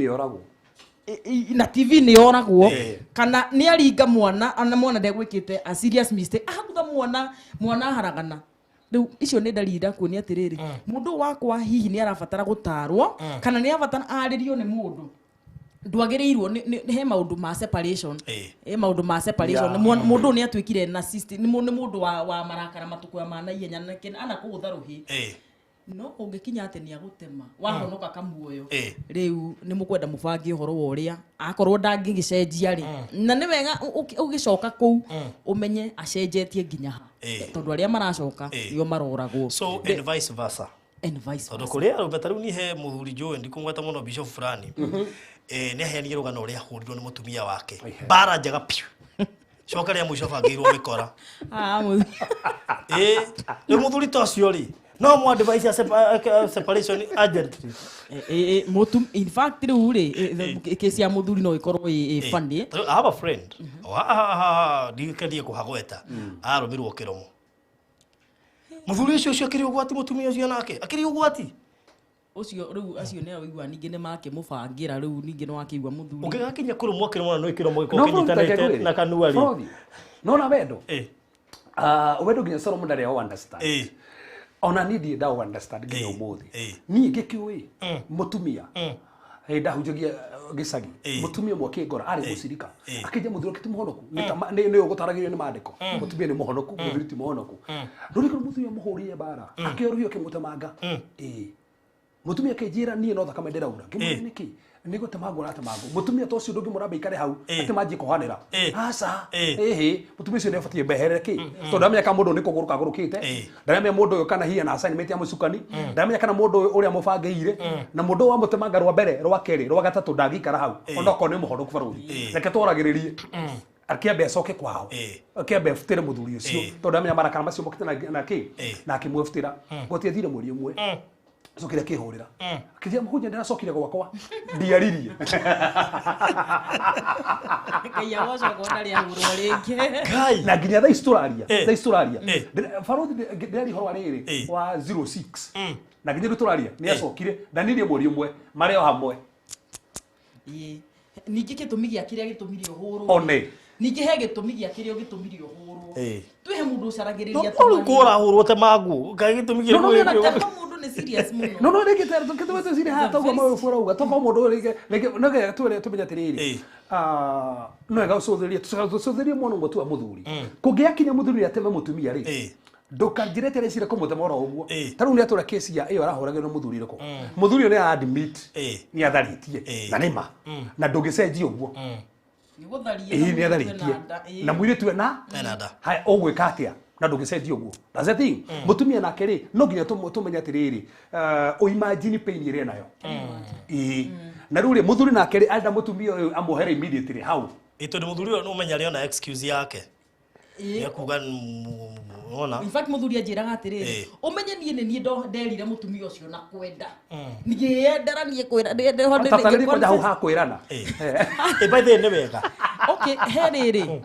na TV nĩ yoragwo kana nĩ aringa mwana ona mwana ndegwĩkĩte a serious mistake ahagutha mwana aharagana rĩu icio nĩ ndariri ndakuonia atĩrĩrĩ mũndũ wakwa hihi nĩ arabatara gũtarwo kana nĩ abatara arĩrio nĩ mũndũ ndwagĩrĩirwo nĩ he maũndũ ma separation he maũndũ ma separation mũndũ nĩ atuĩkire narcissist nĩ mũndũ wa marakara matukũ ma naihenya na anakũgũtha rũhĩ no ũngĩkinya atĩ nĩ agũtema wahonoka kamuoyo rĩu nĩ mũkwenda mũbange ũhoro wa ũrĩa akorwo ndangĩgĩcenjia rĩ na nĩ wega ũgĩcoka kũu ũmenye acenjetie nginya ha tondũ arĩa maracoka nĩo maroragwo.
So and vice versa.
And vice versa.
Tondũ kũrĩ arũme ta rĩu niĩ he mũthuri njũĩ ndikũmweta mũno bishop fulani nĩ aheanire rũgano ũrĩa ahũrirwo nĩ mũtumia wake mbara njega piũ coka rĩa mũico bangĩirwo mĩkora rĩu mũthuri ta ũcio rĩ no mo advice ya separation urgently.
In fact rĩu rĩ kesi ya mũthuri no ĩkorwo ĩ funny.
I have a friend ndikendie kũhagweta arũmirwo kĩromo mũthuri ũcio akĩrĩ ũgwati mũtumia ũcio nake akĩrĩ ũgwati
ũcio rĩu acio nĩ aigua ningĩ nĩ makĩmũbangĩra rĩu ningĩ nĩ wakĩigua mũthuri
ũngĩgakinya kũrũmwo kĩromo no kĩromo gĩkorwo kĩnyitanĩte na kanua rĩ
nona wendo wendo nginya Solomon ndarĩ o understand ona niĩ ndirĩ nda understand nginya ũmũthĩ niĩ ngĩkĩũĩ mũtumia ndahunjagia gĩcagi mũtumia ũmwe akĩngora arĩ mũcirika akĩnjia mũthuri wake ti mũhonoku nĩ ũgũtaragĩrio nĩ maandĩko mũtumia nĩ mũhonoku mũthuri ti mũhonoku rũrĩ mũthuri amũhũrire mbara akĩoya rũhiũ akĩmũtemanga mũtumia akĩnjĩra niĩ no thakame ndĩraura ngĩmũria nĩkĩ nĩ gũtemangwo aratemangwo mũtumia ta ũcio ndũngĩmũramba ikare hau atĩ manjie kũhanĩra aca ĩhĩ mũtumia ũcio nĩ abatiĩ mbeherere kĩ tondũ ndamenya kana mũndũ nĩ kũgũrũka agũrũkĩte ndaramenya mũndũ ũyũ kana hihi ana assignment ya mũcukani ndaramenya kana mũndũ ũyũ ũrĩa mũbangĩire na mũndũ ũyũ wamũtemanga rwa mbere rwa kerĩ rwa gatatũ ndangĩikara hau ona okorwo nĩ mũhonoku barothi reke twaragĩrĩrie Akĩambe acoke kwao. Akĩambe abutĩre mũthuri ũcio tondũ amenya marakara macio mokĩte na kĩ na akĩmwebutĩra. Gũtiathire mweri ũmwe. Acokire akĩhũrĩra. Akĩthiĩ mũhunjia ndĩracokire gwakwa. Ndiaririe.
Ngai agocokwo ndarĩ ahũrwo rĩngĩ.
Na nginya thaa ici tũraria. Thaa ici tũraria. Barothi ndĩraria ũhoro wa rĩrĩ wa 06. Na nginya rĩu tũraria nĩ acokire ndanirie mweri ũmwe marĩ o hamwe.
Ningĩ gĩtũmi gĩa kĩrĩa gĩtũmire ũhũrwo.
One.
Ningĩ he gĩtũmi gĩa kĩrĩa gĩtũmire ũhũrwo. Twĩhe mũndũ ũcaragĩrĩria
no rĩu kũrahũrwo te maguo kaĩ gĩtũmi
kĩrĩkũ
mũndũ nĩ serious mũno.
No rĩngĩ tũtũmĩte cire haha toguo maũndũ ũrauga tokorwo mũndũ rĩngĩ no getha twĩre tũmenye atĩrĩrĩ no wega ũcũthĩrĩrie tũcũthĩrĩrie mwana ũmwe tu wa mũthuri kũngĩakinya mũthuri ateme mũtumia rĩ ndũkanjĩre atĩ arecira kũmũtema oro ũguo ta rĩu nĩ atũra kesi ya ĩyo arahũragĩrwo nĩ mũthuri ũrĩkũ mũthuri ũyũ nĩ admit nĩ atharĩtie na nĩ ma na ndũngĩcenjia ũguo nĩ atharĩtie na mũirĩtu ena haya ũgwĩka atĩa na ndũngĩcenjia ũguo. That's the thing. Mũtumia nake rĩ no nginya tũmenye atĩrĩrĩ ũimagine pain ĩrĩa nayo na rĩu rĩ mũthuri nake rĩ arenda mũtumia ũyũ amuohere immediately hau
tondũ mũthuri ũyũ nĩ ũmenya arĩ ona excuse yake nĩekuga ona
in fact mũthuri anjĩraga atĩrĩrĩ ũmenye niĩ nĩ niĩ nderire mũtumia ũcio na kwenda ngĩyendera niĩ kwĩra
tafadhali kwanja hau ha kwĩrana
by the way nĩ wega.
Okay, he rĩrĩ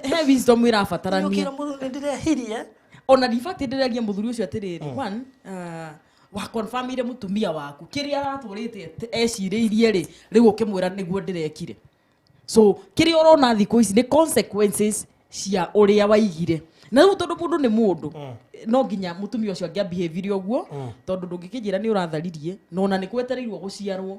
he wisdom ĩrabatarania
ndĩrehirie
ona in fact ndĩraria mũthuri ũcio atĩrĩrĩ one wa confirmire mũtumia waku kĩrĩa aratũrĩte ecirĩirie rĩ rĩu ũkĩmwĩra nĩguo ndĩrekire. So kĩrĩa ũrona thikũ ici nĩ consequences cia ũrĩa waigire na rĩu tondũ mũndũ nĩ mũndũ no nginya mũtumia ũcio angĩabehavire ũguo tondũ ndũngĩkĩnjĩra nĩ ũratharirie na ona nĩ kwetereirwo gũciarwo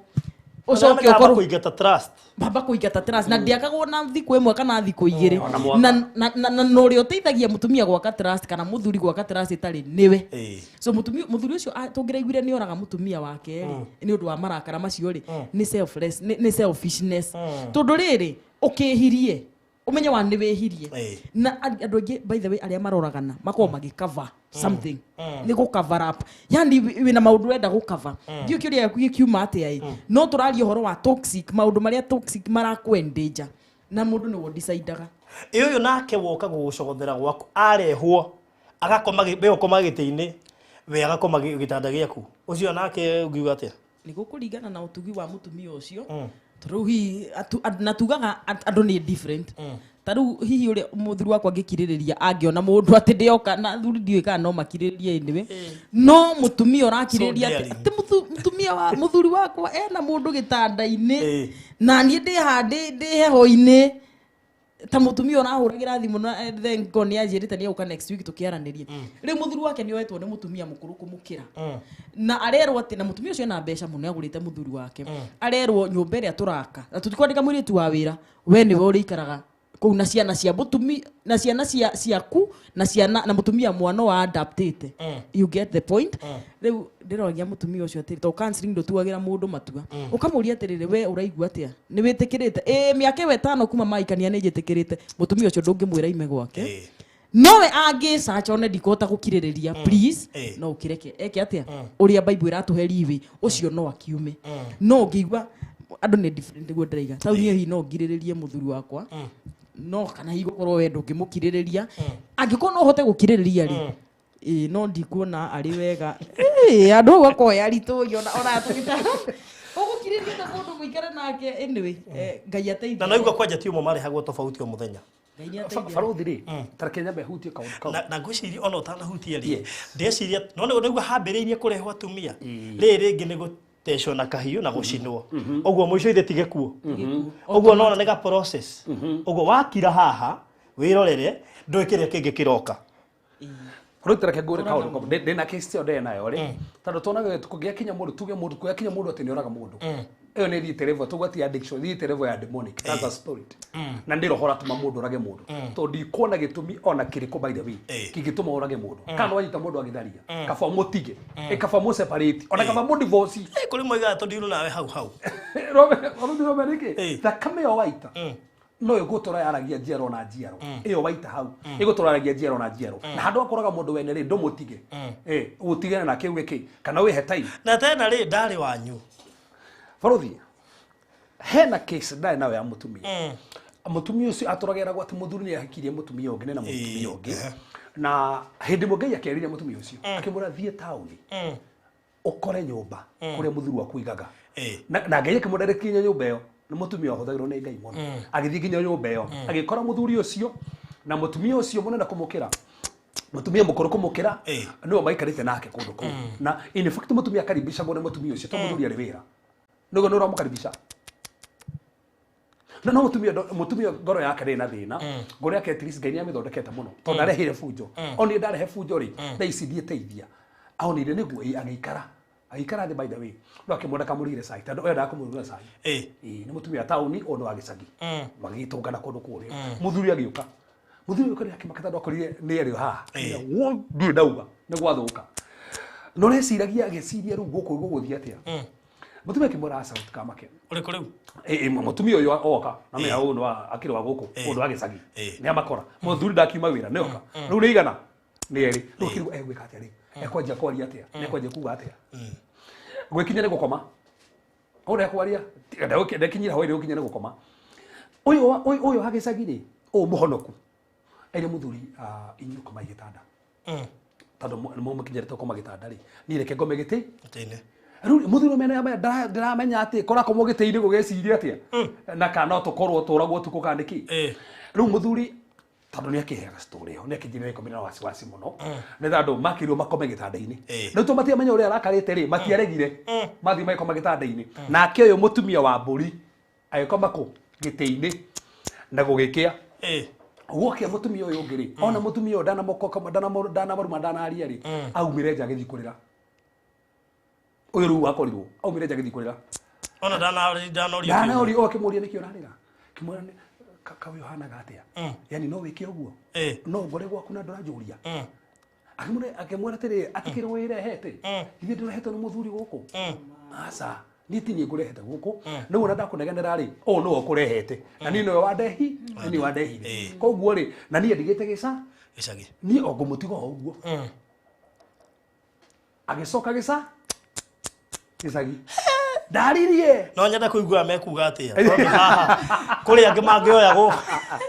ũcoke ũkorwo
kũingata trust
baba kũingata trust na ndĩakagwo na thikũ ĩmwe kana thikũ igĩrĩ na na ũrĩa ũteithagia mũtumia gwaka trust kana mũthuri gwaka trust ĩtarĩ nĩwe. So mũthuri ũcio tũngĩraiguire nĩ oraga mũtumia wake rĩ nĩ ũndũ wa marakara macio rĩ nĩ selfless nĩ selfishness tondũ rĩrĩ ũkĩhirie umenye wa nĩ wĩhirie na andũ aingĩ by the way arĩa maroragana makoragwo magĩcover something nĩ gũ cover up yani wĩna maũndũ ũrenda gũ cover ndiũ kĩũria gĩaku gĩkiuma atĩa ĩ no tũraria ũhoro wa toxic maũndũ marĩa toxic marakwendeja na mũndũ nĩwe ũdecidaga.
Ĩ ũyũ nake woka gũgũcogothera gwaku arehwo agakoma we ũkoma gĩtĩ-inĩ we agakoma gĩtanda gĩaku ũcio nake ũngiuga atĩa?
Nĩ gũkũringana na ũtugi wa mũtumia ũcio tondũ hihi na tugaga andũ nĩ different ta rĩu hihi ũrĩa mũthuri wakwa angĩkirĩrĩria angĩona mũndũ atĩ ndĩoka na athuri ndiũĩ kana no makirĩrĩrie anyway no mũtumia ũrakirĩrĩria atĩ mũtumia wa mũthuri wakwa ena mũndũ gĩtanda-inĩ na niĩ ndĩ haha ndĩ heho-inĩ ta mũtumia ũrahũragĩra thimũ na thank God nĩ anjĩrĩte nĩ egũka next week tũkĩaranĩria rĩu mũthuri wake nĩ oetwo nĩ mũtumia mũkũrũ kũmũkĩra na arerwo atĩ na mũtumia ũcio ena mbeca mũno agũrĩte mũthuri wake arerwo nyũmba ĩrĩa tũraka na tũtikwandĩka mũirĩtu wa wĩra we nĩwe ũrĩikaraga kũu na ciana cia mũtumia na ciana ciaku na ciana na mũtumia mwana wa adaptĩte. You get the point. Rĩu ndĩroria mũtumia ũcio atĩrĩ to counseling ndũtuagĩra mũndũ matua ũkamũria atĩrĩrĩ we ũraigua atĩa nĩ wĩtĩkĩrĩte ĩ mĩaka ĩyo ĩtano kuma maikania nĩ njĩtĩkĩrĩte mũtumia ũcio ndũngĩmwĩra ime gwake nowe angĩcaca one ndikũhota gũkirĩrĩria please no ũkĩreke eke atĩa ũrĩa Bible ĩratũhe leeway ũcio no akiume no ũngĩigua andũ nĩ different nĩguo ndĩraiga ta niĩ hihi no ngirĩrĩrie mũthuri wakwa no kana hihi gũkorwo we ndũngĩmũkirĩrĩria angĩkorwo no ũhote gũkirĩrĩria rĩ no ndikuona arĩ wega andũ au akoya aritũ ona tũgĩta ũgũkirĩrĩria ta mũndũ mũikare nake anyway Ngai ateithie
na naigua kwanja ti ũmwe marehagwo tofauti o mũthenya
Barothi rĩ ta reke nyambe hutie kaũndũ kau
na ngwĩciria ona ũtanahutia rĩ ndeciria no nĩguo hambĩrĩirie kũrehwo atumia rĩrĩ rĩngĩ nĩ gũtecwo na kahiũ na gũcinwo ũguo mũico ithe ti gĩkuũ ũguo nona nĩ ga process ũguo wakira haha wĩrorere ndũĩ kĩrĩa kĩngĩ kĩroka.
Rĩu ta reke ngũre kaũndũ kau ndĩna case ĩyo ndĩ nayo rĩ tondũ tuonaga kũngĩakinya mũndũ tuge mũndũ kũngĩakinya mũndũ atĩ nĩ oraga mũndũ ĩyo nĩ thiĩte level tuge ti addiction thiĩte level ya demonic that's a spirit na nĩ roho ũratũma mũndũ orage mũndũ tondũ ndikuona gĩtũmi ona kĩrĩkũ by the way kĩngĩtũma orage mũndũ kana wanyita mũndũ agĩtharia kaba mũtige kaba mũ separate ona kaba mũ divorce
kũrĩ moigaga tondũ nawe hau hau
Robe nĩkĩ thakame ĩyo waita no ĩgũtũra yaragia njiaro na njiaro ĩyo waita hau ĩgũtũra yaragia njiaro na njiaro na handũ akoraga mũndũ wene rĩ ndũmũtige ũtigane nake uge kĩ kana wĩhe time
na tena rĩ ndarĩ wanyu
Barothi hena case ndarĩ nayo ya mũtumia Mutumia ucio atũrageragwo atĩ mũthuri nĩ ahikirie mũtumia ũngĩ na mũtumia ũngĩ. Na hĩndĩ ĩmwe Ngai akĩarĩria mũtumia ũcio akĩmwĩra thiĩ taũni ũkore nyũmba kũrĩa mũthuri waku aigaga. Na Ngai akĩmũdirect nginya nyũmba ĩyo. Nĩ mũtumia wahũthagĩrwo nĩ Ngai mũno. Agĩthiĩ nginya nyũmba ĩyo agĩkora mũthuri ũcio na mũtumia ũcio mũnene kũmũkĩra, mũtumia mũkũrũ kũmũkĩra, nĩwe maikarĩte nake kũndũ kũu. Na in fact mũtumia akaribicagwo nĩ mũtumia ũcio tondũ mũthuri arĩ wĩra. Nĩguo nĩ ũramũkaribisha. Na no mũtumia ngoro yake ndĩrĩ na thĩna. Ngoro yake at least Ngai nĩamĩthondekete mũno tondũ ndarehire bunjo. O niĩ ndarehe bunjo rĩ, thaa ici ndiĩteithia. Aonire nĩguo agĩikara. Agĩikara thĩ by the way. No akĩmuona kamũrugĩre cai tondũ endaga kũmũrugĩra cai. Nĩ mũtumia wa taũni ũndũ wa gĩcagi. Magĩgĩtũngana kũndũ kũrĩa. Mũthuri agĩũka. Mũthuri agĩũka nĩ akĩmaka tondũ akorire nĩ erĩ haha. Wo ndirĩ ndauga nĩ gwathũka. No reciragia agĩciria rĩu gũkũ gũgũthiĩ atĩa. Mũtumia akĩmwĩra aca ũtikamake.
Ũrĩkũ rĩu?
Mũtumia ũyũ oka na menya ũyũ nĩ wa akĩrĩ wa gũkũ ũndũ wa gĩcagi. Nĩ amakora. Mũthuri ndakiuma wĩra nĩ oka. Rĩu nĩ igana nĩ erĩ. Rĩu akĩrigwo egwĩka atĩa rĩu? Ekwanjia kwaria atĩa? Ekwanjia kuga atĩa? Gwĩkinya nĩ gũkoma. Ũrĩa kwaria ndekinyira hwaĩ-inĩ gũkinya nĩ gũkoma. Ũyũ wa gĩcagi rĩ, ũyũ mũhonoku. Aire mũthuri inyuĩ komai gĩtanda. Tondũ nĩ mũmũkinyĩrĩte gũkoma gĩtanda rĩ. Niĩ reke ngome gĩtĩ.
Gĩtĩ-inĩ.
Rĩu mũthuri mena ndĩramenya atĩ kũrakomwo gĩtĩ-inĩ gũgĩciria atĩa. Na kana no tũkorwo tũragwo ũtukũ kana nĩkĩ. Rĩu mũthuri tondũ nĩ akĩheaga story ĩyo, nĩ akĩnjĩrire ikũmi na wasiwasi mũno. Nĩ tondũ makĩrirwo makome gĩtanda-inĩ. Rĩu to matiamenya ũrĩa arakarĩte rĩ, matiaregire. Mathiĩ magĩkoma gĩtanda-inĩ. Nake ũyũ mũtumia wa mbũri agĩkoma kũ? Gĩtĩ-inĩ. Na gũgĩkĩa. Gwokia mũtumia ũyũ ũngĩ rĩ, ona mũtumia ũyũ ndanamokoka, ndanamaruma, ndanaria rĩ, aumire nja agĩthiĩ kũrĩra. Ũyũ rĩu akorirwo, aumire nja agĩthiĩ kũrĩra.
Ona ndanorio.
Ndanorio, o akĩmũria nĩkĩ ũrarĩra. Akĩmwĩra nĩ ka ũyũ ũhanaga atĩa? Yani no wĩke ũguo? No ngore gwaku na ndũranjũria. Akĩmwĩra atĩrĩrĩ, atĩ kĩrĩa wĩrehete? Ithuĩ ndũrehetwo nĩ mũthuri gũkũ? Aca, niĩ ti niĩ ngũrehete gũkũ. Rĩu ona ndakũnegenera rĩ, ũyũ nĩwe ũkũrehete. Na niĩ nĩwe wandehi, na niĩ wandehire. Koguo rĩ, na niĩ ndigĩte gĩca?
Gĩcagi.
Niĩ o ngũmũtiga o ũguo. Agĩcoka gĩca? Gĩcagi. Ndaririe.
No nyende kũigua mekuga atĩa. Tondũ haha kũrĩ angĩ mangĩoyagwo,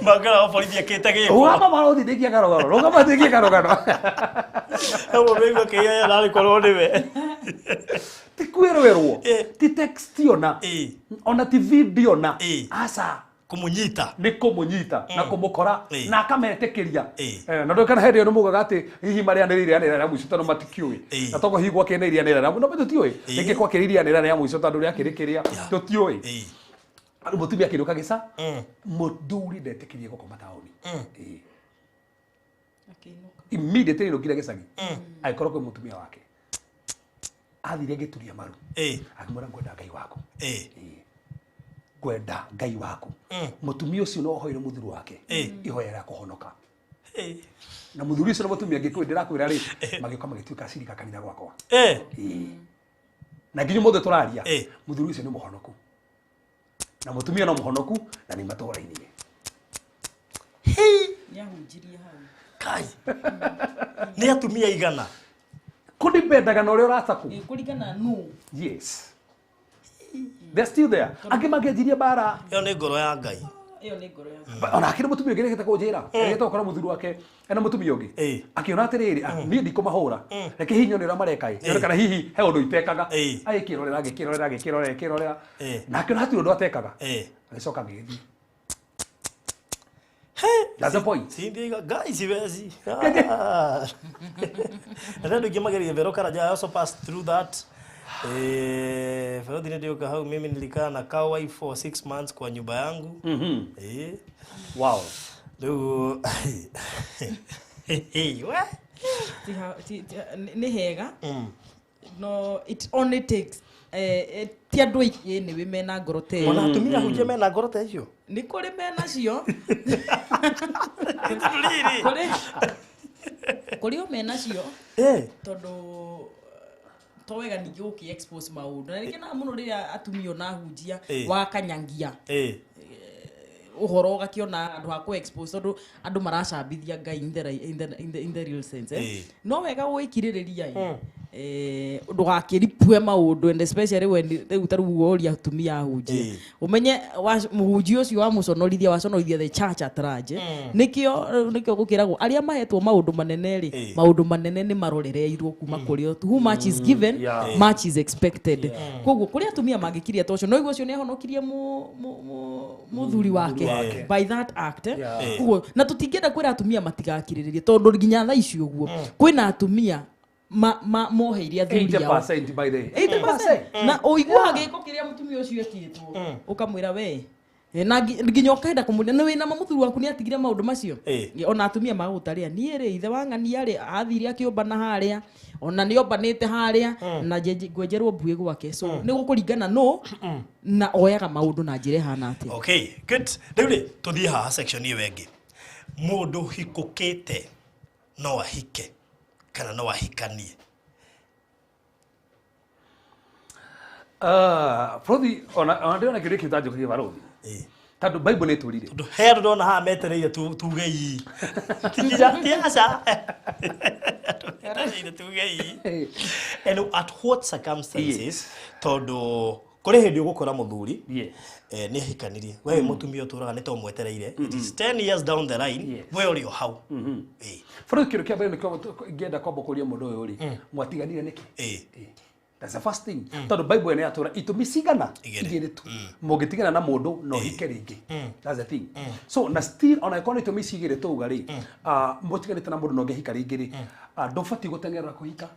mangĩoyagwo borithi ekĩte gĩko.
Rũgama barothi ndĩkia karũgano, rũgama ndĩkie karũgano.
Ũguo mĩigua kĩoya narĩ korwo nĩwe.
Ti kwĩrorerwo, ti text ona, ona ti video na. Aca.
Kũmũnyita.
Nĩ kũmũnyita na kũmũkora na akametĩkĩria. Na ndũĩ kana hĩndĩ ĩyo nĩ mugaga atĩ hihi marĩanĩrĩire rĩanĩrĩra rĩa mũico tondũ matikĩũĩ. Na tokorwo hihi gwakĩrĩ rĩanĩrĩra rĩa mũico, no tũtiũĩ. Rĩngĩ gwakĩrĩ rĩanĩrĩra rĩa mũico tondũ rĩakĩrĩ kĩrĩa, tũtiũĩ. Rĩu mũtumia akĩinũka gĩca, mũthuri ndetĩkĩrie gũkoma taũni.
Akĩinũka.
Immediately ainũkire gĩcagi, agĩkorwo kwĩ mũtumia wake. Athire agĩturia maru. Akĩmwĩra ngwenda Ngai waku. Ngwenda Ngai waku. Mũtumia ũcio no ahoire mũthuri wake ihoya rĩa kũhonoka. Na mũthuri ũcio na mũtumia angĩ ndĩrakwĩra rĩ, magĩũka magĩtuĩka acirika kanitha gwakwa. Na nginya ũmũthĩ tũraria, mũthuri ũcio nĩ mũhonoku. Na mũtumia no mũhonoku na nĩ matũrainie.
Nĩahunjirie hau.
Kai. Nĩ atumia igana.
Kũdipendaga na ũrĩa ũracakũ.
Kũringana nũ.
Yes. They're still there. Angĩ mangĩanjirie mbara.
Ĩyo nĩ ngoro ya Ngai.
Ĩyo nĩ ngoro ya Ngai.
Ona akĩrĩ mũtumia ũngĩ nĩekĩte kũnjĩra. Nĩekĩte gũkora mũthuri wake ena mũtumia ũngĩ. Akĩona atĩrĩrĩ, niĩ ndikũmahũra. Reke hihi nyone ũrĩa mareka ĩ. Nyone kana hihi he ũndũ itekaga. Agĩkĩrorera, agĩkĩrorera, agĩkĩrorera, agĩkĩrorera. Na akĩona hatirĩ ũndũ atekaga. Agĩcoka agĩgĩthiĩ. That's the point.
Cindy, guys, siwezi. Na ndio ingĩ Vero Karanja, I also passed through that. Ferodhi ndio hau mimi nilikaa na kawa for 6 months kwa nyumba yangu.
Wow.
Rĩu we.
Nĩ hega. No it only takes ti andũ aingĩ nĩ mena ngoro ta ĩyo.
Ona atumia hunjia mena ngoro ta icio.
Nĩ kũrĩ mena cio. Kũrĩ o mena cio. Tondũ to wega ningĩ gũkĩ expose maũndũ. Na rĩngĩ na mũno rĩrĩa atumia ona hunjia wakanyangia. Ũhoro ũgakĩona andũ a kũ expose tondũ andũ maracambithia Ngai in the real sense. No wega gwĩkirĩrĩria ĩ. Ndũgakĩripue maũndũ and especially when rĩu ta rĩu woria atumia ahunjia ũmenye mũhunjia ũcio wamũconorithia waconorithia the church at large. Nĩkĩo gũkĩragwo arĩa mahetwo maũndũ manene rĩ, maũndũ manene nĩ marorereirwo kuma kũrĩ o. Who much is given, much is expected. Koguo kũrĩ atumia mangĩkiria ta ũcio, no igua ũcio nĩ ahonokirie mũthuri wake by that act. Koguo na tũtingĩenda kwĩra atumia matigakirĩrĩrie tondũ nginya thaa ici ũguo kwĩna atumia moheire athuri ao
80% by the
80% na ũiguaga gĩko kĩrĩa mũtumia ũcio ekĩtwo ũkamwĩra we na nginya ũkenda kũmũria nĩ wĩna mũthuri waku nĩ atigire maũndũ macio. Ona atumia magũtarĩa niĩ rĩ ithe wa ng'ania rĩ athire akĩũmbana harĩa ona nĩ ombanĩte harĩa na ngwenjerwo mbuĩ gwake. So nĩ gũkũringana no na oyaga maũndũ na njĩra ĩhana atĩa.
Okay, good. Rĩu rĩ tũthiĩ haha section ĩyo ĩngĩ. Mũndũ hikũkĩte no ahike kana no ahikanie?
Bũrũthi ona ndĩrona kĩũria kĩu tanjũkagia barũthi. Tondũ Bible nĩ ĩtũrire.
Tondũ he andũ ndona haha metereire tuge ii. Ti aca. Metereire tuge ii. And at what circumstances, tondũ kũrĩ hĩndĩ ũgũkora mũthuri nĩ ahikanirie, we mũtumia ũtũraga nĩ to mwetereire, it is 10 years down the line, we ũrĩ o hau.
Bũrũthi kĩndũ kĩa mbere nĩkĩo ingĩenda kwamba kũria mũndũ ũyũ rĩ, mwatiganire nĩkĩ? That's the first thing. Tondũ Bible nĩ yatũra itũmi cigana igĩrĩ tu. Mũngĩtigana na mũndũ no hike rĩngĩ. That's the thing. So na still ona ĩkorwo nĩ itũmi cigĩrĩ tũuga rĩ, mũtiganĩte na mũndũ no ngĩhika rĩngĩ rĩ, ndũbatiĩ gũteng'erera kũhika.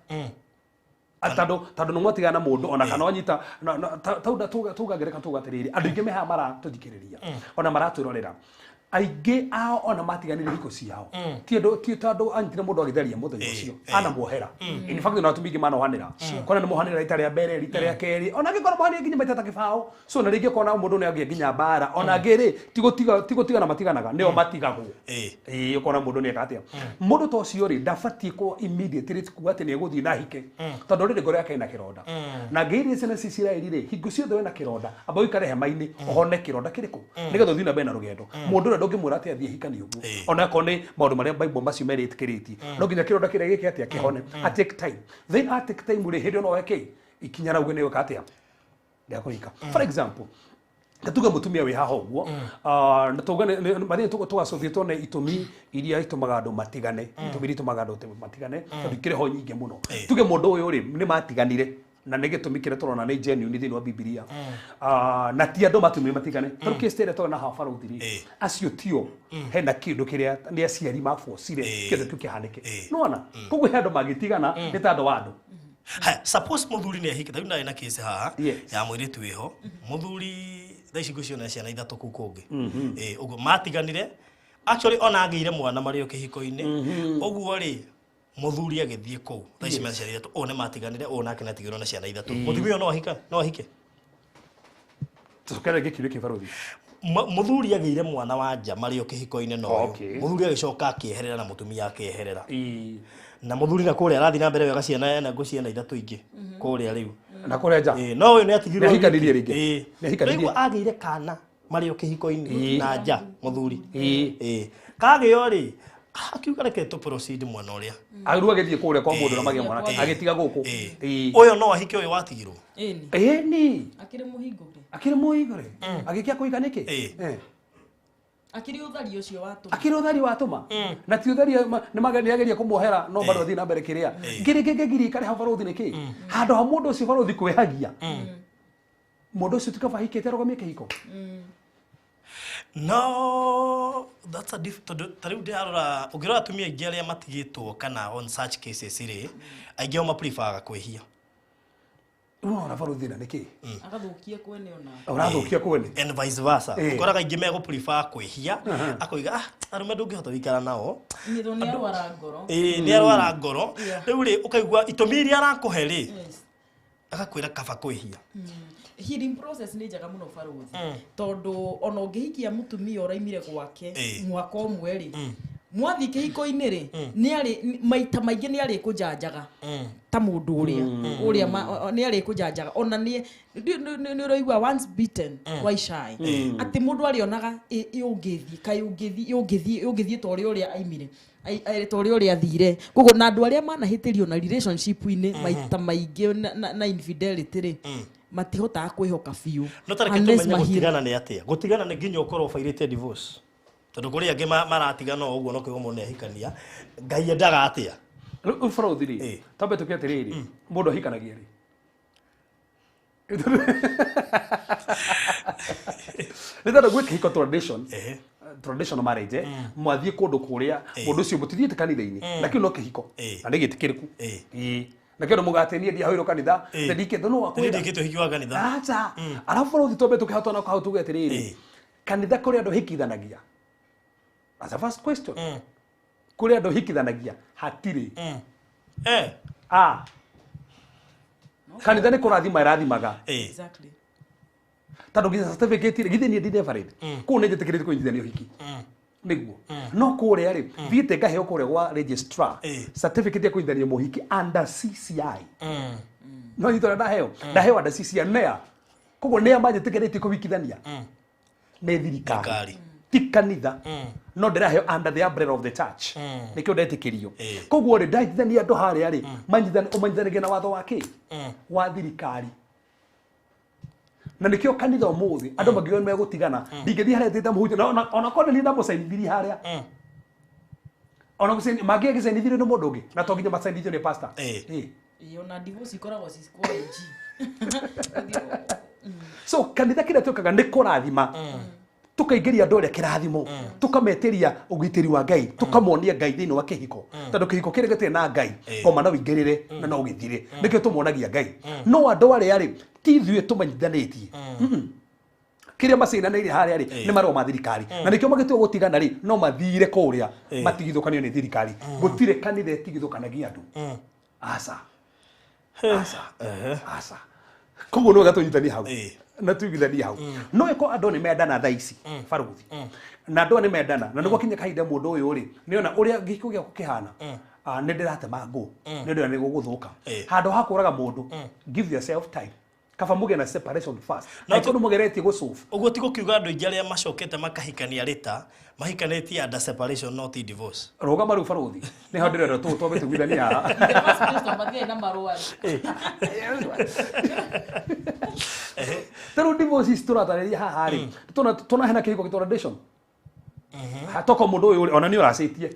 Tondũ nĩ mwatigana na mũndũ ona kana wanyita tuga ngereka tuga atĩrĩrĩ, andũ aingĩ me haha maratũthikĩrĩria ona maratwĩrorera, aingĩ ao ona matiganire hiko ciao ti tondũ anyitire mũndũ agĩtharia mũthenya ũcio anamuohera. In fact ona atumia aingĩ manohanĩra, kona nĩ mohanĩra rita rĩa mbere, rita rĩa kerĩ, ona angĩkorwo mohanĩra nginya maita ta kĩbaũ. So na rĩngĩ ũkona mũndũ nĩ agĩa nginya mbara, ona angĩ rĩ ti gũtigana matiganaga, nĩo matigagwo. Ũkona mũndũ nĩ eka atĩa. Mũndũ ta ũcio rĩ ndabatiĩ kũ immediately kuga atĩ nĩ egũthiĩ na ahike, tondũ rĩrĩ ngoro yake ĩna kĩronda. Na ngĩirie ciana cia Isiraeli rĩ, hingo ciothe wĩna kĩronda, amba ũikare hema-inĩ ũhone kĩronda kĩrĩkũ nĩgetha ũthiĩ na mbere na rũgendo. Mũndũ ũrĩa ndũngĩmwĩra atĩ athiĩ ahikanie ũguo, ona akorwo nĩ maũndũ marĩa Bible macio merĩtĩkĩrĩtie, no nginya kĩronda kĩrĩa gĩke atĩa kĩhone. A take time, then a take time rĩ, hĩndĩ ĩyo no weke ikinya rauge nĩ weka atĩa rĩa kũhika. For example, tuge mũtumia wĩ haha ũguo, na tuge mathĩna tũgacũthia tuone itũmi iria itũmaga andũ matigane, itũmi iria itũmaga andũ matigane tondũ ikĩrĩ ho nyingĩ mũno. Tuge mũndũ ũyũ rĩ nĩ matiganire na nĩ gĩtũmi kĩrĩa tũrona nĩ genuine thĩinĩ wa Bibilia, na ti andũ matũmire matigane. Tondũ case ĩrĩa tũrona haha barũthi rĩ, acio tio hena kĩndũ kĩrĩa nĩ aciari mabocire kĩndũ kĩu kĩhanĩke. Nĩwona? Koguo he andũ mangĩtigana nĩ ta andũ wa andũ.
Suppose mũthuri nĩ ahikĩte, rĩu ndarĩ na case haha ya mũirĩtu wĩho, mũthuri thaa ici ngwĩciria ciana ithatũ kũu kũngĩ. Ũguo matiganire, actually ona agĩire mwana marĩ o kĩhiko-inĩ. Ũguo rĩ mũthuri agĩthiĩ kũu thaa ici mena ciana ithatũ, ũũ nĩ matiganire, ũũ nake nĩ atigirwo na ciana ithatũ. Mũtumia ũyũ no ahike, no ahike?
Tũcokere rĩngĩ kĩũria kĩu barũthi.
Mũthuri agĩire mwana wa nja marĩ o kĩhiko-inĩ na ũyũ. Mũthuri agĩcoka akĩeherera na mũtumia akĩeherera. Na mũthuri na kũrĩa arathiĩ na mbere wega, ciana ena ngũ ciana ithatũ ingĩ kũrĩa rĩu.
Na kũrĩa nja.
No ũyũ nĩ atigirwo.
Nĩ ahikanirie rĩngĩ. Nĩ ahikanirie.
Rĩu agĩire kana marĩ o kĩhiko-inĩ na nja mũthuri. Kagĩo rĩ akiuga reke tũ proceed mwena ũrĩa.
Rĩu agĩthiĩ kũrĩa kwa mũndũ na magĩa mwanake, agĩtiga gũkũ.
Ũyũ no ahike ũyũ watigirwo.
Ĩni.
Akĩrĩ mũhingo rĩ.
Akĩrĩ mũhingo rĩ. Agĩkia kũhika nĩkĩ?
Akĩrĩ ũthari ũcio watũma.
Akĩrĩ ũthari watũma. Na ti ũthari nĩ ageria kũmuohera no bado athiĩ na mbere kĩrĩa. Kĩrĩ kĩngĩgiria ikare hau barũthi nĩkĩ? Handũ ha mũndũ ũcio barũthi kwĩhagia. Mũndũ ũcio ti kaba ahikĩte arũgamie kĩhiko.
No, that's a different. Tondũ ta rĩu ndĩrarora, ũngĩrora atumia aingĩ arĩa matigĩtwo kana on such cases rĩ, aingĩ ao mapreferaga kwĩhia.
Ũrona barũthi na nĩkĩ?
Agathũkia kwene ona.
Ũrathũkia kwene.
And vice versa. Ũkoraga aingĩ megũprefer kwĩhia, akoiga arũme ndũngĩhota gũikara nao.
Nĩ tondũ nĩ arwara ngoro.
Nĩ arwara ngoro. Rĩu rĩ ũkaigua itũmi iria arakũhe rĩ, agakwĩra kaba kwĩhia.
Healing process nĩ njega mũno barũthi, tondũ ona ũngĩhikia mũtumia ũraimire gwake mwaka ũmwe rĩ, Mwathi kĩhiko-inĩ rĩ nĩ arĩ maita maingĩ nĩ arĩ kũjanjaga ta mũndũ ũrĩa ũrĩa nĩ arĩ kũjanjaga ona nĩ nĩ ũraigua once bitten twice shy atĩ mũndũ arĩonaga ũngĩthiĩ kaĩ ũngĩthiĩ ũngĩthiĩ ta ũrĩa ũrĩa aimire ta ũrĩa ũrĩa athire koguo na andũ arĩa manahĩtĩrio na relationship-inĩ maita maingĩ na infidelity rĩ matihotaga kwĩhoka biũ.
No tareke tũmenye gũtigana nĩ atĩa. Gũtigana nĩ nginya ũkorwo ũbairĩte divorce. Tondũ kũrĩ angĩ maratigana o ũguo no kĩgo mũndũ nĩahikania. Ngai endaga atĩa?
Rĩu bũrũthi rĩ, twambe tũke atĩrĩrĩ, mũndũ ahikanagia rĩ? Nĩ tondũ gwĩ kĩhiko tradition, traditional marriage, mwathiĩ kũndũ kũrĩa, mũndũ ũcio mũtithiĩte kanitha-inĩ, lakini no kĩhiko, na nĩ gĩtĩkĩrĩku. Na kĩo mũgate niĩ ndiahoirwo kanitha, na ndikĩte no wakwĩra.
Ndikĩte ũhiki wa kanitha.
Aca. Arabu bũrũthi twambe tũkĩhotana na hau tuge atĩrĩrĩ, kanitha kũrĩ andũ hikithanagia. As a first question. Kũrĩ andũ hikithanagia hatirĩ. Kanitha nĩ kũrathima ĩrathimaga.
Exactly.
Tondũ nginya certificate rĩ, githĩ niĩ ndi reverend. Kũu nĩ njĩtĩkĩrĩte kũnyitithania ũhiki. Nĩguo. No kũrĩa rĩ, thiĩte ngaheo kũrĩa gwa registrar certificate ya kũnyitithania mũhiki under CCI. No nyitwo ndaheo. Ndaheo under CCI nĩa. Koguo nĩa manjĩtĩkĩrĩtie kũhikithania. Nĩ thirikari. Ti kanitha. No ndĩraheo under the umbrella of the church. Nĩkĩo ndetĩkĩrio. Koguo rĩ, ndanyitithania andũ harĩa rĩ, ũmanyithanagia na watho wa kĩ? Wa thirikari. Na nĩkĩo kanitha ũmũthĩ andũ mangiuga nĩ megũtigana, ndingĩthiĩ harĩa ndĩta mũhunjia, ona korwo nĩ niĩ ndamũcainithirie harĩa. Ona mangĩagĩcainithirio nĩ mũndũ ũngĩ, na to nginya macainithio nĩ pastor.
Ona divorce ikoragwo ci kwa AG.
So kanitha kĩrĩa twĩkaga nĩ kũrathima. Tukaingĩria andũ arĩa kĩrathimo, tukametĩria ũgitĩri wa Ngai, tukamonia Ngai thĩinĩ wa kĩhiko. Tondũ kĩhiko kĩrĩa gĩtarĩ na Ngai, koma no ũingĩrĩre na no ũgĩthire. Nĩkĩo tũmonagia Ngai. No andũ arĩa rĩ, ti ithuĩ tũmanyithanĩtie. Kĩrĩa macinanĩire harĩa rĩ, nĩ marũa ma thirikari. Na nĩkĩo magĩtua gũtigana rĩ, no mathire kũrĩa matigithũkanio nĩ thirikari. Gũtirĩ kanitha ĩtigithũkanagia andũ. Aca. Aca. Aca. Koguo no gatũnyitanie hau. Na tuigithanie hau. No ĩko andũ nĩ mendana thaa ici, baruthi. Na andũ nĩ mendana, na nĩguo kinya kahinda mũndũ ũyũ rĩ, nĩona ũrĩa gĩkuũ gĩaku kĩhana. Nĩ ndĩratema ngũ, nĩ ndĩrona nĩ gũgũthũka. Handũ ha kũraga mũndũ, give yourself time. Kaba mũgĩe na separation first. Na ĩkorwo mũgeretie gũsolve.
Ũguo ti gũkiuga andũ aingĩ arĩa macokete makahikania rĩta, mahikanĩtie under separation not divorce.
Rũgama rĩu baruthi. Nĩ ho ndĩrenda twambe tũiguithanie haha.
Mathiĩ na marũa.
Ta rĩu divorce ici tũratarĩria haha rĩ, tũnahena kĩhiko gĩ tradition. Hatoko mũndũ ũyũ ona nĩ ũracĩtie.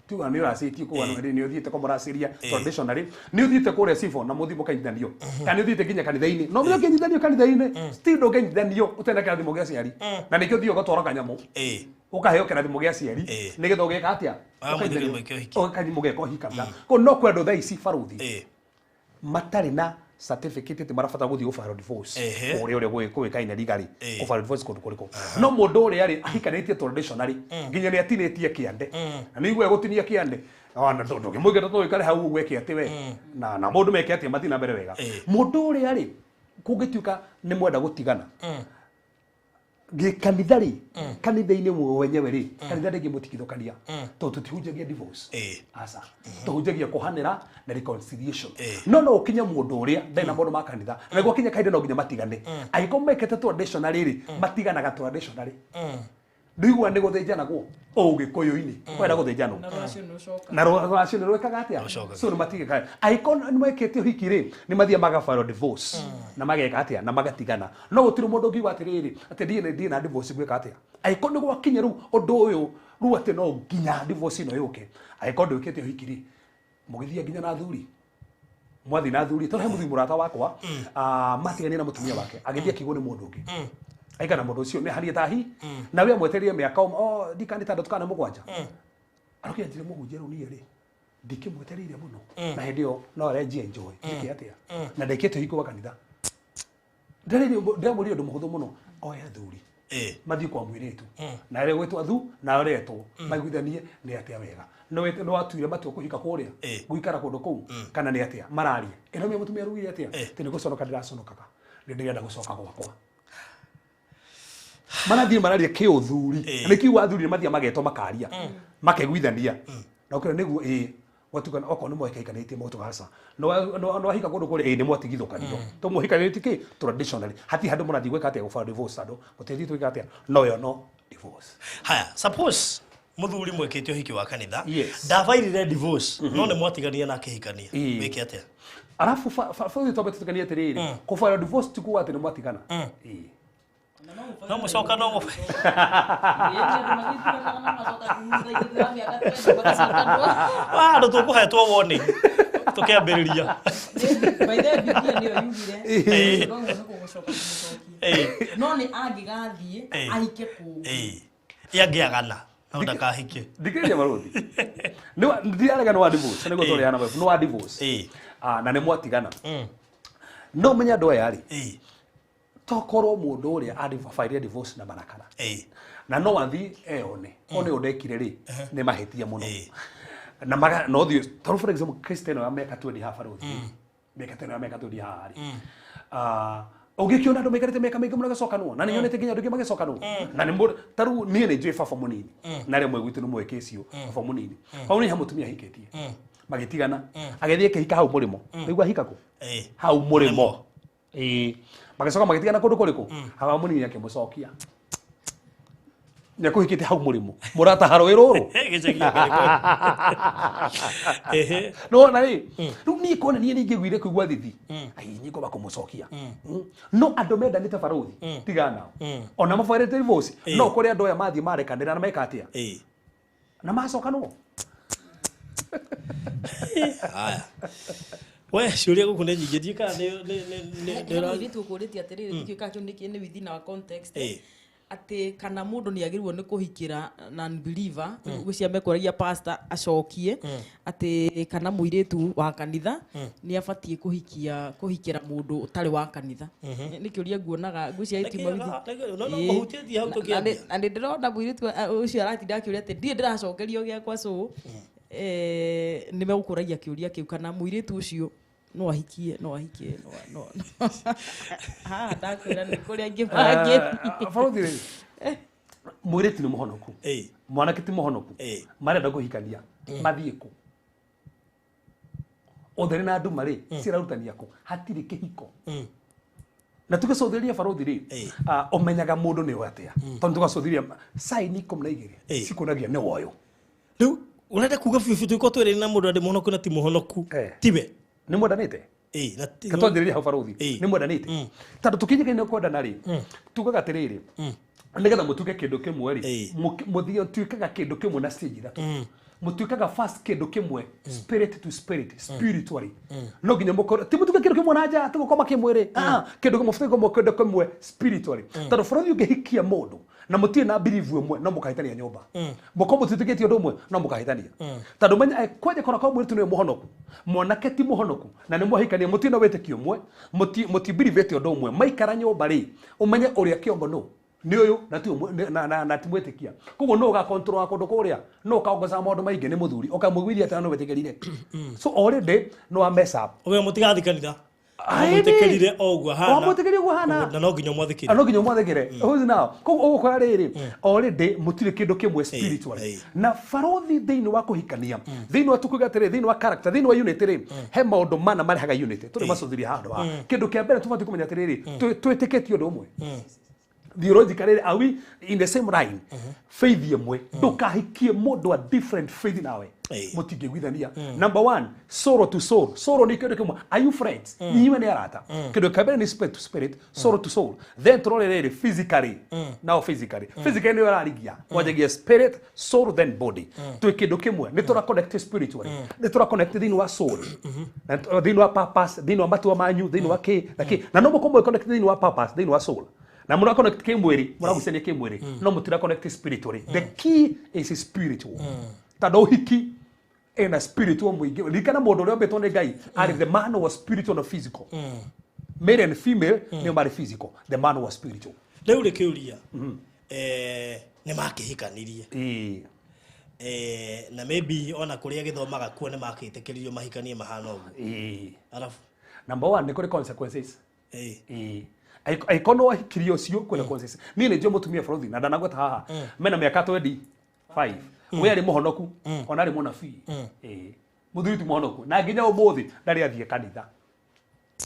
Tuga nĩ ũracĩtie kũu nĩ ũthiĩte kũmũracĩria traditionally. Nĩ ũthiĩte kũrĩa civil na mũthiĩ mũkanyitithanio. Kana nĩ ũthiĩte nginya kanitha-inĩ. No mũthiĩ ũkĩnyitithanio kanitha-inĩ, still ndũngĩnyitithanio ũtarĩ na kĩrathimo gĩa aciari. Na nĩkĩo ũthiaga ũgatwara kanyamũ. Ũkaheo kĩrathimo gĩa aciari nĩgetha ũgeka atĩa? Ũkanyitithanio ũgeka ũhiki kanitha. Koguo no kwĩ andũ thaa ici baruthi matarĩ na certificate ati marabatara guthii gufile divorce kuria uria gwikaine legally gufile divorce kundu kuriku no mundu uria ri ahikanitie traditionally nginya ni atinitie kiande na ni igwe gutinia kiande ona ndungimuiga twikare hau uguo eke ati we na mundu meke ati mathi na mbere wega mundu uria ri kungituika ni mwenda gutigana kanitha ri kanitha-inĩ mwenyewe ri kanitha ndĩngĩmũtigithũkania tondũ tũtihunjagia divorce aca tũhunjagia kũhanĩra na reconciliation no no ũkinye mũndũ ũrĩa ndarĩ na maũndũ ma kanitha na gwakinya kahinda no nginya matigane angĩkorwo mekĩte traditionally rĩ matiganaga traditionally ndũigua nĩ gũthĩnjanagwo ũgĩkũyũ-inĩ kwenda gũthĩnjanwo na rũracio nĩ rwĩkaga atĩa so nĩ matigĩkaga angĩkorwo nĩ mekĩte ũhiki rĩ nĩ mathiaga magafile divorce na mageka atĩa na magatigana no gũtirĩ mũndũ ũngiuga atĩrĩrĩ atĩ ndiĩ na divorce gwĩka atĩa angĩkorwo nĩ gwakinya rĩu ũndũ ũyũ rĩu atĩ no nginya divorce ĩno yũke angĩkorwo ndwĩkĩte ũhiki rĩ mũgĩthiĩ nginya na athuri mwathi na athuri tondũ he mũthuri mũrata wakwa matiganire na mũtumia wake agĩthiĩ akĩgwo nĩ mũndũ ũngĩ aikana mũndũ ũcio nĩ hanie tahi na we amwetereire mĩaka o ndikani 6 kana 7 arokia njire mũhunjia rĩu niĩ rĩ ndikĩmwetereire mũno na hĩndĩ ĩyo no arenjia enjoy njĩke atĩa na ndekĩte ũhiki wa kanitha ndĩramwĩrire ũndũ mũhũthũ mũno oe athuri mathiĩ kwa mũirĩtu na rĩrĩa gwĩtwo athu na aretwo maiguithanie nĩ atĩa wega nĩ watuire matua kũhika kũrĩa gũikara kũndũ kũu kana nĩ atĩa mararia ĩno mĩ mũtumia arugire atĩa atĩ nĩ gũconoka ndĩraconokaga nĩ ndĩrenda gũcoka gwakwa. Marathiĩ mararia kĩũthuri. Nĩ kiugo athuri mathia magetwo makaria. Makeguithania. Na ũkĩra nĩguo ĩĩ gwatukana okorwo nĩ mwekaikanĩtie mũtũgaca. No ahika kũndũ kũrĩa ĩĩ nĩ mwatigithũkanio. To mũhikanĩtie kĩ traditionally. Hatirĩ handũ mũrathiĩ gwĩka atĩa gũbara divorce andũ. Mũtithiĩ twĩka atĩa. No yo no divorce.
Haya, suppose muthuri mwekete ũhiki wa kanitha ndabairire divorce no nĩ mwatigania na akĩhikania wĩke atĩa?
Arafu bũrũri twambe tũtikanie atĩrĩrĩ kũbara divorce ti kuga atĩ nĩ mwatigana.
No mũcoka no mũba andũ tũkũhetwo warning tũkĩambĩrĩria.
By the way, Biblia nĩyo yugire no nĩ kũgũcoka kũmũcokia. No nĩ angĩgathiĩ ahike kũngĩ.
Angĩagana no ndakahike.
Thikĩrĩria barũthi. Nĩ ndiarega nĩ wa divorce nĩguo tũrĩana nĩ wa divorce. Na nĩ mwatigana. No menye andũ aya rĩ tokorwo mũndũ ũrĩa abaire divorce na marakara na no athiĩ eyone one ũndũ ekire rĩ nĩ mahĩtia mũno na no thiĩ tondũ for example Christian ya mĩaka 20 haha barũthi mĩaka 10 ya mĩaka 20 haha rĩ ũngĩkĩona andũ maikarĩte mĩaka mĩingĩ mũno magacokanwo na nĩ nyonete nginya andũ aingĩ magĩcokanwo na nĩ mũndũ ta rĩu niĩ nĩ njũĩ baba mũnini na arĩa mwĩ gwitũ nĩ mũĩ kĩcio baba mũnini baba mũnini he mũtumia ahikĩtie magĩtigana agĩthiĩ akĩhika hau mũrĩmo nĩguo ahika kũ hau mũrĩmo ĩĩ magĩcoka magĩtigana kũndũ kũrĩkũ baba mũnini akĩmũcokia nĩakũhikĩte hau mũrĩmo mũrataha rũĩ rũrũ nĩwona rĩ rĩu niĩ kona niĩ ningĩguire kũigua thithi ai niĩ ngomba kũmũcokia no andũ mendanĩte barũthi tigana nao ona mabarĩte divorce no kũrĩ andũ aya mathiĩ marekanĩra na meka atĩa na macokanwo.
Haya we ciũria gũkũ nĩ nyingĩ ndiĩ kana nĩ
mũirĩtu ũkũrĩtie atĩrĩrĩ ndikĩũĩ kana kĩu nĩ within our context atĩ kana mũndũ nĩ agĩrĩirwo nĩ kũhikĩra non-believer gwĩcia mekũragia pastor acokie atĩ kana mũirĩtu wa kanitha nĩ abatiĩ kũhikĩra mũndũ ũtarĩ wa kanitha. Nĩ kĩũria nguonaga ngwĩcia gĩtiuma na nĩ ndĩrona mũirĩtu ũcio aratinda akĩũria atĩ ndirĩ ndĩracokerio gĩakwa so nĩ megũkũragia kĩũria kĩu kana mũirĩtu ũcio no ahikie no ahikie no ha ndakwĩra nĩ kũrĩa angĩ mangĩ.
Barũthi rĩ mũirĩtu nĩ mũhonoku mwanake ti mũhonoku marenda kũhikania mathiĩ kũ ũtheri na nduma rĩ cirarutania kũ hatirĩ kĩhiko na tũgĩcũthĩrĩria barũthi rĩ ũmenyaga mũndũ nĩ atĩa tondũ tũgacũthĩrĩria sign 12 cikuonagia nĩ woyũ.
Rĩu ũrenda kuga biũ biũ tũgĩkorwo twĩrĩ na mũndũ arĩ mũhonoku na ti mũhonoku tiwe
nĩ mwendanĩte katwanjĩrĩria hau barũthi nĩ mwendanĩte tondũ tũkinyĩke kwendana rĩ tugaga atĩrĩrĩ nĩgetha mũtuĩke kĩndũ kĩmwe rĩ mũthiĩ tuĩkaga kĩndũ kĩmwe na stage ithatũ mũtuĩkaga first kĩndũ kĩmwe spirit to spirit spiritually no nginya mũkorwo ti mũtuĩke kĩndũ kĩmwe na nja tũgũkoma kĩmwĩrĩ kĩndũ kĩmwe mũbatiĩ gũkorwo kĩndũ kĩmwe spiritually tondũ bũrũri ũngĩhikia mũndũ na mũtirĩ na belief ĩmwe no mũkahĩtania nyũmba mũkorwo mũtituĩkĩtie ũndũ ũmwe no mũkahĩtania tondũ menya kwanja kona korwo mũirĩtu nĩwe mũhonoku mwanake ti mũhonoku na nĩ mwahikania mũtirĩ na wĩtĩkio ũmwe mũtibirivĩte ũndũ ũmwe maikara nyũmba rĩ ũmenye ũrĩa kĩongo nũ nĩ ũyũ na ti na ti mwĩtĩkia koguo nũ ũgakontrol kũndũ kũrĩa nũ ũkaongocaga maũndũ maingĩ nĩ mũthuri ũkamũiguithia atĩ nĩ wĩtĩkĩrire so already no a mess up
ũguo mũtigathiĩ kanitha wamwĩtĩkĩrire o ũguo hana
wamwĩtĩkĩrire ũguo hana
na no nginya ũmwathĩkĩre
no nginya ũmwathĩkĩre who's now koguo ũgũkora rĩrĩ already mũtirĩ kĩndũ kĩmwe spiritually na barothi thĩinĩ wa kũhikania thĩinĩ wa tukuga atĩrĩ thĩinĩ wa character thĩinĩ wa unity rĩ he maũndũ mana marehaga unity tũrĩ macũthĩria handũ ha kĩndũ kĩa mbere tũbatiĩ kũmenya atĩrĩrĩ twĩtĩkĩtie ũndũ ũmwe theologically are we in the same line faith ĩmwe ndũkahikie mũndũ a different faith nawe mũtingĩiguithania. Number one, soul to soul. Soul nĩ kĩndũ kĩmwe. Are you friends? Inyuĩ nĩ arata. Kĩndũ kĩa mbere nĩ spirit to spirit, soul to soul. Then tũrore rĩrĩ physically. Now physically. Physically nĩyo ĩrarigia. Kwanjagia spirit, soul then body. Twĩ kĩndũ kĩmwe. Nĩ tũra connect spiritually. Nĩ tũra connect thĩinĩ wa soul. Na thĩinĩ wa purpose, thĩinĩ wa matua manyu, thĩinĩ wa kĩ na kĩ. Na no mũkorwo mwĩ connect thĩinĩ wa purpose, thĩinĩ wa soul. Na mũra connect kĩmwĩrĩ, mũragucania kĩmwĩrĩ, no mũtira connect spiritually. The key is spiritual. Tondũ ũhiki ĩna spiritual mũingĩ. Ririkana mũndũ ũrĩa ũmbĩtwo nĩ Ngai arĩ the man was spiritual na physical. Male and female nĩo marĩ physical. The man was spiritual.
Rĩu rĩ kĩũria nĩ makĩhikanirie na maybe ona kũrĩa gĩthomaga kuo nĩ makĩtĩkĩririo mahikanie mahana ũguo. Arabu
Number one nĩ kũrĩ consequences. Angĩkorwo nĩ wahikirie ũcio kwĩna consequences. Niĩ nĩ njũĩ mũtumia bũrũri na ndanagweta haha mena mĩaka 25 we arĩ mũhonoku ona arĩ mũnabii. Ĩĩ mũthuri ti mũhonoku na nginya ũmũthĩ ndarĩ athiĩ kanitha.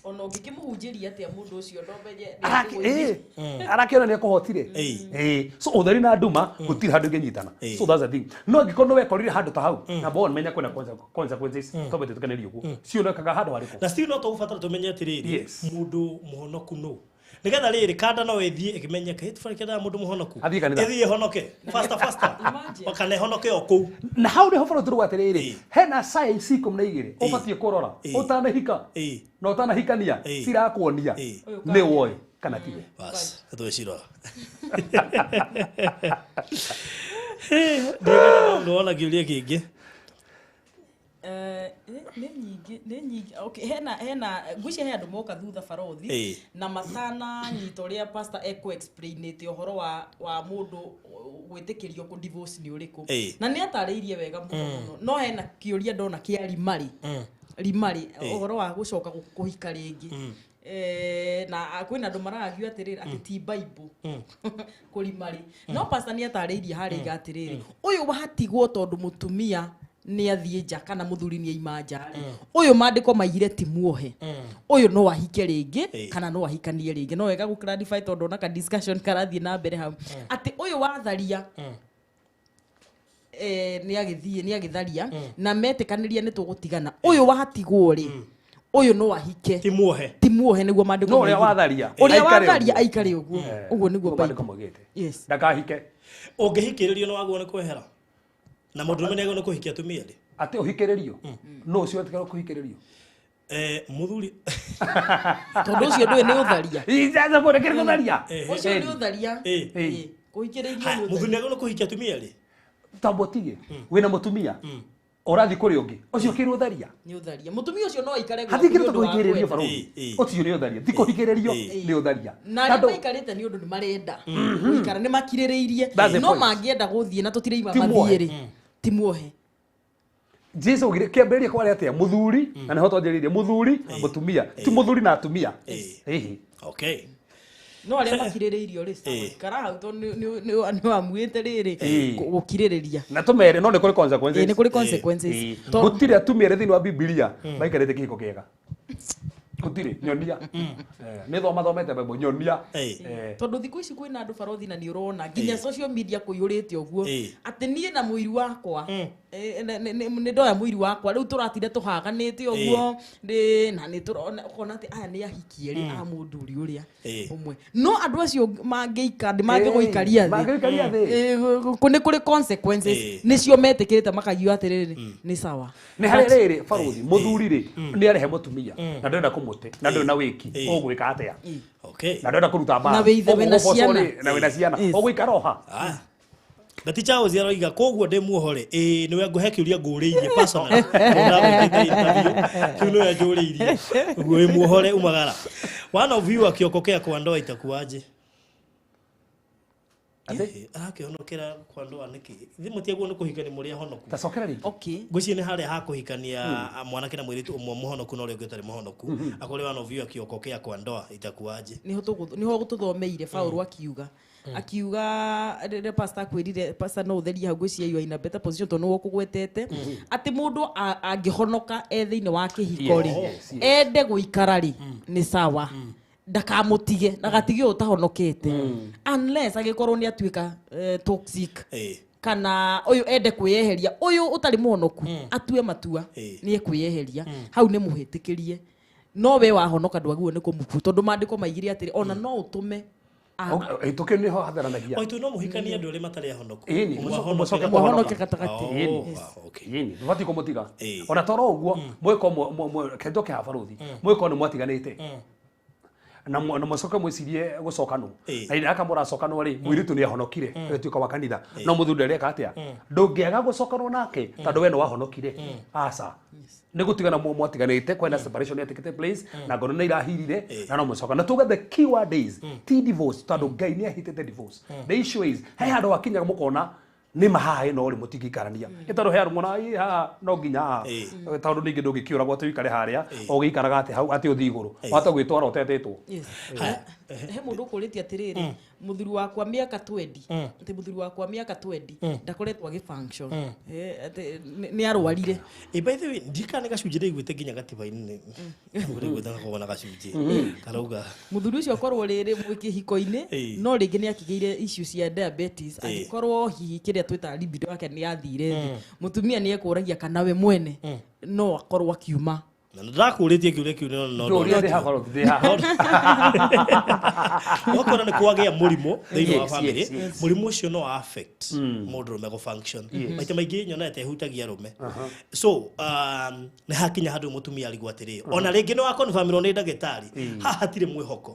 Ona ũngĩkĩmũhunjĩria atĩa mũndũ ũcio ndomenye
arakĩona nĩ ekũhotire. Ĩĩ so ũtheri na nduma gũtirĩ handũ ingĩnyitana. So that's the thing. No angĩkorwo nĩ wekorire handũ ta hau na bona menya kwĩna consequences twambe twĩtĩkanĩrie ũguo cionekaga handũ harĩkũ.
Na still no tũgũbatara tũmenye atĩrĩrĩ mũndũ mũhonoku nũ nigetha rĩrĩ kanda no ĩthiĩ ĩkĩmenyeka ĩtũbarĩ mũndũ mũhonoku ĩthiĩ ĩhonoke faster faster kana ĩhonoke o kũu.
Na hau nĩho bũrũri tũrauga atĩrĩrĩ hena signs 12 ũbatiĩ kũrora ũtanahika na ũtanahikania cirakuonia nĩ woĩ kana tiwe.
Bas twecirora ndĩwona kĩũria kĩngĩ.
Nĩ nyingĩ nĩ nyingĩ. Okay, hena ngwĩciria he andũ moka thutha barothi na matana nyita ũrĩa pastor eku explainĩte ũhoro wa mũndũ gwĩtĩkĩrio kũ divorce nĩ ũrĩkũ na nĩ atarĩirie wega mũno mũno. No hena kĩũria ndona kĩa rimari ũhoro wa gũcoka kũhika rĩngĩ. Na kwĩna andũ maragio atĩrĩrĩ atĩ ti Bible kũrimari. No pastor nĩ atarĩirie harĩa iga atĩrĩrĩ ũyũ watigwo tondũ mũtumia nĩ athiĩ nja kana mũthuri nĩ aima nja ũyũ maandĩko maigire ti muohe ũyũ no ahike rĩngĩ kana no ahikanie rĩngĩ. No wega gũ clarify tondũ ona ka discussion karathiĩ na mbere hau atĩ ũyũ watharia nĩ agĩthiĩ nĩ agĩtharia na metĩkanĩria nĩ tũgũtigana ũyũ watigwo rĩ ũyũ no ahike
ti muohe
ti muohe nĩguo maandĩko
no ũrĩa watharia
ũrĩa watharia aikare ũguo ũguo nĩguo
maandĩko maugĩte. Ndakahike.
Ũngĩhikĩrĩrio no wagwo nĩ kwehera na mũndũ ũrũme nĩagĩrĩirwo nĩ kũhikia atumia rĩ
atĩ ũhikĩrĩrio no ũcio wetĩkĩrwo kũhikĩrĩrio
mũthuri
tondũ ũcio ndũĩ nĩ ũtharia.
Ijaza bora kĩrĩ gũtharia
ũcio nĩ ũtharia kũhikĩrĩrio nĩ ũtharia.
Mũthuri nĩagĩrĩirwo nĩ kũhikia atumia rĩ
tondũ ũtige wĩna mũtumia ũrathiĩ kũrĩ ũngĩ ũcio kĩrĩ ũtharia
nĩ ũtharia. Mũtumia ũcio no aikare
gwake hatikĩrĩ kũhikĩrĩrio barũthi ũcio nĩ ũtharia ti kũhikĩrĩrio nĩ ũtharia.
Na arĩa maikarĩte nĩ ũndũ nĩ marenda gũikara nĩ makirĩrĩirie no mangĩenda gũthiĩ na tũtiraima mathiĩ rĩ ti muohe.
Jesu augire kĩambĩrĩria kwarĩ atĩa mũthuri na nĩho twanjĩrĩirie mũthuri mũtumia ti mũthuri na atumia.
Okay
no arĩa makirĩrĩirio rĩ sawa ikara hau tondũ nĩ wamuĩte rĩrĩ gũkirĩrĩria
na tũmere no nĩ kũrĩ consequences.
Nĩ kũrĩ consequences.
Gũtirĩ atumia arĩa thĩinĩ wa Bibilia maikarĩte kĩhiko kĩega gũtirĩ nyonia nĩ thoma thomete Bible nyonia
tondũ thikũ ici kwĩna andũ barothi na nĩ ũrona nginya social media kũiyũrĩte ũguo atĩ niĩ na mũiru wakwa nĩ ndoya mũiru wakwa rĩu tũratinde tũhaganĩte ũguo na nĩ tũrona ũkona atĩ aya nĩ ahikie rĩ a mũndũ ũrĩa ũmwe no andũ acio mangĩikara mangĩgũikaria thĩ nĩ kũrĩ consequences nĩcio metĩkĩrĩte makaigua atĩrĩrĩ nĩ sawa.
Nĩ harĩ rĩrĩ barothi mũthuri rĩ nĩ arehe mũtumia na ndĩrenda kũmũte na ndũrĩ na wĩki ũgwĩka atĩa na ndĩrenda kũruta mbara
na wĩna
na wĩna ciana ũgũikara oha.
Beti Charles aroiga koguo ndĩ muoho rĩ ĩĩ nĩwe ngũhe kĩũria ngũrĩirie personal ndagwĩkĩte interview kĩu nĩwe njũrĩirie ũguo wĩ muoho rĩ umagara. One of you akiokokea kwa ndoa itakuwaje? Arakĩhonokera kwa ndoa nĩkĩ? Ithuĩ mũtiagwo nĩ kũhikania mũrĩ ahonoku.
Tacokera rĩngĩ.
Okay.
Ngwĩciria nĩ harĩa ha kũhikania mwanake na mũirĩtu ũmwe mũhonoku na ũrĩa ũngĩ ũtarĩ mũhonoku. Akorwo one of you akiokokea kwa ndoa itakuwaje?
Nĩho tũthomeire Paul akiuga rĩrĩa pastor akwĩrire pastor no ũtherie hau ngwĩciria you are in a better position tondũ nĩwe ũkũgwetete atĩ mũndũ angĩhonoka e thĩinĩ wa kĩhiko rĩ ende gũikara rĩ nĩ sawa ndakamũtige ndagatige ũtahonokete unless angĩkorwo nĩ atuĩka toxic kana ũyũ ende kwĩyeheria ũyũ ũtarĩ mũhonoku atue matua nĩ ekwĩyeheria hau nĩ mũhĩtĩkĩrie no we wahonoka ndwagĩrĩirwo nĩ kũmũkua tondũ maandĩko maigire atĩrĩ ona no ũtũme
Tũkĩ nĩho hatharanagia.
Oitũ no mũhikanie andũ arĩa matarĩ ahonoku.
Mũcoke
mũhonoke gatagatĩ.
Ĩni ndũbatiĩ kũmũtiga. Ona toro ũguo mwĩko kĩndũ kĩa barũthi mwĩko nĩ mwatiganĩte na mũcoke mwĩcirie gũcokanwo na ira akamũracokanwo rĩ mũirĩtu nĩ ahonokire agĩtuĩka wa kanitha no mũthuri ndareka atĩa ndũngĩaga gũcokanwo nake tondũ we nĩ wahonokire aca nĩ gũtigana mwatiganĩte kwena separation yatikĩte place na ngoro nĩ irahirire na no mũcoka na tuge the keyword is ti divorce tondũ Ngai nĩ ahitĩte divorce. The issue is he handũ hakinyaga mũkona Nĩ ma haha ĩno rĩ mũtingĩikarania. Nĩ tondũ he arũme ona haha no nginya haha. Tondũ ningĩ ndũngĩkĩũragwo atĩ ũikare harĩa ũgĩikaraga atĩ hau atĩ ũthiĩ igũrũ. Wahota gwĩtwara ũtetĩtwo.
He mũndũ ũkũrĩtie atĩrĩrĩ, mũthuri wakwa mĩaka 20, atĩ mũthuri wakwa mĩaka 20 ndakoretwo agĩ function. Atĩ nĩ arwarire.
By the way, ndikana gacunjĩ ndĩiguĩte nginya gatiba-inĩ. Ndĩiguĩte gakoragwo na gacunjĩ. Karauga.
Mũthuri ũcio akorwo rĩrĩ mwĩ kĩhiko-inĩ, no rĩngĩ nĩ akĩgĩire issue cia diabetes, angĩkorwo hihi kĩrĩa twĩtaga libido yake nĩ yathire thĩ. Mũtumia nĩ ekũragia kana we mwene no akorwo akiuma.
Na ndakũrĩtie kĩũria kĩu no
ndũria ndĩ haha ndĩ haha.
Okorwo nĩ kwagĩa mũrimũ thĩinĩ wa family, mũrimũ ũcio no affect mũndũrũme gũ function. Maita maingĩ nyonete ĩhutagia arũme. So nĩ hakinya handũ mũtumia arigwo atĩrĩ, ona rĩngĩ no akonfirmĩrwo nĩ ndagĩtarĩ, haha hatirĩ mwĩhoko.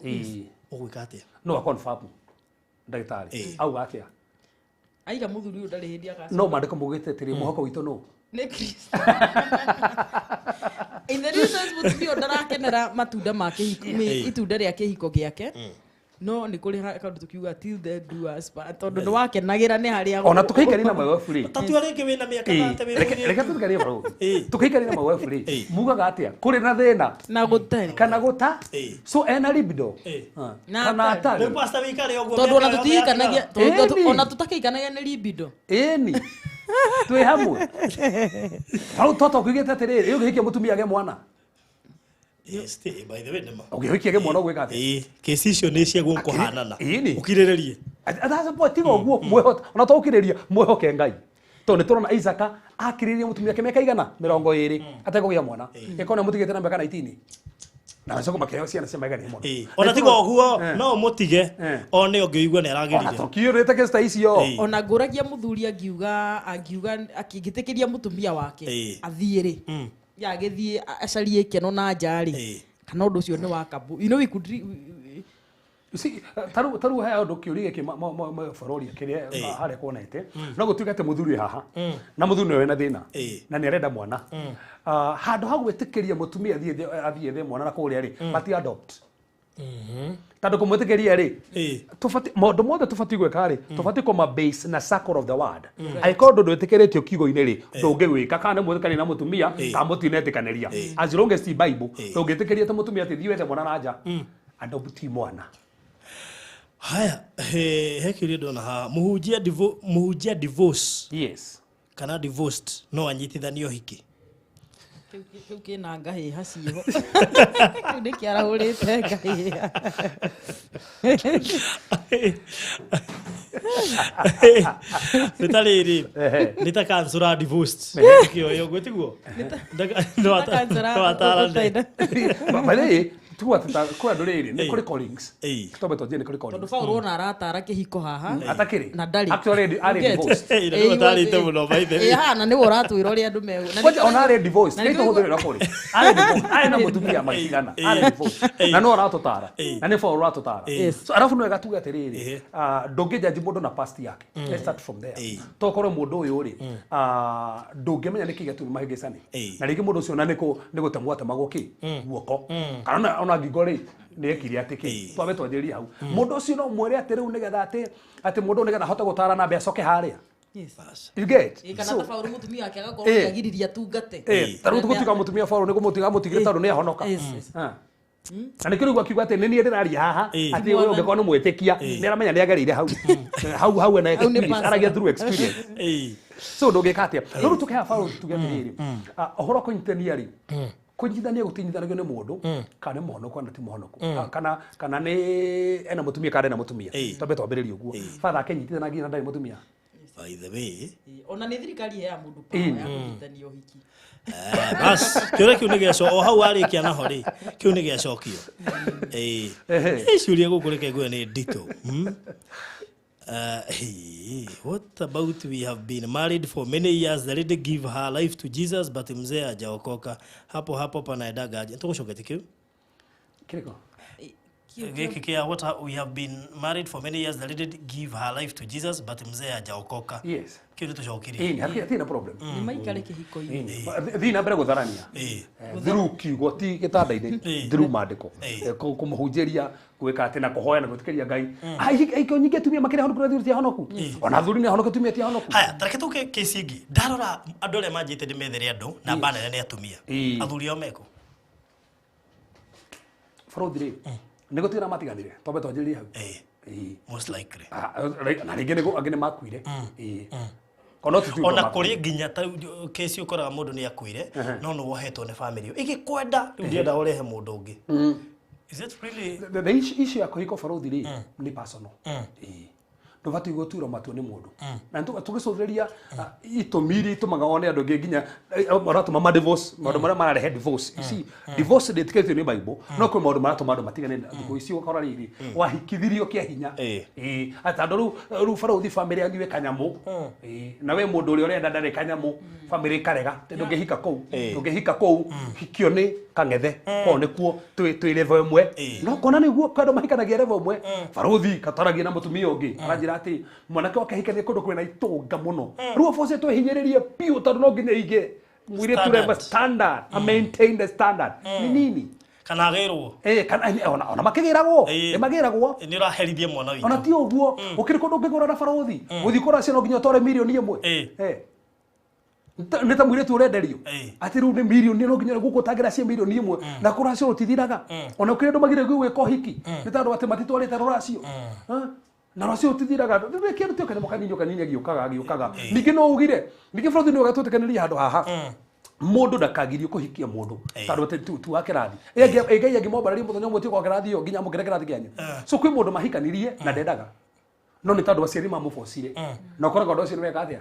Ũgwĩka atĩa?
No akonfirm ndagĩtarĩ. Auga atĩa?
Aiga mũthuri ũyũ ndarĩ hĩndĩ agacoka.
No maandĩko maugĩte atĩrĩ, mwĩhoko witũ nũ?
Nĩ Kristo. In the reasons mũtumia ndarakenera matunda ma kĩhiko, itunda rĩa kĩhiko gĩake. No nĩ kũrĩ kaũndũ tũkiuga till death do us part, tondũ nĩ wakenagĩra nĩ harĩa
ona tũkĩikaria na mawebu rĩ.
Tatua rĩngĩ wĩna mĩaka thate wĩ mũirĩtu.
Reke tũikarie mawebu. Tũkĩikaria na mawebu rĩ, mugaga atĩa? Kũrĩ na thĩna
na gũtarĩ
kana gũta. So ena libido kana atarĩ.
Rĩu pastor wĩikare ũguo
tondũ ona tũtiikanagia, tondũ ona tũtakĩikanagia nĩ libido.
Ĩni. Twĩ hamwe. Hau toto kuigĩte atĩrĩrĩ, ũngĩhikia mũtumia agĩe mwana.
Yes, by the way nĩ ma.
Ũngĩhikia agĩe mwana ũgwĩka atĩa?
Kesi icio nĩ cia gũkũhanana. Ũkirĩrĩrie.
That's the point, tiga ũguo mwĩhoke, ona to ũkirĩrĩria mwĩhoke Ngai. Tondũ nĩ tũrona Isaka akirĩrĩria mũtumia wake mĩaka igana 20 atekũgĩa mwana. Ĩkorwo nĩ mũtigĩte na mĩaka 19. Na acoka makĩheo ciana cia maigana mũno.
Ona tiga ũguo no ũmũtige one ũngĩigua nĩ aragĩrire.
Ona tũkiũrĩte kesi ta icio.
Ona ngũragia mũthuri angiuga akĩngĩtĩkĩria mũtumia wake athiĩ rĩ. Yagĩthiĩ acarie kĩno na nja rĩ. Kana ũndũ ũcio nĩ wa kabu. You know we could
You see, taru he ũndũ kĩũria gĩkĩ bũrũri kĩrĩa harĩa kuonete no gũtuĩke atĩ mũthuri haha na mũthuri nĩwe wĩna thĩna na nĩ arenda mwana handũ ha gwĩtĩkĩria mũtumia athiĩ ethe mwana na kũrĩa rĩ mati adopt tondũ kũmwĩtĩkĩria rĩ tũbatiĩ maũndũ mothe tũbatiĩ gwĩka rĩ tũbatiĩ kũma base na circle of the word. Angĩkorwo ũndũ ndwĩtĩkĩrĩtio kiugo-inĩ rĩ ndũngĩwĩka kana nĩ mwĩtĩkania na mũtumia kana mũtinetĩkanĩria as long as ti Bible ndũngĩtĩkĩria atĩ mũtumia atĩ thiĩ wethe mwana na nja adopt mwana.
Haya, he kĩũria ndona haha. Mũhunjia divorce.
Yes.
Kana divorced no anyitithanio hiki.
Kĩu kĩna ngahĩha ciĩho. Kĩu nĩ kĩarahũrĩte ngahĩha.
Nĩ ta rĩrĩ, nĩ ta kansũra divorced. Kĩoyo ũguo tiguo? No atarane.
By the way, tuwa kwa andũ rĩrĩ nĩ kũrĩ callings. Twambe twanjie nĩ kũrĩ callings.
Tondũ Paul ona aratara kĩhiko haha.
Atakĩrĩ.
Na ndarĩ.
Actually arĩ divorced.
Nĩ ũtarĩte mũno by the way.
Haha na nĩwe ũratwĩra ũrĩa andũ me.
Kwanja ona arĩ divorced. Nĩ tũhũthĩrĩra kũrĩ. Arĩ divorced. Arĩ na mũtumia matigana. Arĩ divorced. Na no aratũtara. Na nĩ Paul ũratũtara. So arabu no wega tuge atĩrĩrĩ, ndũngĩjudge mũndũ na past yake. Let's start from there. Tokorwo mũndũ ũyũ rĩ, ndũngĩmenya nĩkĩ gĩatũmire mahĩngĩcane. Na rĩngĩ mũndũ ũcio ona nĩ gũtemwo atemagwo kĩ guoko. Kana ona ngingo rĩ nĩ ekire atĩ kĩ twambe twanjĩrĩrie hau. Mũndũ ũcio no mwĩre atĩ rĩu nĩgetha atĩ mũndũ nĩgetha ahote gũtara na mbeca acoke harĩa. You get?
Kana ta Paul mũtumia wake agakorwo akĩagiriria tungate.
Ta rĩu tũgũtuĩka mũtumia Paul nĩ kũmũtiga mũtigire tondũ nĩ ahonoka. Na nĩkĩo rĩu akiuga atĩ nĩ niĩ ndĩraria haha atĩ ũyũ ũngĩkorwo nĩ mwĩtĩkia nĩ aramenya nĩ agereire hau hau hau ena experience aragia through experience. So ndũngĩka atĩa? Rĩu tũkĩhaha Paul tuge atĩrĩrĩ, ũhoro wa kũnyitithania rĩ, kũnyitithania gũtinyitithanagio nĩ mũndũ kana nĩ mũhonoku kana ti mũhonoku kana nĩ ena mũtumia kana ena mũtumia. Twambe twambĩrĩrie ũguo. Father akĩnyitithanagia na ndarĩ mũtumia.
By the way,
ona nĩ thirikari ĩheaga mũndũ power ya kũnyitithania ũhiki.
Bas, kĩũria kĩu nĩ gĩaco o hau warĩkia naho rĩ, kĩu nĩ gĩacokio. Ciũria gũkũ reke ngue nĩ nditũ. What about we have been married for many years, the lady give her life to Jesus but mzee hajaokoka. Hapo hapo panaendaga aje? Tũgũcoketie kĩu?
Kĩrĩkũ?
Gĩkĩ kĩa what we have been married for many years, the lady give her life to Jesus but mzee hajaokoka.
Yes.
Kĩu nĩ tũcokirie.
Ĩni, hatirĩ na problem.
Nĩ maikare kĩhiko-inĩ.
Thiĩ na mbere gũtharania. Through kiugo ti gĩtanda-inĩ, through maandĩko. Kũmũhunjĩria, gwĩka atĩ na kũhoya na gwĩtĩkĩria Ngai. Ahiko nyingĩ atumia makĩrĩ ahonoku na athuri ti ahonoku. Ona athuri nĩ ahonoku, atumia ti ahonoku.
Haya, tareke tũke kesi ĩngĩ. Ndarora andũ arĩa manjĩte ndĩmethere andũ na mbanene nĩ atumia. Athuri ao meko.
Bũrũthi rĩ, nĩ gũtigana matiganire, twambe twanjĩrĩrie hau.
Most likely.
Na rĩngĩ nĩ angĩ nĩ makuire.
Ona kũrĩ nginya ta kesi ũkoraga mũndũ nĩ akuire, no nĩ wohetwo nĩ family ĩgĩkwenda, rĩu ndĩrenda ũrehe mũndũ ũngĩ. Is it really
the issue ya kũhiko bũrũthi rĩ nĩ personal. Ndũbatiĩ gũtuĩrwo matua nĩ mũndũ. Na tũgĩcũthĩrĩria itũmi iria itũmaga wone andũ angĩ nginya maratũma ma divorce, maũndũ marĩa mararehe divorce. You see, divorce ndĩtĩkĩrĩtio nĩ Bible, no kwĩ maũndũ maratũma andũ matigane. Thikũ ici ũgakora rĩrĩ wahikithirio kĩa hinya. Tondũ rĩu barũthi family yanyu ĩ kanyamũ. Na we mũndũ ũrĩa ũrenda ndarĩ kanyamũ, family ĩkarega, ndũngĩhika kũu. Ndũngĩhika kũu, hikio nĩ kang'ethe. Kũu nĩkuo twĩ level ĩmwe. No kona nĩguo andũ mahikanagia level ĩmwe. Barũthi kataragia na mũtumia ũngĩ. Aranjĩra atĩ mwanake wake ahikanie kũndũ kwĩna itũnga mũno. Rĩu oboce twĩhinyĩrĩrie biũ tondũ no nginya aige mũirĩtu level standard, a maintain the standard. Nĩ nini?
Kana agĩrwo.
Kana ona makĩgĩragwo. Nĩ magĩragwo.
Nĩ ũraherithia mwana witũ.
Ona ti ũguo, ũkĩrĩ kũndũ ũngĩgũra na barũthi. Gũthiĩ kũracia no nginya ũtware mirioni ĩmwe. Nĩ ta mũirĩtu ũrenderio. Atĩ rĩu nĩ mirioni no nginya gũkũ ũtangĩra cia mirioni ĩmwe. Na kũracio rũtithiraga. Ona kũrĩ andũ magire gwĩka ũhiki. Nĩ tondũ atĩ matitwarĩte rũracio. Na rũracio rũtithiraga. Rĩu kĩndũ tio kanyamũ kanini kanini gĩũkaga gĩũkaga. Ningĩ no ugire, ningĩ bũrũri nĩ ũgatwĩtĩkanĩria handũ haha. Mũndũ ndakagirio kũhikia mũndũ tondũ atĩ tu wa kĩrathi. Ngai angĩmwambararia mũthenya ũmwe ũtuĩke wa kĩrathi ĩyo nginya amũkĩre kĩrathi kĩanyu. So kwĩ mũndũ mahikanirie na ndendaga. No nĩ tondũ aciari mamũbocire. Na ũkoraga ũndũ ũcio nĩ weka atĩa?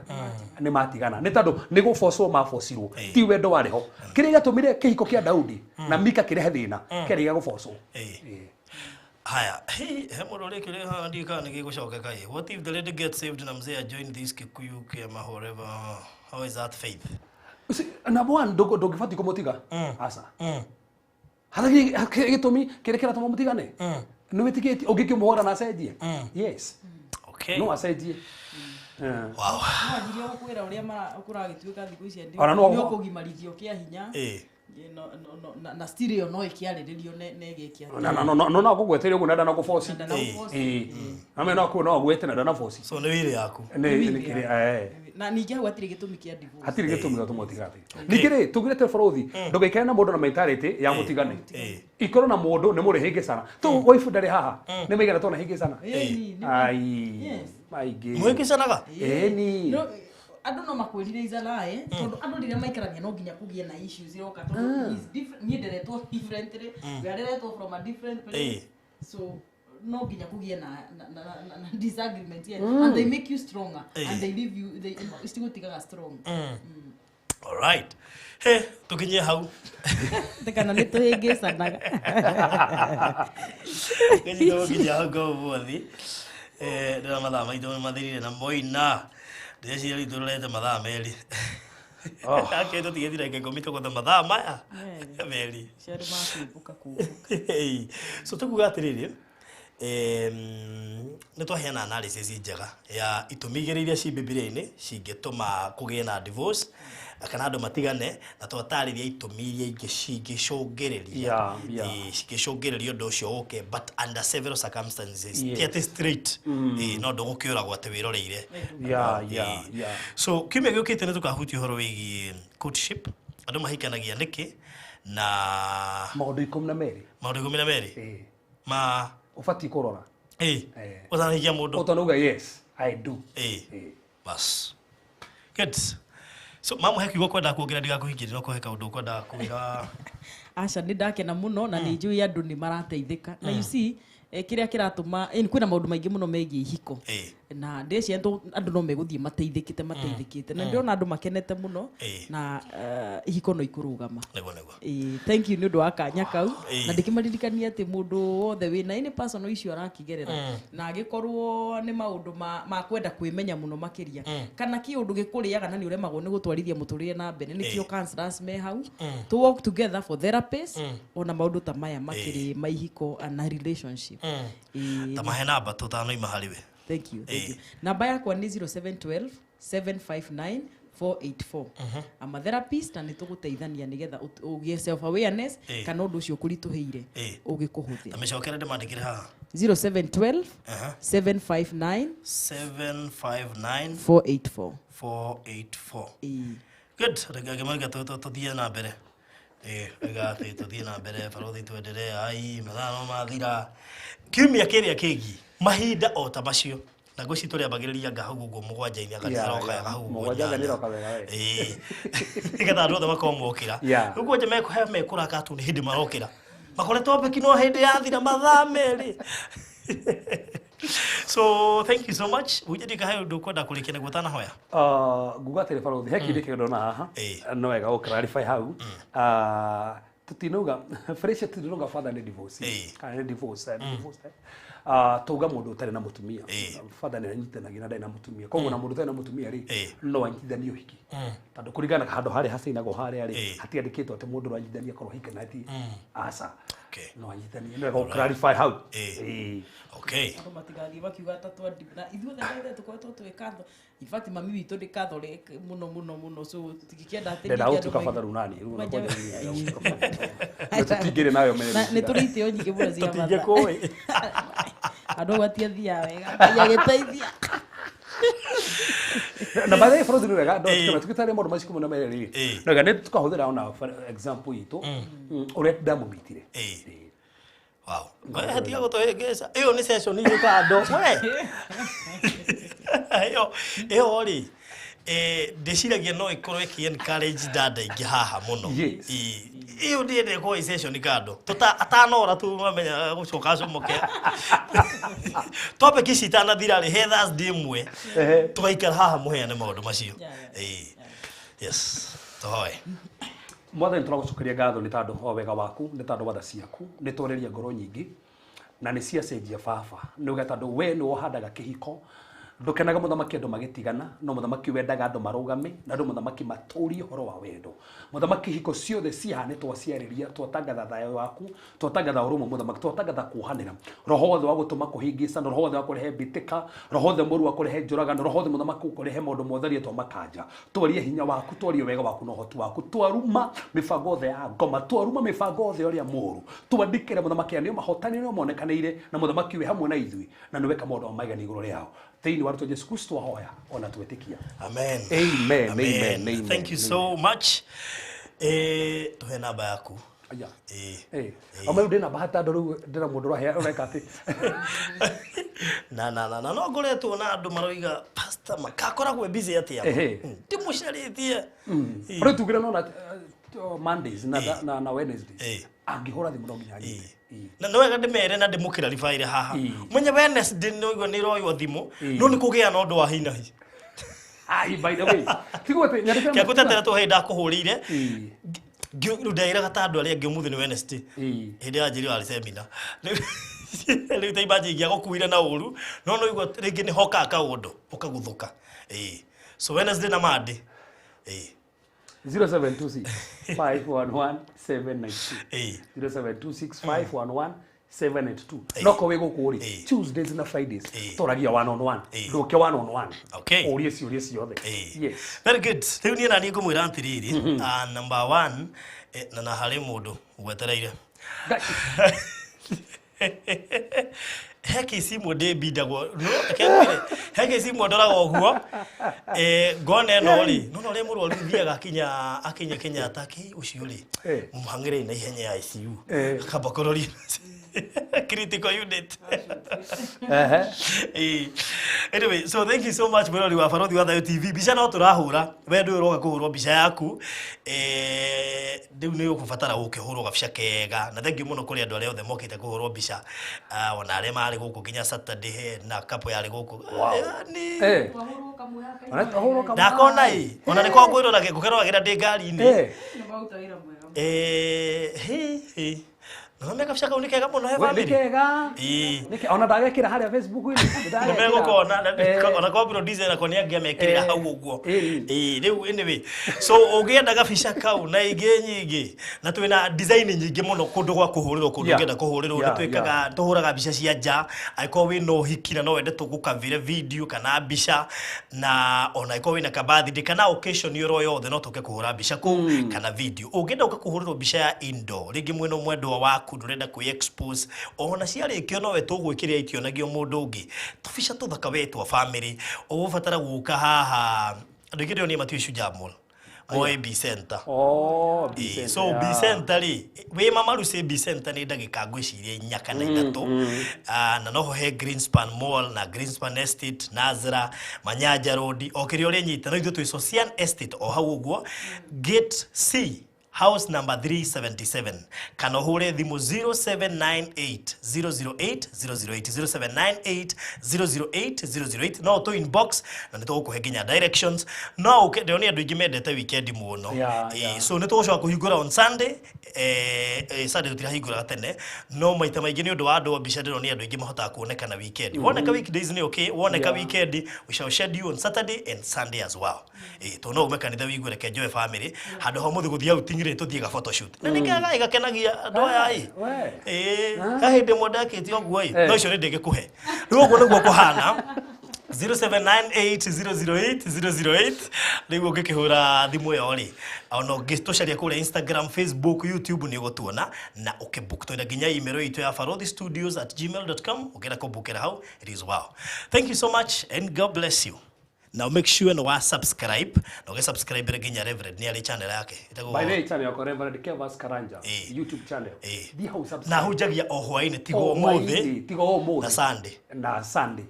Nĩ matigana. Nĩ tondũ nĩ gũbocwo mabocirwo. Ti wendo warĩ ho. Kĩrĩa gĩatũmire kĩhiko kĩa Daudi na Mika kĩrehe thĩna, kĩarĩ gĩa gũbocwo.
Haya, he mũndũ ũrĩkĩrĩ haha ndiũĩ kana nĩ gĩgũcokeka ĩ. What if the lady gets saved na mzee join this Kikuyu kĩama whatever? How is that faith?
Number one, ndũngĩbatiĩ kũmũtiga. Aca. Hatakĩrĩ gĩtũmi kĩrĩa kĩratũma mũtigane. Nĩ wĩtĩkĩtie ũngĩkĩmũhũra na acenjie. Yes.
Okay.
No acenjie.
Wow.
No anjirie gũkwĩra ũrĩa kũragĩtuĩka thikũ ici
Ona no
nĩ ũkũgimarithio kĩa hinya. Na still ĩyo no ĩkĩarĩrĩrio na ĩgĩkia.
Na no no no gũgweteire ũguo na ndanagũboci. Ame no kuo no gwete na ndanaboci.
So nĩ wĩrĩ yaku.
Nĩ kĩrĩa
Na ningĩ hau hatirĩ gĩtũmi kĩa divorce.
Hatirĩ gĩtũmi gĩa tũmũtiga. Ningĩ rĩ tugire bũrũthi ndũgaikare na mũndũ na mentality ya mũtigane. Ikorwo na mũndũ nĩ mũrĩhĩngĩcana. Tu wife ndarĩ haha. Nĩ maigana tona hĩngĩcana. Ai. Maingĩ.
Mũhĩngĩcanaga?
Ĩni.
Andũ no makwĩrire izalae tondũ andũ rĩrĩa maikarania no nginya kũgĩe na issues iroka tondũ he's different, niĩ nderetwo differently, we are deretwo from a different place. So no nginya kũgĩe na disagreement here, and they make you stronger and they leave you, they citigũtigaga strong.
All right. He, tukinyie hau.
Kana nĩ tũhĩngĩcanaga.
Nginya tũgũkinyia hau kwa ũmũthĩ. Ndĩrona mathaa maitũ nĩ mathirire na moina. Ndĩreciria rĩu tũrorete mathaa merĩ. Ake tũtigĩthira ndagĩka ikũmi tũgũthe mathaa maya merĩ.
Ciarĩ ma kũmbũka kũmbũka.
So tũkuga atĩrĩrĩ, nĩ twaheana analysis njega ya itũmi igĩrĩ iria ci Bibilia-inĩ cingĩtũma kũgĩe na divorce kana andũ matigane, na twatarĩria itũmi iria ingĩ cingĩcũngĩrĩria cingĩcũngĩrĩria ũndũ ũcio ũke, but under several circumstances. Ti atĩ straight no ndũgũkĩũragwo atĩ wĩroreire. So kiumia gĩũkĩte nĩ tũkahutia ũhoro wĩgiĩ courtship, andũ mahikanagia nĩkĩ na
maũndũ 12.
Maũndũ 12 ma
ũbatiĩ kũrora.
Ũtanahikia mũndũ.
Ũtanauga yes, I do.
Bas. Good. So mamu he kiugo kwenda kuongerera ndigakũhingĩrie no kũhe kaũndũ ũkwenda kuiga.
Aca nĩ ndakena mũno na nĩ njũĩ andũ nĩ marateithĩka. Na you see, kĩrĩa kĩratũma kwĩna maũndũ maingĩ mũno megiĩ ihiko. Na ndĩreciria andũ no megũthiĩ mateithĩkĩte na ndĩrona andũ makenete mũno na ihiko no ikũrũgama.
Nĩguo nĩguo.
Thank you nĩ ũndũ wa kanya kau. Na ndĩkĩmaririkania atĩ mũndũ wothe wĩna any personal issue arakĩgerera na angĩkorwo nĩ maũndũ ma kwenda kwĩmenya mũno makĩria kana kĩũndũ gĩkũrĩaga na nĩ ũremagwo nĩ gũtwarithia mũtũrĩre na mbere, nĩkĩo counselors me hau to work together for therapists ona maũndũ ta maya makĩrĩ ma ihiko na relationship.
Ta mahe namba tũtanoima harĩ we.
Thank you, thank you. Namba yakwa nĩ 0712 759 484. I'm a therapist na nĩ tũgũteithania nĩgetha ũgĩe self awareness kana ũndũ ũcio ũkũritũhĩire ũgĩkũhũthĩra.
Ta mĩcokere ndĩmandĩkĩre haha.
0712 759
759
484.
484. Good. Reke ngĩmaiga tũthiĩ na mbere. Reke atĩ tũthiĩ na mbere barothi twenderee. Ai, mathaa no mathira. Kiumia kĩrĩa kĩngĩ mahinda o ta macio na ngwĩciria tũrĩambagĩrĩria anga hau ũguo mũgwanja-inĩ anga nĩaroka ya hau ũguo
Mũgwanja anga
inyanya.
nĩroka wega we.
Nĩgetha andũ othe makorwo mokĩra. Rĩu kwanja mekũhe mekũraka tu nĩ hĩndĩ marokĩra. Makoretwo mbeki no hĩndĩ yathira mathaa merĩ. So thank you so much. Ujye ndikahe ũndũ ũkwenda kũrĩkia nĩguo ũtanahoya.
Nguga atĩrĩ barothi, he kĩndũ kĩngĩ ndona haha no wega gũ clarify hau. Tutinauga fresh, tutinauga father nĩ divorce kana nĩ divorce, nĩ divorce. Tuga mũndũ ũtarĩ na mũtumia, father nĩ anyitanagia na ndarĩ na mũtumia, koguo na mũndũ ũtarĩ na mũtumia rĩ no anyitithanie ũhiki, tondũ kũringana na handũ harĩa hacainagwo harĩa rĩ hatiandĩkĩtwo atĩ mũndũ ũranyitithania akorwo ahikanĩtie, aca. No anyitithanie, nĩ wega gũ clarify hau.
Okay.
Andũ matigathiĩ makiuga ta twa na ithuothe ndagĩtarĩ tũkoretwo twĩ Catholic. In fact, mami witũ nĩ Catholic mũno mũno mũno, so tũtingĩkĩenda atĩ
Ndenda
ningĩ
gũtuĩka
andũ
father rĩu nani rĩu
Manja-
tũtingĩrĩ nayo mere.
Na nĩ tũrĩ itĩo nyingĩ mũno cia mathaa.
Tũtingĩkũĩ.
Andũ au matiathiaga wega. Ngai agĩteithia.
Na by the way, bũrũri nĩ wega tũgĩtarĩria maũndũ macio kumana mere rĩ, nĩ wega nĩ tũkahũthĩra ona example itũ ũrĩa ndamũmitire.
Wow. We tiga gũtũhĩngĩca. Ĩyo nĩ session ĩ kando. We. Ĩyo rĩ ndĩciragia no ĩkorwo ĩkĩ encourage dada ingĩ haha mũno. Ĩyo ndĩende ĩkorwo ĩ session kando. Tũta atanora tu mamenya gũcoka acomoke. Topic ici itanathira rĩ, he Thursday ĩmwe tũgaikara haha mũheane maũndũ macio. Yes. Tũhoe.
Mwathani, tũragũcokeria ngatho nĩ tondũ wa wega waku, nĩ tondũ wa tha ciaku, nĩ twarĩria ngoro nyingĩ na nĩ ciacenjia baba. Nĩ uga tondũ we nĩ wohandaga kĩhiko, ndũkenaga mũthamaki andũ magĩtigana, no mũthamaki wendaga andũ marũgame na andũ mũthamaki matũrie ũhoro wa wendo. Mũthamaki hiko ciothe ciaha nĩ twaciarĩria, twatangatha thayũ waku, twatangatha ũrũmwe mũthamaki, twatangatha kuohanĩra. Roho wothe wa gũtũma kũhĩngĩcana, roho wothe wa kũrehe mbĩtĩka, roho wothe mũũru wa kũrehe njũragano, roho wothe mũthamaki wa kũrehe maũndũ mothe twamakanja. Twarie hinya waku, twarie wega waku na ũhoti waku, twaruma mĩbango yothe ya ngoma, twaruma mĩbango yothe ũrĩa mũũru, twandĩkĩre mũthamaki nĩo mahotani nĩo monekanĩire na mũthamaki wĩ hamwe na ithuĩ na nĩweka maũndũ ma magegania igũrũ rĩao. Thĩinĩ wa rĩtwa Jesu Kristo ahoya ona twĩtĩkia.
Amen.
Amen, amen, amen.
Thank you so much. Tuhe namba yaku.
Aya. Ame ndina bahati andũ rĩu ndĩna mũndũ ũrahe ũreka atĩ.
Na na na na no ngoretwo na andũ maroiga pastor makakoragwo busy atĩa. Ndĩmũcarĩtie.
Rĩu tugire no na Mondays na na Wednesdays. Angĩhũra thimũ no nginya anyite.
Na no wega ndĩmere na ndĩmũkĩraribaire haha. Mwenye Wednesday nĩ ũigua nĩ ĩroywo thimũ, no nĩ kũgĩa na ũndũ wa hi na hi.
Ai, by the way. Tiguo atĩ nyandĩkĩra
Kĩa gũtetera tũ hĩndĩ ndakũhũrĩire. Rĩu ndaĩraga ta andũ arĩa angĩ ũmũthĩ nĩ Wednesday. Hĩndĩ ya njĩrĩ warĩ seminar. Rĩu ta imagine ingĩagũkuire na ũru, no no igua rĩngĩ nĩ hokaga kaũndũ ũkaguthũka. So Wednesday na Monday.
0726 511 792. 0726 511 782. No ko wĩ gũkũ rĩ, Tuesdays na Fridays tũragia one on one. Ndũke one on one. Ũrie ciũria ciothe. Yes.
Very good. Rĩu niĩ naniĩ ngũmwĩra atĩrĩrĩ, number 1, na harĩ mũndũ ũgwetereire. He kesi imwe ndĩmbindagwo, no reke ngwĩre, he kesi imwe ndoraga ũguo, ngona ĩno rĩ, no ũrĩa mũrwaru thiaga akinya Kenyatta, kĩ ũcio rĩ, mũhang'ĩrei na ihenya ya ICU, akamba kũroria critical unit. Anyway, so thank you so much mwĩrori wa Barothi wa Thayo TV. Mbica no tũrahũra, we ndũĩ ũroka kũhũrwo mbica yaku, rĩu nĩ ũkũbatara ũkĩhũrwo gabica kega. Na thank you mũno kũrĩ andũ arĩa othe mokĩte kũhũrwo mbica, ona arĩa mararĩ gũkũ nginya Saturday, he na couple yarĩ gũkũ.
Ni Twahũrwo kamwe
Ona twahũrwo kamwe. Ndakona ĩ, ona nĩ kwa ngwĩroragĩra, ngũkeroragĩra ndĩ ngari-inĩ. He he no kabica kau nĩ kega mũno he
We, nĩ kega. Nĩ ona ndagekĩra harĩa Facebook-inĩ.
Nĩ megũkona ona kwa producer nako nĩ angĩamekĩrĩra hau ũguo. Ĩĩ, rĩu anyway, so ũngĩenda gabica kau na ingĩ nyingĩ, na twĩna design nyingĩ mũno kũndũ gwa kũhũrĩrwo, kũndũ ũngĩenda kũhũrĩrwo, nĩ twĩkaga, tũhũraga mbica cia nja. Angĩkorwo wĩna ũhiki na no wende tũgũkavire video kana mbica, na ona angĩkorwo wĩna ka birthday kana occasion oro yothe, no tũke kũhũra mbica kũu kana video. Ũngĩenda ũka kũhũrĩrwo mbica ya indoor, rĩngĩ mwĩna mwendwa waku, ndũrenda kwĩ expose, ona ciarĩkio nowe tũgwĩkĩrĩra, itionagio mũndũ ũngĩ, tũbica tũthaka we twa family. Ũgũbatara gũka haha, andũ aingĩ ndĩronire matiũĩ Shujaa Mall, moĩ B Center.
Oh, B
Center. So B Center rĩ, wĩ Mamarucĩ B Center nĩ ndagĩka ngwĩciria inya kana ithatũ. Na noho he Greenspan Mall na Greenspan Estate, Nazra, Manyanja Road, o kĩrĩa ũrĩnyita, no ithuĩ twĩ Socian Estate o hau ũguo, Gate C, house number 377, kana ũhũre thimũ 0798 008 008, 0798 008 008. No tũ inbox na nĩ tũgũkũhe nginya directions. No ũke, ndĩronire andũ aingĩ mendete weekend mũno. So nĩ tũgũcoka kũhingũra on Sunday. Sunday tũtirahingũraga tene, no maita maingĩ nĩ ũndũ wa andũ a mbica, ndĩronire andũ aingĩ mahotaga kuonekana weekend. Woneka weekdays nĩ okay, woneka weekend, we shall schedule on Saturday and Sunday as well. Tondũ no ume kanitha wigue reke njoe family handũ ha ũmũthĩ gũthiĩ outing rĩ, tũthiĩ ga photoshoot, na nĩ kega, ĩgakenagia andũ aya ĩ.
We.
Ĩĩ, he hĩndĩ ĩmwe ndekĩte ũguo ĩ, no icio nĩ ndĩngĩkũhe. Rĩu ũguo nĩguo kũhana, 0798008008. Rĩu ũngĩkĩhũra thimũ ĩyo rĩ, ona ũngĩtũcaria kũrĩa Instagram, Facebook, YouTube, nĩ ũgũtuona na ũkĩbook. Twĩna nginya email itũ ya farothistudios@gmail.com, ũngĩenda kũbookĩra hau, it is well. Thank you so much and God bless you. Now make sure no wa subscribe, na ũgĩ subscribe nginya Reverend nĩ arĩ channel yake.
Ĩtagwo- By the way, channel yakwa, Reverend Kevas Karanja, YouTube channel. Thiĩ hau
subscribe. Na hunjagia o hwaĩ-inĩ, tigo O ũmũthĩ
hwaĩ-inĩ, tiga ũmũthĩ.
Na Sunday.
Na Sunday.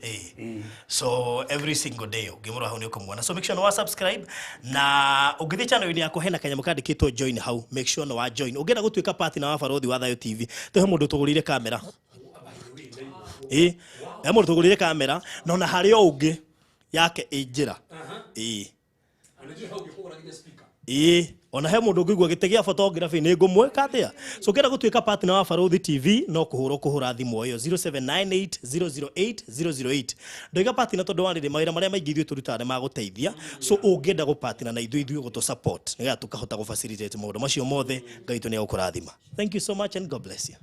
So every single day ũngĩmũrora hau nĩ ũkũmuona. So make sure nĩ wa subscribe, na ũngĩthiĩ channel-inĩ yakwa hena kanyamũ kandĩkĩtwo join hau, make sure nĩ wa join. Ũngĩenda gũtuĩka partner wa Barothi wa Thayo TV, tũhe mũndũ tũgũrĩire kamera. He mũndũ tũgũrĩire kamera, na ona harĩ o ũngĩ yake ĩ njĩra. Ĩĩ, ona he mũndũ ũngĩigua gĩtĩ gĩa photography nĩ ngũmwĩka atĩa. So ũngĩenda gũtuĩka partner wa Barothi TV, no kũhũra kũhũra thimũ ĩyo 0798 008 008. Ndoiga partner tondũ wa rĩrĩ, mawĩra marĩa maingĩ ithuĩ tũrutaga nĩ magũteithia. So ũngĩenda gũpartner na ithuĩ, ithuĩ gũtũ support nĩgetha tũkahota gũ facilitate maũndũ macio mothe, Ngai witũ nĩ egũkũrathima. Thank you so much and God bless you.